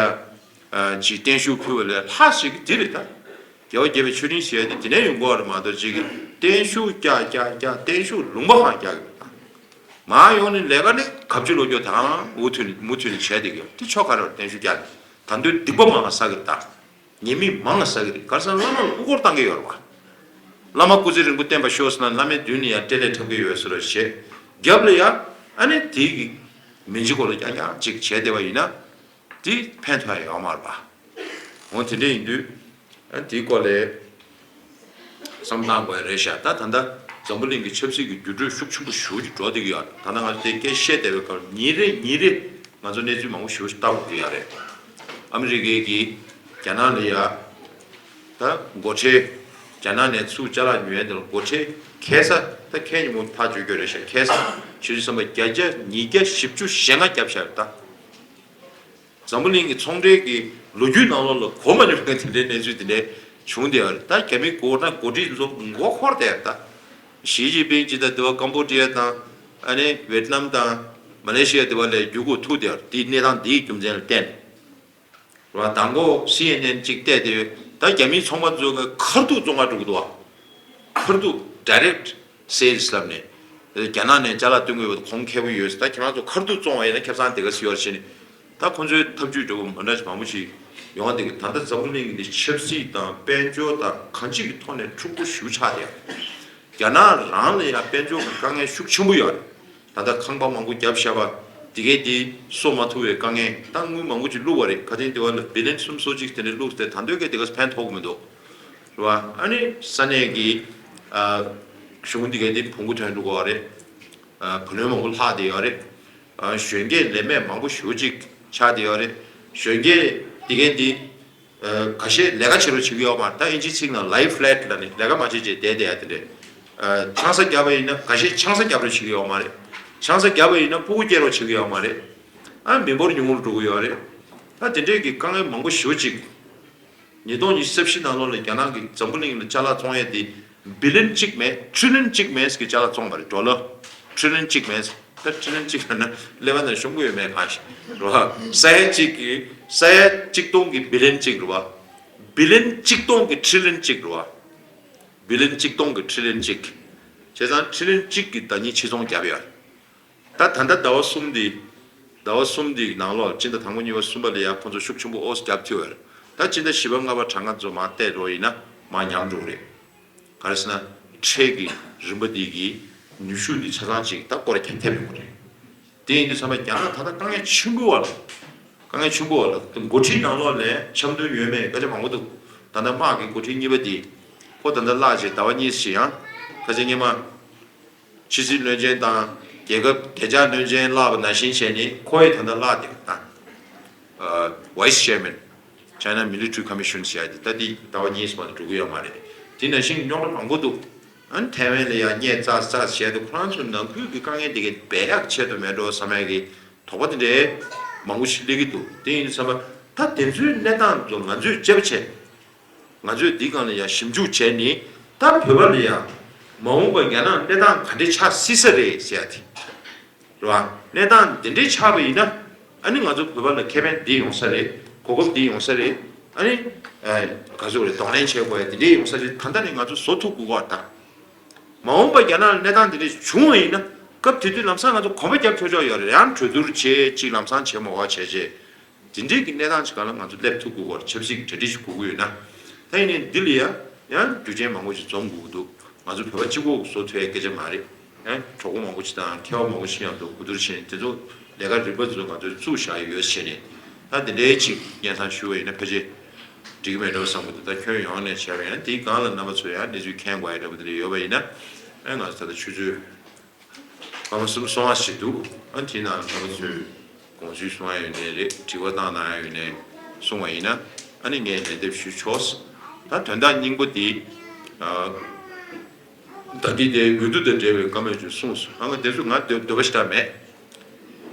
ཅིག་བརྟན་བཞུགས་ཕུལ་བ་ལས་ལྷག་ཞིག་གི་དེ་རེད་ད། རྒྱལ་བ་དགྱེས་པའི་མཆོད་སྤྲིན་ཞེས་དེ་དེ་ནས་ཡོང་གི་ཡོད་རེད་མ་གཏོགས། ཅིག་གི་བརྟན་བཞུགས་རྒྱག་རྒྱག་རྒྱག་བརྟན་བཞུགས་ལུང་པ་གང་རྒྱག་གི་རེད་ད། མར་ཡོང་ནས་ལས་ཀ་ནི་གབ་ཅིག་ལོ་རྒྱུ་དང་མུ་མཐུད་ནས་མུ་མཐུད་ནས་བྱས་བསྡད་ཀྱི་ཡོད། དེ་ཆོ་ག་རེད། བརྟན་བཞུགས་རྒྱག་ནས་ད་འདོད་སྡིག་པ་མང་བ་བསགས་ཀྱི་རེད་ད། ཉེས་དམིགས་མང་ང་བསགས་ཀྱི་རེད། ག་རེ་ཟེར་ན་བླ་མ་ལ་དབུ་སྐོར་བཏང་གི་ཡོད་རེད་བ། བླ་མ་སྐུ་ཚེ་རིང་པོ་བརྟན་པར་ཤོག་ཟེར་ན་བླ་མའི་མདུན་ནས་ཡང་སྤྲེལ་ལད་འཁྲབ་ཀྱི་ཡོད་ཟེར་རོ་བྱེད། རྒྱབ་ལ་ཡང་ཨ་ནི་དེའི་གི་མི་འཇིགས་སྐོར་ལ་རྐྱང་རྐྱང་ཅིག་བྱས་བསྡད་པ་ཡིན་ན་དེ་ཕན་ཐོགས་ཡ་ཡོད་མ་རེད་བ། འོ་དེ་འདྲ་ཡིན་དུས་ཨ་དེའི་སྐོར་ལ་བསམ་བློ་བཏང་དགོས་ཡ་རེད་ཤག་ད་ད་ལྟ་འཛམ་བུ་གླིང་གི་ཆབ་སྲིད་ཀྱི་འགྱུར་འགྲོས་ཤུགས་ཆེན་པོ་ཞེ་པོ་ཅིག་འགྲོ་བསྡད་ཀྱི་ཡོད་རེད། ད་ལྟ་ང་ཚོ་དེ་སྐད་བཤད་བསྡད་པའི་སྐབས་ཉིན་རེ་ཉིན་རེ་ང་ཚོ་གནས་ཚུལ་མང་པོ་ཞེ་པོ་ཅིག་ལྟ་དགོས་ཀྱི་ཡོད་རེད། ཨ་མི་རི་ཀའི་གི་རྒྱ་ནག་ལ་ཡ། ད་སྒོ་ཁྲལ། རྒྱ་ནག་ནས་ཚུར་ཅ་ལག་ཉོ་ཡ་དེ་ལ་སྒོ་ཁྲལ་ཁ་སང་། ད་ཁ་ཉིན་མོ་ཕར་བརྗོད་རྒྱུ་རེད་ཤག་ཁ་སང་ཕྱི་ཚེས་ཙམ་པ་བརྒྱ་ཆ་ཉིས་བརྒྱ་བཞི་བཅུ་ཞེ་ལྔ་བརྒྱབ་ཤག་ད་འཛམ་བུ་གླིང་གི་ཚོང་འབྲེལ་གྱི་ལོ་རྒྱུས་ནང་ལོགས་ལ་གོ་མ་མྱོང་མཁན་དེ་འདྲའི་གནས་ཚུལ་དེ་འདྲ་བྱུང་བསྡད་ཡོད་རེད། ད་རྒྱ་མི་འགོ་ན་འགོ་ཁྲིད་ཚོ་མགོ་འཁོར་བསྡད་ཡོད་རེད་ད། ཞི་ཅིན་ཕིང་ཇི་དང་དེ་བ་ཀམ་བོ་ཌི་ཡ་དང་ཨ་ནི་ཝེ་ཏི་ནམ་དང་མ་ལེ་ཤི་ཡ་དེ་བ་ལ་རྒྱུག་གུ་ཐུག་བསྡད་ཡོད་རེད། དེའི་གནས་སྟངས་འདིའི་རྒྱུ་མཚན་ལ་བརྟེན། རེད་བ། དང་པོ་སི་ཨེན་ཨེན་གཅིག་བལྟས་དེ་ད་རྒྱ་མིའི་ཚོང་པ་ཚོ་གི་ཁ་ཐུག་བཙོང་ག་འགྲོ་གི་འདུག་བ། ཁ་ཐུག་direct sales ལབ་ནས་རྒྱ་ནག་ནས་ཅ་ལག་སྟོན་གི་ཡོད། གོང་ཁེ་པོ་ཡོད། ད་ཁྱེད་རང་ཚོ་ཁ་ཐུག་བཙོང་བ་ཡིན་ན་ཁེ་བཟང་དེ་ག་ཚོད་ཡོད་རེད་ཟེར་ནས། ད་ཁོང་ཚོའི་ཐབས་ཇུས་འདྲ་བོ་མ་འདྲ་ཞིག་མང་པོ་ཞིག་ཡོང་བ་དེ་གི། ད་ལྟ་འཛམ་བུ་གླིང་གི་འདི་ཆབ་སྲིད་དང་དཔལ་འབྱོར་དང་གང་ཅིའི་ཐོག་ནས་འཁྲུག་པོ་ཞེ་པོ་ཆགས་བསྡད་ཡོད། རྒྱ་ནག་རང་ལ་ཡང་དཔལ་འབྱོར་གྱི་དཀའ་ངལ་ཤུགས་ཆེན་པོ་ཡོད་རེད། ད་ལྟ་ཁང་པ་མང་པོ་བརྒྱབ་བཞག་པ་དེ་གས་དེ་གསོ་མ་ཐུབ་པའི་དཀའ་ངལ། ད་དངུལ་མང་པོ་ཅིག་བླུགས་པ་རེད། ཁ་སང་དེ་བ་ལ་བི་ལན་གསུམ་སོ་གཅིག་དེ་འདྲ་བླུགས་ཏེ་ད་འདོད་སྐད་དེ་གས་ཕན་ཐོགས་ཀྱི་མི་འདུག་རེད་བ། ཨ་ནི་ས་གནས་ཀྱི་ཨ་གཞུང་དེ་གས་དེ་བོང་གུ་ཐོན་འགྲོ་གི་ཡོད་རེད། ཨ་བུ་ལོན་མང་པོ་ལྷག་བསྡད་ཡོད་རེད། ཨ་གཞོན་སྐྱེས་ལས་མེད་མང་པོ་ཞེ་པོ་ཅིག་ཆགས་བསྡད་ཡོད་རེད། གཞོན་སྐྱེས་དེ་གས་དེ་ཁ་ཤས་ལས་ཀ་བྱེད་རོགས་བྱེད་ཀྱི་ཡོད་མ་རེད། ད་ཨིན་ཇིའི་ཚིག་ནང་lie flat ལབ་ནས་ལས་ཀ་མ་བྱེད་བྱེད་བསྡད་བསྡད་ཡ་དེ་འདྲས། ཆང་ས་བརྒྱབ་པ་ཡིན་ན་ཁ་ཤས་ཆང་ས་བརྒྱབ་རོགས་བྱེད་ཀྱི་ཡོད་མ་རེད། ཆང་ས་བརྒྱབ་པ་ཡིན་ན་ཕྲུ་གུ་སྐྱེ་རོགས་བྱེད་ཀྱི་ཡོད་མ་རེད། ཨ་མི་འབོར་ཉུང་རུ་འགྲོ་གི་ཡོད་རེད། ད་དེ་འདྲས་ཀྱི་དཀའ་ངལ་མང་པོ་ཞེ་པོ་ཅིག་ཉིས་སྟོང་ཉི་ཤུ་རྩ་བཞི་ནང་ལོགས་ལ་རྒྱ་ནག་གིས་འཛམ་བུ་གླིང་ལ་ཅ་ལག་བཙོང་ཡས་དེ་བི་ལན་གཅིག་མེད་ཁྲི་ལན་གཅིག་མེད་ཀྱི་ཅ་ལག་བཙོང་བ་རེད། ཌོ་ལར་ཁྲི་ལན་གཅིག་མེད། ད་ཁྲི་ལན་གཅིག་ལབ་ན་ཀླད་པ་ནང་ཤོང་གི་ཡོད་མེད་གང་ཤེས་རེད་བ། ས་ཡ་གཅིག་གི་ས་ཡ་གཅིག་སྟོང་གི་བི་ལན་གཅིག་རེད་བ། བི་ལན་གཅིག་སྟོང་གི་ཁྲི་ལན་གཅིག་རེད་བ། བི་ལན་གཅིག་སྟོང་གི་ཁྲི་ལན་གཅིག་བྱས་ཙང་ཁྲི་ལན་གཅིག་གི་ཟླ་ཉིན་ཕྱིར་ཚོང་བརྒྱབ་ཡོད་རེད། ད་ད་ལྟ་ཟླ་བ་གསུམ་འདི་ཟླ་བ་གསུམ་འདིའི་ནང་ལོགས་སྤྱི་ཟླ་དང་པོ་གཉིས་པ་གསུམ་པ་ལ་ཡང་ཁོང་ཚོ་ཤུགས་ཆེན་པོ་ཨོ་སི་རྒྱབ་ཐུབ་ཡོད་རེད། ད་སྤྱི་ཟླ་བཞི་པ་ལྔ་པ་གྲངས་ཀ་ཚོ་མར་བལྟས་འགྲོ་ཡིན་ན་མར་ཉམས་འགྲོ་གི་རེད། ག་རེ་ཟེར་ན་ཁྲལ་གྱི་རིམ་པ་འདི་གི་ནུས་ཤུགས་འདི་ཆ་ཚང་ཅིག་ད་སྐོར་ར་ཁྱབ་ཐེབས་ཡོང་གི་རེད། དེ་ཡིན་དུས་ཙམ་པ་རྒྱ་ནག་ད་ལྟ་དཀའ་ངལ་ཆེན་པོ་བ་ལ། དཀའ་ངལ་ཆེན་པོ་བ་ལ་འགོ་ཁྲིད་ནང་ལོགས་ལ་འཆམ་མཐུན་ཡོད་མེད་སྐད་ཆ་མང་པོ་འདུག་ད་ལྟ་དམག་གི་འགོ་ཁྲིད་གཉིས་པ་འདི་ཁོ་ད་ལྟ་བརླག་བྱས་ཟླ་བ་གཉིས་ཤིག་ཡང་ཁ་ཆེ་སྔོན་མ། ཕྱི་སྲིད་བློན་ཆེན་དང་རྒྱལ་ཁབ་བདེ་འཇགས་བློན་ཆེན་བརླག་པ་ནང་བཞིན་བྱས་ནས་ཁོ་ཡི་ད་ལྟ་བརླག་དེ་ད་Vice Chairman China Military Commission ཞེས་དེ་ད་འདི་ཟླ་བ་གཉིས་སུ་མ་དུ་འགྲོ་གི་ཡོད་མ་རེད། དེ་ནང་བཞིན་རྙོག་དྲ་མང་པོ་འདུག་ཨ་ནི་ཐའེ་ཝན་ལ་ཡང་བརྙས་བཙག་བཙག་བྱས་ཏེ་ཁོ་རང་ཚོའི་ནང་ཁུལ་གྱི་དཀའ་ངལ་དེ་གའི་སྦས་ཡག་ཆེད་དུ་མེད་འགྲོ་བསམ་ཡག་གི་དོགས་པ་དེ་འདྲའི་མང་པོ་ཞིག་སླེབས་ཀྱི་འདུག་དེ་ཡིན་དུས་ཙམ་པ་ད་དེ་ཚོའི་གནས་སྟངས་ཚོ་ང་ཚོས་དཔྱད་པ་བྱས། ང་ཚོས་འདི་སྒང་ལ་ཡང་ཞིབ་འཇུག་བྱས་ནས་ད་བོད་པ་ལ་ཡང་མ་འོངས་པ་རྒྱ་ནག་གནས་སྟངས་ག་འདྲ་ཆགས་སྲིད་ས་རེད་ཟེར་ཡ་དེ་རེད་བ། གནས་སྟངས་འདི་འདྲའི་ཆགས་པ་ཡིན་ན་ཨ་ནི་ང་ཚོ་བོད་པ་ལ་ཁེ་ཕན་འདི་ཡོང་ས་རེད། གོ་སྐབས་འདི་ཡོང་ས་རེད། ཨ་ནི་ག་ཚོད་རེད་གདོང་ལེན་བྱེད་དགོས་ཡ་འདི་འདྲའི་ཡོང་ས་རེད། ད་ལྟ་ནས་ང་ཚོ་བཟོ་ཐུབ་དགོས་ཀྱི་ད། མ་འོངས་པ་རྒྱ་ནག་ལ་གནས་སྟངས་འདི་འདྲ་བྱུང་བ་ཡིན་ན་སྐབས་དེ་དུས་ལམ་སང་ང་ཚོ་གོམ་པ་རྒྱབ་ཆོག་ཆོག་ཡོད་རེད། ཡང་གྲོས་བསྡུར་བྱེད་ཅིག་ལམ་སང་བྱེད་མ་དགོས་བྱས་བྱས། དེ་འདྲའི་གི་གནས་སྟངས་ཅིག་སྒང་ལ་ང་ཚོ་སླེབས་ཐུབ་དགོས་ཀྱི་ཡོད་རེད། ཆབ་སྲིད་ཀྱི་གྲ་སྒྲིག་ཞིག་དགོས་ཀྱི་ཡོད་ན། ད་ཡིན་ནའི་འདི་ལ་ཡང་ཡང་རྒྱུ་རྐྱེན་མང་པོ་ཞིག་འཛོམས་དགོས་ཀྱི་འདུག་ང་ཚོ་བོད་པ་གཅིག་པོ་བཟོ་ཐུབ་ཡའི་སྐད་ཆ་མ་རེད། ཨ་གྲོགས་པོ་མང་པོ་ཅིག་དང་མཁས་པ་མང་པོ་ཞིག་མཉམ་དུ་གོ་བསྡུར་བྱས་ནས་དེ་ཚོ་ལས་ཀ་རིམ་པ་ཚོ་ང་ཚོས་བཙུགས་བཞག་ཡོད་བྱས་ནས། ད་དེ་འདྲའི་ཅིག་སྙན་སེང་ཞུ་བ་ཡིན་ན་ཕལ་ཆེར་འགྲིག་གི་མེད་འགྲོ་བསམ་གི་འདུག་ད་ཁྱོན་ཡོངས་ནས་བྱས་པ་ཡིན་ན་དེའི་སྒང་ལ་རྣམ་པ་ཚོས་ཡང་གནས་ཚུལ་མཁྱེན་དགོས་ཡ་འདྲ་པོ་དེ་འདྲ་ཡོད་པ་ཡིན་ན། ཨ་ང་ཚོ་ད་ལྟ་ཆུ་ཚོད་སྐར་མ་གསུམ་སོང་བ་ཞིག་འདུག་ཨ་དེའི་ནང་རྣམ་པ་ཚོས་དགོངས་ཚུལ་གསུང་ཡ་ཡོད་ནའི་རེད། དྲི་བ་བཏང་གནང་ཡ་ཡོད་ནའི་གསུང་བ་ཡིན་ན། ཨ་ནི་ངས་ལན་འདེབས་ཞུ་ཆོག་ད་དོན་དག་སྙིང་པོ་དེ། ཨ། ད་འདི་དེ་འོས་བསྡུ་དང་འབྲེལ་བའི་བཀའ་མོལ་ཅིག་གསུངས་སོང་། ཨ་ང་དེ་ཚོ་ང་འདོད་འདོད་པ་ཞེ་དྲག་མེད།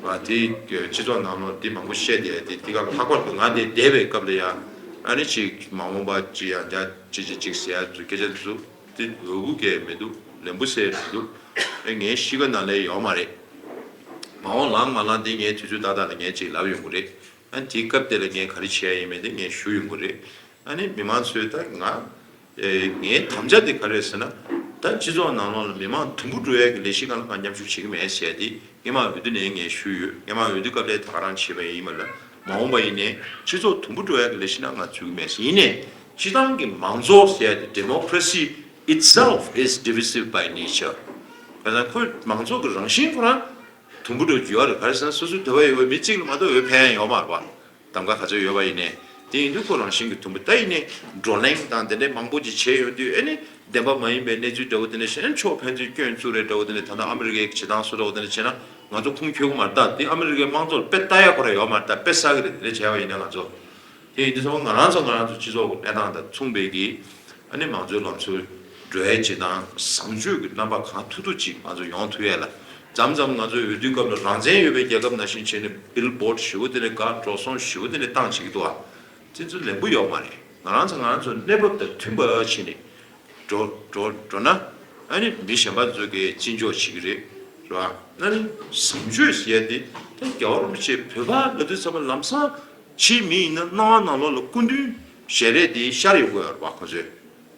ཨ་དེ་སྤྱི་ཚོགས་ནང་ལོགས་འདི་མང་པོ་བཤད་བསྡད་དེ། འདི་ག་ལྷག་པར་དུ་ང་འདི་བསྡད་པའི་སྐབས་ལ་ཡང་ཨ་ནི་ཅིག་མ་འོངས་པ་ཅི་ཡང་འདྲ་ཅི་ཅི་ཅིག་ཟེར་ཡ་ཚོ་སྐད་ཆ་དེ་ཚོ་འདི་འོས་བུ་གས་མི་འདུག་ལན་བུ་ཟེར་མི་འདུག་ཨེ་ངའི་གཤིས་ཀ་ནང་ལ་ཡོད་མ་རེད། མ་འོངས་ལངས་མ་ལངས་འདི་ངའི་དུས་ཚོད་ཏག་ཏག་ལ་ངས་ཅིག་ལབ་ཡོང་གི་རེད། ཨ་ནི་དེའི་སྐབས་དེ་ལ་ངས་ག་རེ་བྱས་ཡིན་མིན་དེ་ངས་ཞུ་ཡོང་གི་རེད། ཨ་ནི་མི་མང་ཚོས་ད་ང་། ཨེ་ངའི་དམ་བཅའ་དེ་ག་རེ་རེད་ཟེར་ན། ད་སྤྱི་ཚོགས་ནང་ལོགས་ལ་མི་མང་དུམ་བུ་འགྲོ་ཡས་ཀྱི་ལས་གཞི་སྒང་ལ་ང་མཉམ་ཞུགས་བྱེད་ཀྱི་མེད་ཟེར་ཏེ་སྔོན་མ་འོས་བསྡུ་ནས་ངས་ཞུས་ཡོད། སྔོན་མ་འོས་བསྡུ་སྐབས་ལ་ད་ག་རང་བྱས་པ་ཡིན་པ་ལ། མ་འོངས་པ་ཡིན་ནའི་སྤྱི་ཚོགས་དུམ་བུ་འགྲོ་ཡས་ཀྱི་ལས་གཞི་ནང་ང་འཛུལ་གྱི་མེད་ཟེར། ཡིན་ནའི་སྤྱི་བཏང་གི་མང་གཙོ་ཟེར་ཡ་དེ། democracy itself is divisive by nature། ག་ཚང་ཁོའི་མང་གཙོ་གི་རང་བཞིན་ཁོ་རང་དུམ་བུ་འགྲོ་རྒྱུ་ཡོད་རེད། ག་རེ་ཟེར་ན་སོ་སོའི་འདོད་པ་ཡོད་པའི་མི་གཅིག་ལ་མ་གཏོགས་འོས་འཕེན་ཡ་ཡོད་མ་རེད་པ། གདམ་ག་ག་ཚོད་ཡོད་པ་ཡིན་ནའི། དེ་ཡིན་དུས་ཁོ་རང་བཞིན་གྱི་དུམ་བུ། ད་ཡིན་ནའི་བགྲོ་གླེང་དང་དེ་འདྲའི་མང་པོ་ཅིག་བྱས་ཡོང་དུས་ཨེ་ནི་བདེན་པ་མ་ཡིན་པའི་གནས་ཚུལ་འདྲ་བོ་དེ་འདྲ་བཤད་ན་ཕྱོགས་ཕན་ཚུན་སྐྱོན་བཙུགས་རེས་འདྲ་བོ་དེ་འདྲ། ད་ལྟ་ཨ་མི་རི་ཀའི་བྱེད་སྟངས་སུ་འདྲ་བོ་དེ་འདྲ་བྱས་ན་ང་ཚོ་ཁུངས་འཁྱོལ་གི་མ་རེད། ད་དེ་ཨ་མི་རི་ཀའི་དམངས་གཙོ་ལ་དཔེ་ལྟ་ཡ་ཁོ་རང་ཡོད་མ་རེད། ད་དཔེ་བསགས་གི་རེད། དེ་འདྲ་བྱས་པ་ཡིན་ན་ང་ཚོ། དེ་ཡིན་དུས་ཚང་མ་ང་རང་ཚོ་ང་རང་ཚོ་སྤྱི་ཚོགས་ཀྱི་གནས་སྟངས་དང་མཚུངས་པའི་གི་ཨ་ནི་མང་གཙོའི་ལམ་སྲོལ་འགྲོ་ཡས་བྱེད་སྟངས་བཟང་སྤྱོད་ཀྱི་རྣམ་པ་གང་ཐུབ་ཐུབ་ཅིག་ང་ཚོ་ཡོང་ཐུབ་ཡས་ལ། མཚམས་མཚམས་ང་ཚོའི་འོས་བསྡུའི་སྐབས་ལ་རང་བཙན་ཡོད་པའི་རྒྱལ་ཁབ་ནང་བཞིན་བྱས་ནས་བིལ་བོར་ཌི་ཞེ་པོ་དེ་འདྲ་དགའ་འགྲོ་སོང་ཞེ་པོ་དེ་འདྲ་བཏང་བྱེད་ཀྱི་འདུག་ཨ། དེ་ཚོ་ལེགས་པོ་ཡོད་མ་རེད། ང་རང་ཚོ་ང་རང་ཚོ་གནས་བབ་དང་མཐུན་པ་བྱས་ནས་འགྲོ་འགྲོ་འགྲོ་ན། ཨ་ནི་མི་གཞན་པ་ཚོ་གིས་བརྩི་འཇོག་བྱེད་ཀྱི་རེད། རེད་བ། ཨ་ནི་བཟང་སྤྱོད་ཟེར་ཡ་དེ་ད་རྒྱལ་བ་རིན་པོ་ཆེ་བོད་པ་ལབ་དུས་ཙམ་པ་ལམ་སང་ཕྱིའི་མི་ཡིན་ན་སྣང་བ་ནང་ལོགས་ལ་སྐུ་མདུན་ཞལ་རས་དེ་ཤར་ཡོང་གི་ཡོད་རེད་བ། ཁོ་ཚོས།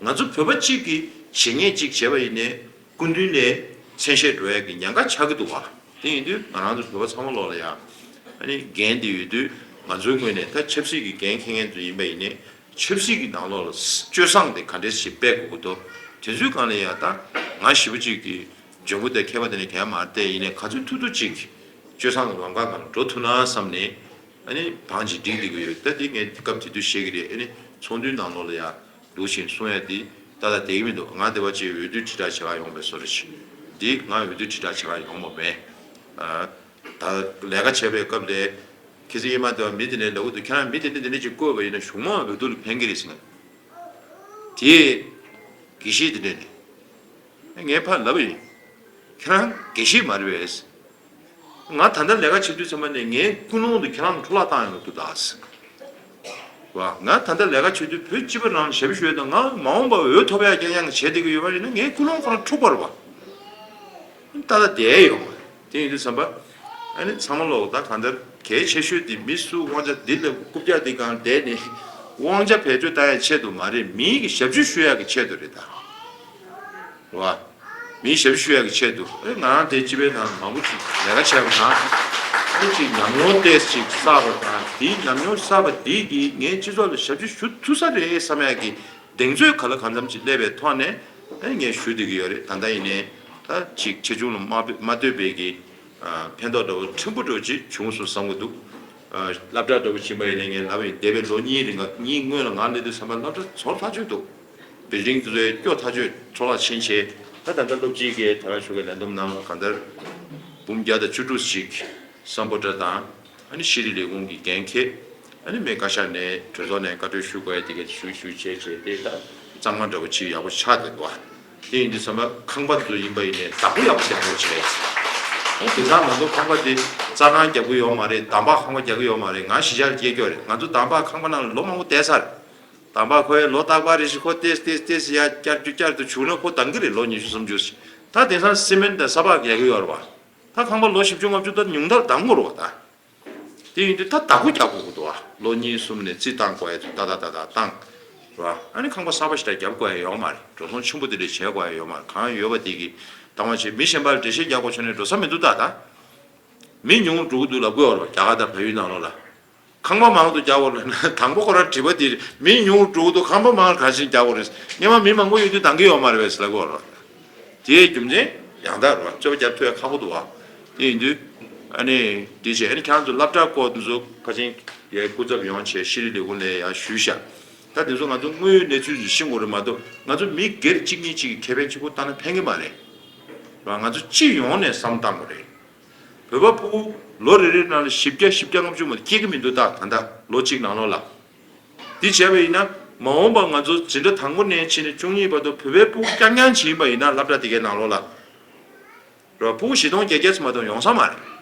ང་ཚོ་བོད་པ་གཅིག་གིས་བྱེད་ངེས་གཅིག་བྱས་པ་ཡིན་ནའི་སྐུ་མདུན་ལ་མཚན་ཤས་འགྲོ་ཡ་གི་ཉེན་ཁ་ཆགས་ཀྱི་འདུག་བ། དེ་ཡིན་དུས་ང་རང་ཚོ་བོད་པ་ཚང་མ་ལོག་ལ་ཡ་ཨ་ནི་འགན་དེ་ཡོད་དུས། ང་ཚོའི་ངོས་ནས་ད་ཆབ་སྲིད་ཀྱི་འགན་འཁྱེར་མཁན་ཚོ་ཡིན་པ་ཡིན་ནའི་ཆབ་སྲིད་ཀྱི་ནང་ལོགས་ལ་སྤྱོད་བཟང་དེ་ག་འདྲས་ཞིག་སྤེལ་དགོས་ཀྱི་འདུག་དེ་ཚོའི་སྒང་ལ་ཡ་ད་ང་ཞེ་པོ་ཅིག་གི་འཇོན་པོ་དང་མཁས་པ་དེ་འདྲ་གང་ཡང་མ་རེད། དེ་ཡིན་ནའི་ག་ཚོད་ཐུབ་ཐུབ་ཅིག་སྤྱོད་བཟང་གི་ལམ་ཁ་སྒང་ལ་འགྲོ་ཐུབ་ན་བསམ་ནས། ཨ་ནི་བང་ཅིག་སྒྲིག་བསྡད་ཀྱི་ཡོད། ད་དེ་ངས་སྐབས་དེ་དུས་བཤད་ཀྱི་རེད། ཨ་ནི་ཚོགས་འདུའི་ནང་ལོགས་ལ་ཡ་འདུག་བཞིན་གསུང་ཡ་དེ་ཏག་ཏག་བསྡད་ཀྱི་མི་འདུག་ང་དེ་བ་ཅིག་འོས་བསྡུ་དྲིལ་བསྒྲགས་བྱེད་ག་ཡོང་བའི་བཟོ་འདྲ་ཞིག་འདི་ང་འོས་བསྡུ་དྲིལ་བསྒྲགས་བྱེད་ག་ཡོང་བ་མེད། ཨ། ད་ལས་ཀ་བྱེད་པའི་སྐབས་ལ་ཁྱེད་ཚོ་ཡིན་མ་དེ་བ་མི་དེ་འདྲས་ལབ་ཀྱི་འདུག་ཁྱེད་རང་མི་དེ་འདྲས་དེ་འདྲས་ཅིག་བསྐོས་པ་ཡིན་ན་གཞུང་མང་འོས་བསྡུ་ལ་ཕན་གྱི་རེད་ཟེར། དེ་དགེ་བཤེས་དེ་འདྲས་ནས་ངས་ཕར་ལབ་པ་ཡིན། ཁྱེད་རང་དགེ་བཤེས་མ་རེད་པས། ང་ད་ལྟ་ལས་ཀ་བྱེད་དུས་ཙམ་པ་ནས་ངའི་ཀུན་སློང་དུ་ཁྱེད་རང་འཕྲོ་བརླག་བཏང་ཡོང་གི་འདུག་ད། བ། ང་ད་ལྟ་ལས་ཀ་བྱེད་དུས་བོད་སྤྱི་པ་རང་ཞབས་ཞུ་ཡོད་དང་། ང་མ་འོངས་པར་འོས་ཐོབ་ཡག་རྐྱང་རྐྱང་གི་བྱེད་བསྡད་ཀྱི་ཡོད་པ་ཡིན་ན་ངའི་ཀུན་སློང་ཁོ་རང་འཁྲུག་པ་རེད་བ། ད་ལྟ་བསྡད་ཡོད་མ་རེད། དེ་ཡིན་དུས་ཙམ་པ། ཨ་ནི་ཚང་མ་ལོག་ད་གང་ལྟར་གལ་ཆེ་ཤོས་དེ་མི་སུ་དབང་ཆ་འདི་ལ་རྐུབ་བཀྱག་འདི་སྒང་བསྡད་ནས་དབང་ཆ་བེད་སྤྱོད་བཏང་ཡག་ཆེད་དུ་མ་རེད། མིའི་གི་ཞབས་ཞུ་ཞུ་ཡག་གི་ཆེད་དུ་རེད་ད། རེད་བ། མིའི་ཞབས་ཞུ་ཞུ་ཡག་གི་ཆེད་དུ། ཨེ་ང་རང་དེ་སྤྱི་པའི་ནང་མང་པོ་ཅིག་ལས་ཀ་བྱས་པ་དང་། ཨེ་ཅིག་ཉམས་མྱོང་ཏོག་ཙམ་ཅིག་བསགས་པ་དང་། དེའི་ཉམས་མྱོང་བསགས་པ་དེ་གིས་ངས་སྤྱི་ཚོགས་ལ་ཞབས་ཞུ་ཞུ་ཐུབ་ས་རེད་བསམ་ཡག་གི་གདེང་ཚོད་ག་ལ་གང་འཚམ་ཅིག་སླེབས་པའི་ཐོག་ནས། ཨེ་ངས་ཞུ་བསྡད་ཀྱི་ཡོད་རེད། ད་ལྟ་ཡིན་ནའི་ད་ཅིག་ཆེ་ཆུང་ལ་མ་མ་ལྟོས་པའི་གི་ཕན་ཐོགས་འདྲ་བོ་ཕྲན་བུ་འདྲ་བོ་ཅིག་བྱུང་སོང་བསམ་གྱི་འདུག་སློབ་གྲྭ་འདྲ་བོ་ཕྱིན་པ་ཡིན་ནའི་ངས་ལབ་པ་ཡིན། འདས་པའི་ལོ་གཉིས་རིང་ག་གཉིས་སྔོན་ལ་ང་སླེབས་དུས་ཙམ་པ་སློབ་གྲྭ་ཚོར་ཐག་ཆོད་འདུག་བིལ་ཌིང་དེ་ཚོ་སྐྱོ་ཐག་ཆོད། འཕྲོ་བརླག་ཕྱིན་བྱས། ད་ད་ལྟ་སློབ་སྤྱིའི་གི་དེ་ག་ཞུ་གི་ལས་བསྡོམས་ནང་གང་ལྟར་འབུམ་བརྒྱ་དང་བཅུ་དྲུག་ཅིག་སམ་བྷོ་ཊ་དང་། ཨ་ནི་ཤེས་རིག་ལས་ཁུངས་ཀྱི་འགན་འཁྱེར། ཨ་ནི་མི་བཀའ་ཤག་ནས་གྲོས་ཚོགས་ནས་བཀའ་འཁྲོལ་ཞུ་དགོས་ཡ་དེ་ག་ཞུ་ཞུ་བྱས་བྱས་དེ་ད་གཙང་མ་འདྲ་བོ་ཅིག་ཡག་པོ་ཆགས་བསྡད་འདུག་བ། དེ་ཡིན་དུས་ཙམ་པ་ཁང་པ་ཚོ་ཡིན་པ་ཡིན་ནའི་བདག་པོ་ཡག་པོ་བྱེད་དགོས་བྱས། ཨ་དེང་སང་ང་ཚོ་ཁང་པ་དེ་རྩྭ་ཁང་རྒྱག་གི་ཡོད་མ་རེད། འདམ་བག་ཁང་པ་རྒྱག་གི་ཡོད་མ་རེད། ང་གཞིས་ཆགས་ལ་སྐྱེས་ཀྱོག་རེད། ང་ཚོ་འདམ་བག་ཁང་པ་ནང་ལ་ལོ་མང་པོ་བསྡད་ཚར། འདམ་བག་ཁོ་ཡ་ལོ་རྟག་པར་རེ་བཞིན་ཁོ་ཏེས་ཏེས་ཏེས་ཡ་བསྐྱར་རྒྱུ་བསྐྱར་དུ་བྱུང་ན་ཁོ་འདང་གི་རེད། ལོ་ཉི་ཤུ་སུམ་ཅུ་ཞིག་ད་དེང་སང་སི་མེན་ཊི་དང་ས་བག་རྒྱག་གི་ཡོད་རེད་བ། ད་ཁང་པ་ལོ་བཞི་བཅུ་ལྔ་བཅུ་ད་ཉུང་མཐར་འདང་དགོས་རེད་བ་ད། དེ་ཡིན་དུས་ད་བདག་པོ་རྒྱག་དགོས་ཀྱི་འདུག་བ། ལོ་གཉིས་གསུམ་ནས་རྩིས་བཏང་དགོས་ཡ་ཚོ་ཏག་ཏག་ཏག་ཏག་བཏང་། རེད་བ། ཨ་ནི་ཁང་པ་གསར་པ་ཞིག་ད་རྒྱབ་དགོས་ཡ་ཡོད་མ་རེད། འགྲོ་སོང་ཆེན་པོ་དེ་འདྲ་བྱེད་དགོས་ཡ་ཡོད་མ་རེད། གང་ཡོད་པ་དེ་གི་བཏང་བ་བྱེད། མི་གཞན་པ་ལ་འགྲེལ་བཤད་རྒྱག་དགོས་བྱུང་ནས་འགྲོ་ས་མི་འདུག་ད་ད། མི་ཉུང་རུ་འགྲོ་གི་འདུག་ལབ་དགོས་ཡ་རེད་བ། རྒྱ་གར་དང་བལ་ཡུལ་ནང་ལོགས་ལ། ཁང་པ་མང་དུ་རྒྱག་དགོས་རེད་ན། དང་པོ་ཁོ་རང་དྲི་བ་དེ་རེད། མི་ཉུང་རུ་འགྲོ་གི་འདུག་ཁང་པ་མང་ག་ཅིག་རྒྱག་དགོས་རེད། སྔོན་མ་མི་མང་པོ་ཡོད་དུས་འདང་གི་ཡོད་མ་རེད་པས་ལབ་དགོས་རེད་བ། དེའི་རྒྱུ་མཚན། ཡང་དག་རེད་བ། རྩོད་པ་རྒྱབ་ཐུབ་ཡ་ཁག་པོ་འདུག་བ། དེ་ཡིན་དུས་ཨ་ནི་དེ་བྱས་ཨ་ནི་ཁྱེད་རང་ཚོ་སློབ་གྲྭ་སྐོར་དེ་ཚོ་ཁ་ཆེན་ཡའི་སྐུ་ཚབ་ཡོང་བྱས་ཤེས་རིག་ལས་ཁུངས་ལ་ཡང་ཞུས་ཤག་ད་དེ་ཚོ་ང་ཚོ་དངོས་ཡོད་གནས་ཚུལ་ཚོ་ཤེས་དགོས་རེད་མ་གཏོགས། ང་ཚོ་མི་སྒེར་གཅིག་གཉིས་གཅིག་གི་ཁེ་ཕན་གཅིག་པོ་བལྟས་ན་ཕན་གི་མ་རེད་བ། ང་ཚོ་སྤྱི་ཡོངས་ནས་བསམ་བཏང་དགོས་རེད། བོད་པ་ཕྲུ་གུ་ལོ་རེ་རེའི་ནང་ལ་བཞི་བརྒྱ་བཞི་བརྒྱ་ལྔ་བཅུ་མ་གཏོགས་སྐྱེ་གི་མི་འདུག་ད་ད་ལྟ་ལོ་གཅིག་ནང་ལོགས་ལ། འདི་བྱས་པ་ཡིན་ན་མ་འོངས་པ་ང་ཚོ་འཛིན་གྲྭ་དང་པོ་ནས་ཕྱིན་ནས་བཅུ་གཉིས་བར་དུ་བོད་པའི་ཕྲུ་གུ་རྐྱང་རྐྱང་བྱིན་པ་ཡིན་ན་སློབ་གྲྭ་དེ་གའི་ནང་ལོགས་ལ། རོ་ཕྲུ་གུ་བཞི་སྟོང་བརྒྱད་བརྒྱ་ཙམ་མ་གཏོགས་ཡོང་ས་མ་རེད།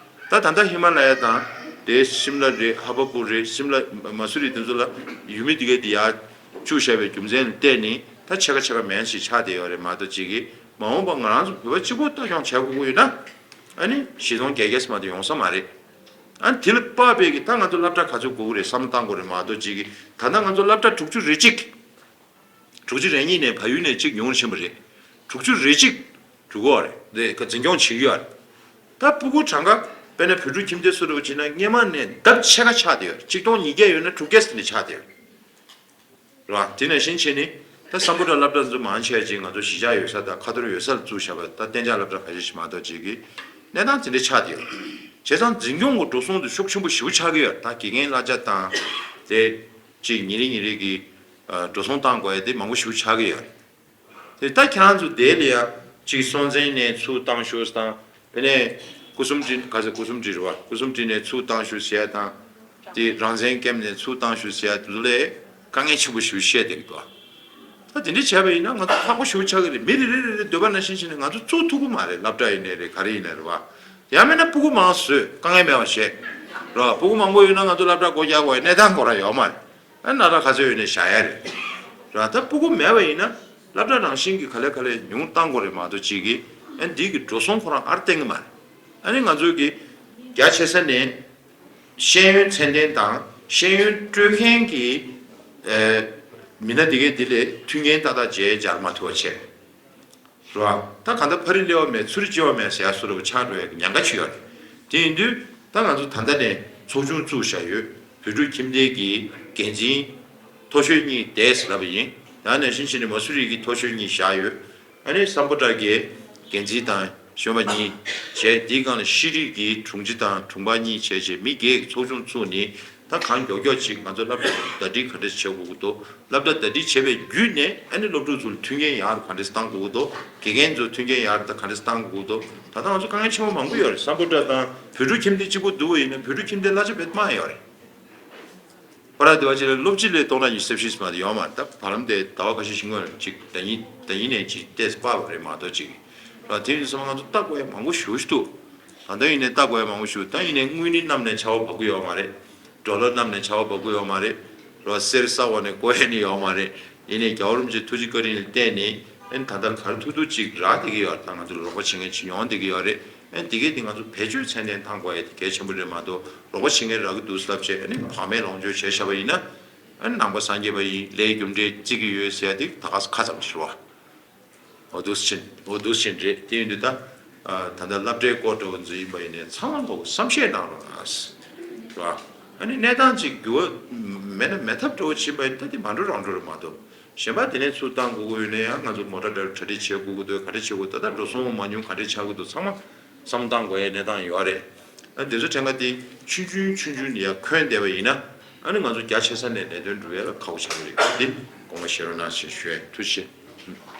ད་ད་ལྟ་ཧི་མ་ལ་ཡ་དང་དེ་ཤིམ་ལ་རེད། ཧ་བ་པུར་རེད། ཤིམ་ལ་མ་སུ་རི་དེ་ཚོ་ལ་ཡུལ་མི་དེ་གའི་དེ་ཡར་བཅུག་བཞག་པའི་རྒྱུ་མཚན་ལ་བརྟེན་ནས་ད་ཕྱེད་ཀ་ཕྱེད་ཀ་མན་ཞིག་ཆགས་བསྡད་ཡོད་རེད་མ་གཏོགས་ཅིག་གིས་མ་འོངས་པ་ང་རང་ཚོ་བོད་པ་གཅིག་པོ་ལྟ་སྐྱོང་བྱ་དགོས་ཀྱི་ཡོད་ན་ཨ་ནི་བཞི་སྟོང་བརྒྱད་བརྒྱ་ཙམ་མ་གཏོགས་ཡོང་ས་མ་རེད། ཨ་ནི་དེ་ལ་དཔག་པའི་གི་ད་ང་ཚོ་སློབ་གྲྭ་ག་ཚོད་དགོས་ཀྱི་རེད་བསམ་བློ་བཏང་དགོས་རེད་མ་གཏོགས་ཅིག་གིས་ད་ལྟ་ང་ཚོ་སློབ་གྲྭ་དྲུག་ཅུ་རེ་གཅིག་དྲུག་ཅུ་རེ་གཉིས་ནས་བལ་ཡུལ་ནས་གཅིག་ཉུང་རུ་ཕྱིན་པ་རེད། དྲུག་ཅུ་རེ་གཅིག་འགྲོ་གི་ཡོད་རེད། དེ་ག་འཛིན་སྐྱོང་བྱེད་ཀྱི་ཡོད་རེད། ད་ཕྲུ་གུ་གྲངས་ཀ་དཔེར་ན་བོད་ཕྲུག་ཁྱིམ་སྡེ་སུ་རུ་བྱས་ན་སྔོན་མ་ནས་ལྡབ་ཕྱེད་ཀ་ཆག་བསྡད་ཡོད་རེད། གཅིག་སྟོང་ཉིས་བརྒྱ་ཡོད་ན་དྲུག་བརྒྱ་ཙམ་ནས་ཆག་བསྡད་ཡོད་རེད། རེད་བ། དེ་ནང་བཞིན་བྱས་ནས་ད་སམ་བྷོ་ཊ་སློབ་གྲྭ་ཚོ་མང་ཆེ་བ་ཅིག་ང་ཚོ་གཞིས་ཆགས་ཡོད་ས་དང་ཁ་ཐོར་ཡོད་ས་ལ་བཙུགས་བཞག་པ། ད་གཏན་འཇགས་སློབ་གྲྭ་ཁ་ཤས་ཤིག་མ་གཏོགས་ཅིག་གི་གནས་སྟངས་དེ་འདྲ་ཆགས་བསྡད་ཡོད་རེད། བྱས་ཙང་འཛིན་སྐྱོང་གི་འགྲོ་སོང་དེ་ཤུགས་ཆེན་པོ་ཞེ་པོ་ཆགས་ཀྱི་ཡོད་རེད། ད་དགེ་རྒན་གླ་ཆ་དང་དེ་ཅིག་ཉིན་རེ་ཉིན་རེ་གི་ཨ་འགྲོ་སོང་བཏང་དགོས་ཡ་དེ་མང་པོ་ཞེ་པོ་ཆགས་ཀྱི་ཡོད་རེད། དེ་ད་ཁྱེད་རང་ཚོ་དེ་ལ་ཡ་གཅིག་སྲོང་བཙན་ནས་ཚུར་བཏང་ཤོག་དང་། དེ་ནས་སྐུ་གསུམ་སྒྲིག་ག་ཚོད་སྐུ་གསུམ་སྒྲིག་རེད་བ། སྐུ་གསུམ་སྒྲིག་ནས་ཚུར་བཏང་ཤོག་ཟེར་ཡ་དང་། དེ་རང་བཙན་ཀེམ་ནས་ཚུར་བཏང་ཤོག་ཟེར་ཡ་དེ་ཚོ་ལས་དཀའ་ངལ་ཆེན་པོ་ཞེ་པོ་བཤད་བསྡད་ཀྱི་འདུག་ད་དེ་འདྲ་བྱས་པ་ཡིན་ན་ང་ཚོ་ཁག་པོ་ཞེ་པོ་ཆགས་ཀྱི་རེད། མི་རེ་རེ་རེ་རེ་འདོད་པ་ནང་བཞིན་བྱས་ནས་ང་ཚོ་བཙུགས་ཐུབ་ཀྱི་མ་རེད། སློབ་གྲྭ་ཡིན་ནའི་རེད། ག་རེ་ཡིན་ནའི་རེད་བ། ཡང་མིན་ན་ཕྲུ་གུ་མང་བཟོས་དཀའ་ངལ་མེད་པ་བྱས། རེད་བ། ཕྲུ་གུ་མང་པོ་ཡོད་ན་ང་ཚོ་སློབ་གྲྭ་སྒོ་རྒྱག་དགོས་ཡ་གནས་སྟངས་ཁོ་རང་ཡོད་མ་རེད། ཨ་སློབ་གྲྭ་ག་ཚོད་ཡོད་ནའི་བཞག་ཡ་རེད། ར་ད་ཕྲུ་གུ་མེད་པ་ཡིན་ན་སློབ་གྲྭ་རང་བཞིན་གྱི་ག་ལེ་ག་ལེ་ཉུང་བཏང་དགོས་རེད་མ་གཏོགས་ཅིག་གིས་ཨ་འདི་གི་འགྲོ་སོང་ཁོ་རང་ཨར་བཏང་གི་མ་རེད། ཨ་ནི་ང་ཚོ་གི་རྒྱ་ཆེ་ས་ནས་ཤེས་ཡོན་ཚད་ལྡན་དང་ཤེས་ཡོན་སྤྲོད་མཁན་གྱི་ཨ་མི་སྣ་དེ་གས་དེ་ལས་མཐུན་རྐྱེན་ཏག་ཏག་བྱས་སྦྱར་མ་ཐུབ་པ་བྱས། རེད་བ། ད་གང་ལྟར་ཕ་རི་སླེབས་པ་མེད་ཚུར་སྐྱེལ་བ་མེད་ཟེར་ཡ་བཟོ་འདྲ་པོ་ཆགས་འགྲོ་ཡ་གི་ཉེན་ཁ་ཅིག་ཡོད་རེད། དེ་ཡིན་དུས་ད་ང་ཚོ་ད་ལྟ་ནས་ཚོགས་ཆུང་བཙུགས་བཞག་ཡོད། བོད་ཕྲུག་ཁྱིམ་སྡེ་གི་འགན་འཛིན་མཐོ་ཤོས་གཉིས་བསྡད་ཟེར་ལབ་པ་ཡིན། ད་ནང་བཞིན་བྱས་ནས་མ་སུ་རི་གི་མཐོ་ཤོས་གཉིས་བཞག་ཡོད། ཨ་ནི་སམ་བྷོ་ཊ་གི་འགན་འཛིན་དང་གཞོན་པ་གཉིས་བྱས། དེའི་སྒང་ལ་ཤེས་རིག་གི་དྲུང་ཆེ་དང་དྲུང་འཕར་གཉིས་བྱས་བྱས་མི་བརྒྱད་ཀྱི་ཚོགས་ཆུང་བཙུགས་ནས། ད་གང་མགྱོགས་མགྱོགས་ཅིག་ང་ཚོ་སློབ་གྲྭ་ཟླ་སྒྲིལ་ག་འདྲས་བྱེད་དགོས་ཀྱི་འདུག་སློབ་གྲྭ་ཟླ་སྒྲིལ་བྱས་པའི་བརྒྱུད་ནས་ཨ་ནི་སློབ་ཕྲུག་ཚོ་ལ་མཐུན་རྐྱེན་ཡག་རུ་ག་འདྲས་བཏང་དགོས་ཀྱི་འདུག་དགེ་རྒན་ཚོ་མཐུན་རྐྱེན་ཡག་རུ་ད་ག་འདྲས་བཏང་དགོས་ཀྱི་འདུག་ད་ལྟ་ང་ཚོ་དཀའ་ངལ་ཆེན་པོ་མང་པོ་ཡོད་རེད། སམ་བྷོ་ཊ་དང་བོད་ཕྲུག་ཁྱིམ་སྡེ་གཅིག་པོ་བསྡུར་བ་ཡིན་ན་བོད་ཕྲུག་ཁྱིམ་སྡེ་གླ་ཆ་དཔེ་མང་ཡོད་རེད། ཁོ་རང་དེ་བ་ཅིག་ལ་སློབ་སྤྱི་ལས་སྟོང་ཕྲག་ཉི་ཤུ་རྩ་བཞི་ཙམ་དེ་ཡོད་མ་རེད། ད་བར་ལམ་དེ་ཟླ་བ་ཁ་ཤས་ཤིག་སྔོན་ལ་ཅིག་ཟླ་ཉིན་ཟླ་ཉིན་ནས་ཅིག་ཏོག་ཙམ་སྤར་བ་རེད་མ་གཏོགས་ཅིག་ར། དེ་ཡིན་དུས་ཙམ་ང་ཚོ་ལྟ་དགོས་ཡ་མང་པོ་ཞེ་པོ་ཞིག་འདུག་ད་ལྟ་ཡིན་ནའི་ལྟ་དགོས་ཡ་མང་པོ་ཞིག་ད་ཡིན་ནའི་དངུལ་ནི་གནམ་ནས་ཆར་པ་བབས་ཀྱི་ཡོད་མ་རེད། ཌོ་ལར་གནམ་ནས་ཆར་པ་བབས་ཀྱི་ཡོད་མ་རེད། རོ་གསེར་ས་འོག་ནས་བརྐོ་ཡ་ནི་ཡོད་མ་རེད། ཡིན་ནའི་རྒྱལ་བ་རིན་པོ་ཆེ་ཐུགས་རྗེ་བཀའ་དྲིན་ལ་བརྟེན་ནས་ཨ་ནི་ད་ལྟར་ག་རེ་ཐུབ་ཐུབ་ཅིག་རག་བསྡད་ཀྱི་ཡོད་རེད། ད་ང་ཚོ་ལ་རོགས་པ་བྱེད་མཁན་ཅིག་ཡོང་བསྡད་ཀྱི་ཡོད་རེད། ཨ་ནི་དེ་གས་དེ་ང་ཚོ་བེད་སྤྱོད་ཚད་ལྡན་གཏང་དགོས་ཡ་དེ་གལ་ཆེན་པོ་རེད་མ་གཏོགས་རོགས་པ་བྱེད་མཁན་རག་གི་འདུག་ལབ་བྱས་ཨ་ནི་བག་མེད་ལོངས་སྤྱོད་བྱས་བཞག་པ་ཡིན་ན་ཨ་ནི་ནང་པ་སངས་རྒྱས་པ་ཡིན་ལས་རྒྱུ་འབྲས་བརྩི་གི་ཡོད་ཟེར་ཡ་དེ་ད་ག་ས་ཁ་ཙམ་ཞིག་རེད་བ། འོ་འདུག་སེ་བྱས་འོ་འདུག་སེ་བྱས་རེད། དེ་ཡིན་དུས་ད་ད་ལྟ་སློབ་གྲྭའི་སྐོར་འདྲ་བོ་ཚོ་ཡིན་པ་ཡིན་ནའི་ཚང་མ་ལོག་བསམ་ཤེས་གནང་རོགས་གནང་། རེད་བ། ཨ་ནི་གནས་སྟངས་ཅིག་འགྱུར་བ་མེད་ན་མེད་ཐབས་འདྲ་བོ་ཕྱིན་པ་ཡིན་ད་དེ་མ་འགྲོ་རང་འགྲོ་རེད་མ་གཏོགས། གཞན་པ་དེ་ནས་ཚུར་བཏང་དགོས་ཀྱི་ཡོད་ན་ཡང་ང་ཚོ་མོ་ཊ་འདྲ་གྲ་སྒྲིག་བྱེད་དགོས་ཀྱི་འདུག་ག་འདྲ་བྱེད་དགོས་ད་ལྟ་འགྲོ་སོང་མ་ཉུང་ག་འདྲ་ཆགས་ཀྱི་འདུག་ཚང་མ་བསམ་བཏང་དགོས་ཡའི་གནས་སྟངས་ཡོད་རེད། ཨ་དེ་ཚོ་གྲངས་ཀ་དེ་ཆུང་ཆུང་ཆུང་ཆུང་ནས་ཡར་འཁོན་བསྡད་པ་ཡིན་ན་ཨ་ནི་ང་ཚོ་རྒྱ་ཆེ་ས་ནས་ལས་དོན་སྒྲུབ་ཡ་ལ་ཁག་པོ་ཆགས་ཀྱི་རེད། དེ་དགོངས་པ་བཞེས་རོགས་གནང་ཞེས་ཞུ་ཡ་ཡིན། ཐུགས་རྗེ་ཆེ།